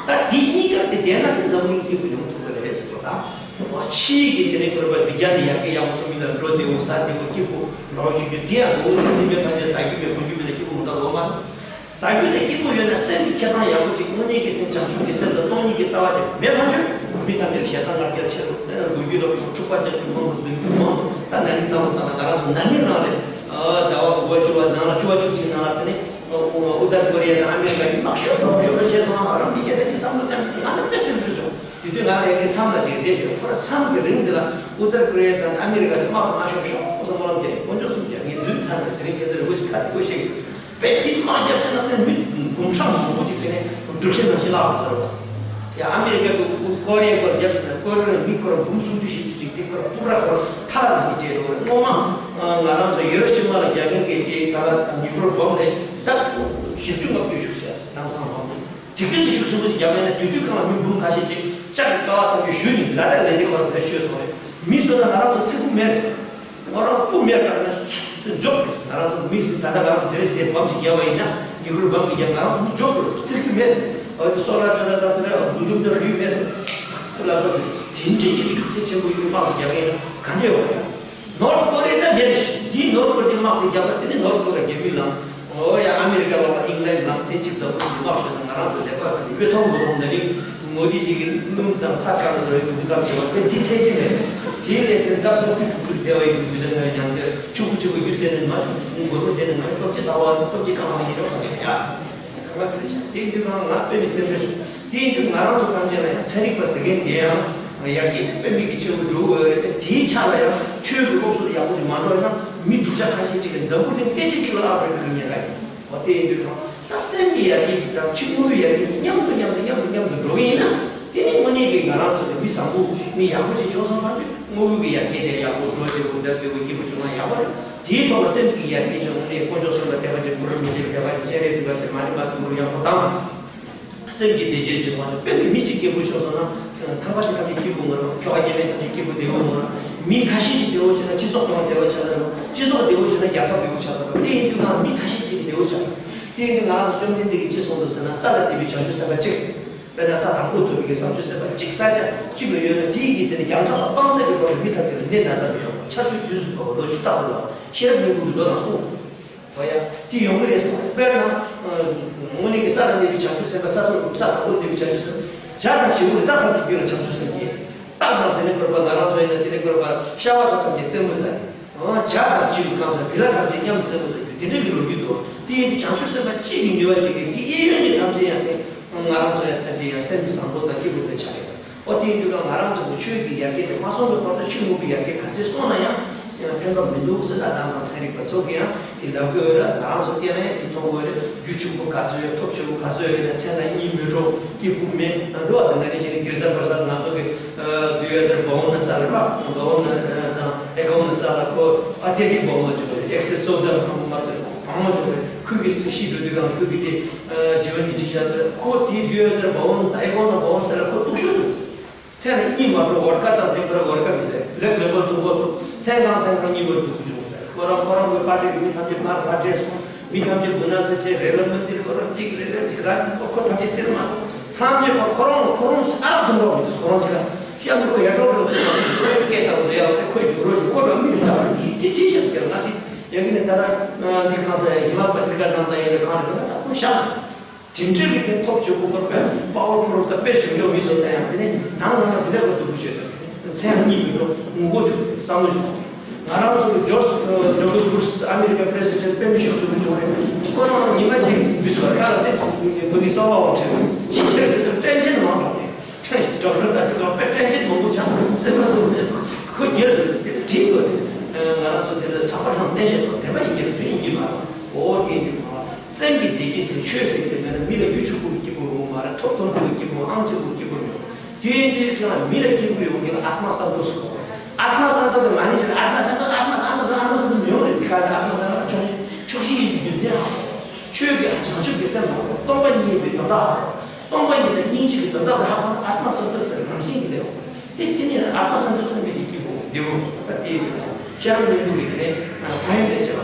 དེ། ད་དེ་གཉིས་ཀ་དེ་ལྡན་ན་དེ་འཛམ་བུ་གླིང་སྐྱིད་པོ་ཡོང་ཐུབ་ཀྱི་རེད་ཟེར་བ་དང་། ཕྱིའི་གི་དེ་ནས་བོད་པ་བི་གྱཱན་དེ་ཡར་རྒྱས་ཡག་པོ་ཐུབ་མིན་ལ་འགྲོ་བདེ་བོ་ཟ་བདེ་བོ་སྐྱིད་པོ་རོགས་ཞུ་རྒྱུ་དེ་ཡང་མགོ་བོ་དེ་ནི་མེད་པ་དེ་ཟ་རྒྱུ་མེད་གོན་རྒྱུ་མེད་ན་སྐྱིད་པོ་མི་འདུག་ལོ་མ། ཟ་རྒྱུ་དེ་སྐྱིད་པོ་ཡོད་ན་སེམས་ཀྱི་འཁྱེར་སྟངས་ཡག་པོ་ཅིག་དངོས་གནས་ཀྱི་དེ་བྱང་ཆུབ་ཀྱི་སེམས་དང་སྟོང་ཉིད་ཀྱི་ལྟ་བ་ཅིག་མེད་པ་ཅིག་མི་ཐམས་ཅད་ཞེ་སྡང་ང་རྒྱལ་ཆེ་རུ་འགུལ་རྒྱུ་རོགས་འཁྲུག་པ་རྒྱག་རྒྱུ་མང་དུ་འཛིང་རྒྱུ་མང་དུ། ད་ན་ནིང་བསམ་བློ་བཏང་ན་ང་རང་ཚོ་ན་ནིང་རང་རེད། ཟླ་བ་དགུ་པ་བཅུ་པ་ནང་ལ་བཅུ་པ་བཅུ་གཅིག་ནང་ལ་དེ་ནས་ཨུ་ཏར་ཀོ་རི་ཡ་དང་ཨ་མི་རི་ཀ་གི་དམག་ཤོར་ཤོར་ཤོར་བྱས་སོང་། ང་རང་མི་སྐད་བརྡ་གཅིག་བསམ་བློ་ཅང་མི་ང་ནི་དཔེ་སེམས་འཁྲུལ་བྱུང་། དེ་དུས་ང་ལ་ཡ་གི་མཚམས་ལ་ཅིག་བསྡད་ཡོད། ཁོ་ར་མཚམས་ཀྱི་རིང་འདི་ལ་ཨུ་ཏར་ཀོ་རི་ཡ་དང་ཨ་མི་རི་ཀ་གི་དམག་དང་མ་ཤོར་ཤོག་ཁོ་ཚོ་སྨོན་ལམ་རྒྱག་དགོས་འཇོག་གསུམ་རྒྱག་ངས་རྫུན་ཚར་ནས་དེ་རིང་ཁྱེད་ཚོ་རིན་པོ་ཆེ་ཁ་དེ་གོ་ཤེས་ཡོད། དཔེ་དེ་དམག་རྒྱབ་ཟེར་ན་དཔེ་མི་འབུམ་ཕྲག་མང་པོ་ཅིག་དེ་ནས་འདུ་ཤེས་ནང་བཞིན་བརླག་པ་ཚར་བ། ཡ་ཨ་མི་རི་ཀ་གི་ཀོ་རི་ཡའི་སྐོར་རྒྱབ་ཟེར་ན་ཀོ་རི་ཡའི་མི་ཁོ་ར་འབུམ་སུམ་ཅུ་བཞི་བཅུ་ཅིག་དེ་ཁོ་ར་སྤུ་ར་ཁོ་ར་ཐ་ར་ནང་གི་བྲལ་འགྲོ་བ་རེད། སྔོན་མ་ང་རང་ཚོ་ཡུ་རོ་ཤི་མ་ལ་རྒྱག་མཁན་གྱི་དེ་ད་ལ་ནིའུ་ཀི་ལི་ཡར་བོམ་རེད། ད་བཞི་བཅུ་ལྔ་བཅུ་བཞུགས་ཤག་ཟེར། དེང་སང་བོམ་དེ་ག་ཚོད་ཤུགས་ཆེན་པོ་ཞིག་བརྒྱབ་ཡོད་ན་དེ་དུས་གང་ལ་མི་འབུམ་ཁ་ཤས་ཅིག་ལྕགས་ཀྱི་ཀ་བ་ཐམས་ཅད་བཞུས་ནས་ལ་དྭགས་ལ་དེ་ཁོ་ར་ཕར་བཞུད་སོང་རེད། མི་ཚོ་ལ་ང་རང་ཚོ་ཚི་གུ་མེད་ཟེར། ང་རང་སྤུ་མེད་དྲགས་ནས་སུ་ཚི་འཇོག་དགོས། ང་རང་ཚོ་མི་ཚོ་ད་ལྟ་ང་རང་ཚོ་དེ་རིང་དེ་བོམ་ཞིག་བརྒྱབ་པ་ཡིན་ན་ནིའུ་ཀི་ལི་ཡར་བོམ་ཞིག་བརྒྱབ་ང་རང་ཚོ་མི་འཇོག་དགོས། ཚི་གུ་མེད་ཟེར། འོ་དེ་སོ་ལ་ཅོ་ལ་ད་དེ་ར་དུ་དུམ་དུ་རིག་མེད་ཟེར། སུ་ལ་ཚོ་མེད་ཟེར། དེ་འདྲ་ཅིག་ཤུགས་ཚད་ཆེན་པོ་ཡོད་དམག་ཏུ་རྒྱག་མཁན་ན་ག་འདྲ་ཡོང་བ་ཡོད། ནོར་ཐ་ཀོ་རི་ཡ་ད་མེད་རེད་ཤག་འདིས་ནོར་ཐ་ཀོ་རི་ཡ་དམག་ཏུ་རྒྱག་པ་དེ་ནི་ནོར་ཐ་ཀོ་རི་ཡ་རྒྱ་མི་ལངས། ཨོ་ཡ་ཨ་མི་རི་ཀ་ལ་བ་ཨིང་ལན་ལངས། དེ་གཅིག་འཛམ་བུ་གླིང་དམག་ཤོར་ན་ང་རང་ཚོ་ལས་ཀ་ག་ནས་གཡོལ་ཐོབ་མ་སོང་། ན་ནིང་མོ་དི་ཞིག་གིས་སྣུམ་དང་ཚྭ་གང་ཟེར་བའི་འདུག་ཙམ་བྱས་པ་དེ་འདི་ཚད་ཀྱི་མེད། དེའི་ལས་དེ་ཟླ་དྲུག་ཅུ་དྲུག་ཅུ་བསྡད་པ་ཡིན་འདུག་མི་ཚང་མ་མཉམ་དེར་ཕྱུག་པོ་ཕྱུག་པོ་རྒྱུ་ཟེར་ནས་མ་བྱུང་། མགོ་རུ་ཟེར་ནས་མ་སྟོབས་ཆེ་ཟ་བ་སྟོབས་ཆེ་རྐང་པ་ཡིན་རོགས་ཟེར་ཡ། གང་ལ་དེ་ཆ་དེ་འདུག་གང་ང་དཔེ་མི་སེམས་ཁྲལ་བྱུང་། དེ་ཡིན་དུས་ང་རང་ཚོ་ཐམས་ཅད་ལ་ཡང་ཚན་རིག་པ་ཟེར་མཁན་དེ་ཡང་ཡར་རྒྱས་དེ་དཔེ་མི་གི་ཆེན་པོ་འགྲོ་དགོས་རེད། དེའི་ཆ་ལ་ཡང་ཆོས་ཀྱི་སློབ་གསོ་ཡག་པོ་ཞིག་མ་འགྲོ་ཡིན་ན་མི་སྡུག་ཅག་ཁ་ཤས་ཅིག་གིས་འཛམ་བུ་གླིང་སྐད་ཆ་གཅིག་ལ་ཨ་ཕ་རི་ཀ་གི་ཉེན་ཁ་ཡོད། འོ་དེ་ཡིན་དུས་ད་སེམས་ཀྱི་ཡར་རྒྱས་དང་ཕྱི་དངོས་པོའི་ཡར་རྒྱས་མཉམ་དུ་མཉམ་དུ་མཉམ་དུ་མཉམ་དུ་འགྲོ་གི་ཡིན་ན། དེ་ནི་དངོས་གནས་ཀྱི་ང་རང་ཚོ་ནི་མི་བཟང་པོ་མི་ཡག་པོ་ཅིག་བྱུང་སོང་། ཕར་ཚུར་དངོས་པོའི་གི་ཡར་རྒྱས་དེ་ཡག་པོ་འགྲོ་བདེ་པོ་བདེ་པོ་སྐྱིད་པོ་བྱུང་ན་ཡག་པོ་རེད། དེའི་ཐོག་ལ་སེམས་ཀྱི་ཡར་རྒྱས་ཅིག་དངོས་གནས་དཀོན་མཆོག་གསུམ་ལ་དད་པ་ཅིག་གུ་རུ་མི་ཐེག་དད་པ་ཅིག་སྤྱན་རས་གཟིགས་པ་ཅིག་མ་རིག་པ་གུ་རུ་ཡག་པོ་དང་། སེམས་ཀྱི་བདེ་སྐྱིད་ཅིག་མ་ཐོབ། དཔེ་མི་མི་གཅིག་སྐྱིད་པོ་བྱུང་སོང་ན་ཐང་པ་ཅིག་ཐམས་ཅད་སྐྱིད་པོ་ངོ་རང་། ཁྱོ་ག་སྐྱེ་དམན་ཐམས་ཅད་སྐྱིད་པོ་བདེ་པོ་ངོ་རང་། མི་ཁ་ཤས་ཀྱིས་བདེ་པོ་བྱུང་ན་སྤྱི་ཚོགས་ཀྱང་བདེ་པོ་ཆགས་ཀྱི་རེད། སྤྱི་ཚོགས་བདེ་པོ་བྱུང་ན་རྒྱལ་ཁབ་བདེ་པོ་ཆགས་ཀྱི་རེད། དེ་ཡིན་དུས་ང་མི་ཁ་ཤས་ཅིག་གིས་བདེ་པོ་ཆགས། དེ་ཡིན་དུས་ང་རང་ཚོ་བཅོམ་ལྡན་འདས་ཀྱིས་ཅི་གསུངས་འདུག་ཟེར་ན། ས་ལ་གནས་པའི་བྱང་ཆུབ་སེམས་དཔའ་གཅིག་ཟེར། དཔེར་ན་ས་དང་པོ་ཐོབ་པའི་བྱང་ཆུབ་སེམས་དཔའ་གཅིག་ས་ཆ་གཅིག་ལ་ཡོད་ན། དེའི་གི་དེ་ནི་ཡང་དག་པ་སྤང་ཚད་ཀྱི་ཐོག་ནས་མི་ཐམས་ཅད་ལ་གནས་ན་ཙམ་ཡོད། ཆར་ཆུ་དུས་སུ་འཕོ་བ། ལོ་ཕྱུགས་རྟག་ཏུ་ལ་ཤེས་རབ་སྙིང་པོ་གི་མདོ་ནང་གསུངས། འོ་ཡ། དེ་ཡོང་གི་རེད་ཟེར། དཔེར་ན། དངོས་གནས་ཀྱི་ས་ལ་གནས་པའི་བྱང་ཆུབ་སེམས་དཔའ། ས་ཐོབ་ས་དང་པོ་གནས་པའི་བྱང་ཆུབ་སེམས་དཔའ། བྱ་དང་བྱིའུ་རེད། རྟག་ཐམས་ཅད་རྒྱུད་ལ་བྱང་ཆུབ་སེམས་སྐྱེ། སྟག་དང་དེ་ནས་བཀོད་པ་ང་རང་ཚོ་ཡིན་ན་དེ་ནས་བཀོད་པ་ཤ་བ་སོགས་ཐམས་ཅད་རྩེད་མོ་རྩེ། བྱ་དང་བྱིའུ་གང་ཟག་བི་ལ་ཐམས་ཅད་མཉམ་དུ་རྩེད་མོ་རྩེ་རྒྱུ་དེ་འདྲ་གི་ལོ་རྒྱུས་འདུག་དེ་ཡིན་དུས་བྱང་ཆུབ་སེམས་དཔའ་གཅིག་གི་ནུས་པ་དེ་གིས་དེ་གཡས་གཡོན་གྱི་ཐམས་ཅད་ཡང་དེ་ང་རང་ཚོ་ཡང་ཐམས་ཅད་ཡང་སེམས་བཟང་པོ་དང་སྐྱིད་པོ་དཔེ་ཆགས་ཡོད། ཨོ་དེ་ཡིན་དུས་ཀྱང་ང་རང་ཚོ་གི་ཆོས་ཀྱི་ཡར་རྒྱས་དེ་མ་སོང་བའི་བར་དུ་ཕྱི་དངོས་པོའི་ཡར་རྒྱས་ག་ཚད་སོང་ན་ཡང་ཕན་པ་མི་འདུག་ཟེར། ད་དང་དང་ཚན་རིག་པ་ཚོ་གིས་ཡང་དེ་ལབ་དགོས་ཡོད་ར། ང་རང་ཚོ་སྐྱེས་ན་ཡང་དེ་མཐོང་དགོས་རེད། རྒྱུ་ཕྱུག་པོ་ག་ཚོད་ཡོད། ཐོབ་ཆེ་པོ་ག་ཚོད་ཡོད་ན་མཚན་དང་གཉིས་མི་འགྲོ། སྐྱིད་པོ་མེད་ན་འགྲོ་བ་དང་། ད་ནི་ཅི་ནས་སྒེར་རྩ་བར་ས་ང་ཚོ་གི་དུས་ཡ་ཚར་བ་འོང་ན་ས་རེད་པ། བ་འོང་ན་དང་ཨེ་ག་འོང་ན་ས་ལ་ཁོ་ཨ་ཏེ་གི་བ་འོང་ན་ཅི་གོ་རེད། ཨེག་སེ་ཙོ་ད་ལ་ཁོ་མ་ཚོད་བ་འོང་ན་ཅི་གོ་རེད། ཁོ་གི་སྲིད་ཤི་འགྲོ་དུས་གང་ཁོ་གི་དེ་ཨ་བྱིས་པ་གི་ཅི་བྱ་ཚོད་ཁོ་དེ་དུས་ཡ་ཚར་བ་འོང་ན་ཨེ་ག་འོང་ན་བ་འོང་ས་ལ་ཁོ་སྡུག་ཤོས་འདུག་ཟེར། མཚན་ལ་གཉིས་མ་འགྲོ། ཝོར་ཀ་དང་དེ་ཁོ་ར་ཝོར་ཀ་མི་ཟེར། ལེགས་ལེགས་པར་འདུག་གོ་ཐུབ། མཚན་གང་མཚན་གང་གཉིས་པར་འདུག་བྱུང་ཟེར། ཁོ་རང་ཁོ་རང་གི་པར་ཊི་གི་མི་ཐམས་ཅད་ཕར་ཕར་བྲོས་སོང་། མི་ཐམས་ཅད་དགུ་ན་ཚེ་ཚེ་རེ་ལ་མི་འདིར་ཁོ་རང་གཅིག་རེ་རེ་གཅིག་ར་ཁོ་ཁོ་ཐམས་ཅད་དེར་མ་ཐམས་ཅད་ཁོ་ཁོ་རང་ཁོ་རང་ཨ་རག་འཐུང་རོགས་མི་འདུག་ཁོ་རང་གཅིག་ག་ཤ་མི་ཁོ་ཡར་འགྲོ་རོགས་མི་འདུག་ཁོའི་སྐད་ལྟ་བུ་ལ་ཡང་ཁོ་འགྱུར་རོགས་ཞིག་ཁོ་རང་མི་རིགས་ལྟ་བུ་ཡིན་དེ་ཅི་བཤད་ཀྱང་ང་དེ་ཡ་གི་ནས་ད་ལྟ་འདི་གང་ཟེར་ཧི་མ་པ་ཏི་ཀ་ནང་དང་ཡ་གི་གང་རེད་ན་ད་ཁོ་ཤ། དེ་འདྲའི་གི་དེ་ཐོབ་བྱུང་བོ་ཁོ་པའི་པ་ཝར་ཕུལ་ད་དཔེ་བྱུང་ཆོག་མི་སོ་ད་ཡང་དེ་ནས་ནང་ནང་ལ་དེ་འདྲ་གི་སྡུག་པོ་བྱེད་དང་། མཚན་གཉིས་མི་འགྲོ་ངུ་གོ་བྱུང་བསམ་བློ་བྱུང་། ང་རང་ཚོ་གི་ཇོར་ཇོར་ཇོར་བུ་ཤ་ཨ་མི་རི་ཀའི་པི་རེ་སི་ཌེན་ཊི་དཔེ་མི་ཤོག་ཆུང་བྱུང་རེད། ཁོ་རང་ཉི་མ་གཅིག་མི་སོ་ཁ་ལ་ཚེ་མུ་ནི་སོ་བ་འོང་བྱས་ཅི་བྱས་ཟེར་དུས་དྲན་ཅན་མང་དྲགས་ནས་ཁྲེན་ཇོར་ཇོར་ད་དེ་ག་དཔེ་དྲན་ཅན་མང་པོ་ཆགས་སེམས་པ་སྡུག་ནས་ཁོ་རྒྱལ་དུ་ཟེར་དེ་ལ་དྲིས་དགོས་ནས་ང་རང་ཚོ་དེ་ལ་ཚགས་པར་ནང་བསྟན་བྱས་ཏོ་བདེན་པ་ཡིན་གྱི་རེད་ཚུལ་ཡིན་གྱི་མ་རེད། འོ་དེ་ཡིན་དུས་ང་སེམས་ཀྱི་བདེ་སྐྱིད་ཟེར་ཆོས་ཟེར་གྱི་དེ་མེད་ན་མི་ལ་རྒྱུ་ཕྱུག་པོ་གི་སྐྱིད་པོ་ཡོང་མ་རེད། ཐོབ་ཐང་པོ་གི་སྐྱིད་པོ་ཨང་ཆེ་པོ་གི་སྐྱིད་པོ་ཡོང་། དེ་ཡིན་དུས་ཁྱེད་རང་མི་ལ་སྐྱིད་པོ་ཡོང་གི་ལ་ཨཱཏྨ་སཾ་བྷོ་ཊ་ཟེར་གོ། ཨཱཏྨ་སཾ་བྷོ་ཊ་དེ་མ་ནི་ཟེར་ཨཱཏྨ་སཾ་བྷོ་ཊ་ཨཱཏྨ་སཾ་བྷོ་ཊ་ཨཱཏྨ་སཾ་བྷོ་ཊ་མི་ཡོང་རེད། དེ་ག་ནི་ཨཱཏྨ་སཾ་བྷོ་ཊ་ཆོག་ཆོག་ཤེས་ཡིན་རྒྱུ་མཚན་ཧ་གོ། ཆོས་ཀྱི་བྱང་ཆུབ་ཀྱི་སེམས་ཧ་གོ། སྟོང་པ་ཉིད་ཡིན་པའི་དོན་དག་ཧ་གོ། སྟོང་པ་ཉིད་དང་སྙིང་རྗེ་གི་དོན་དག་ལ་ཧ་གོ་ན་ཨཱཏྨ་སཾ་བྷོ་ཊ་ཟེར་རང་བཞིན་གྱིས་སླེབས་འོང་། དེ་དེ་ནི་ཨཱཏྨ་སཾ་བྷོ་ཊ་ཚང་མི་དེ་སྐྱིད་པོ་བདེ་པོ་ད་དེ་ཡིན་པ་ཤེས་རབ་སྙིང་པོ་གི་དེ་ནས་ཕན་ཡོན་དེ་ཆེ།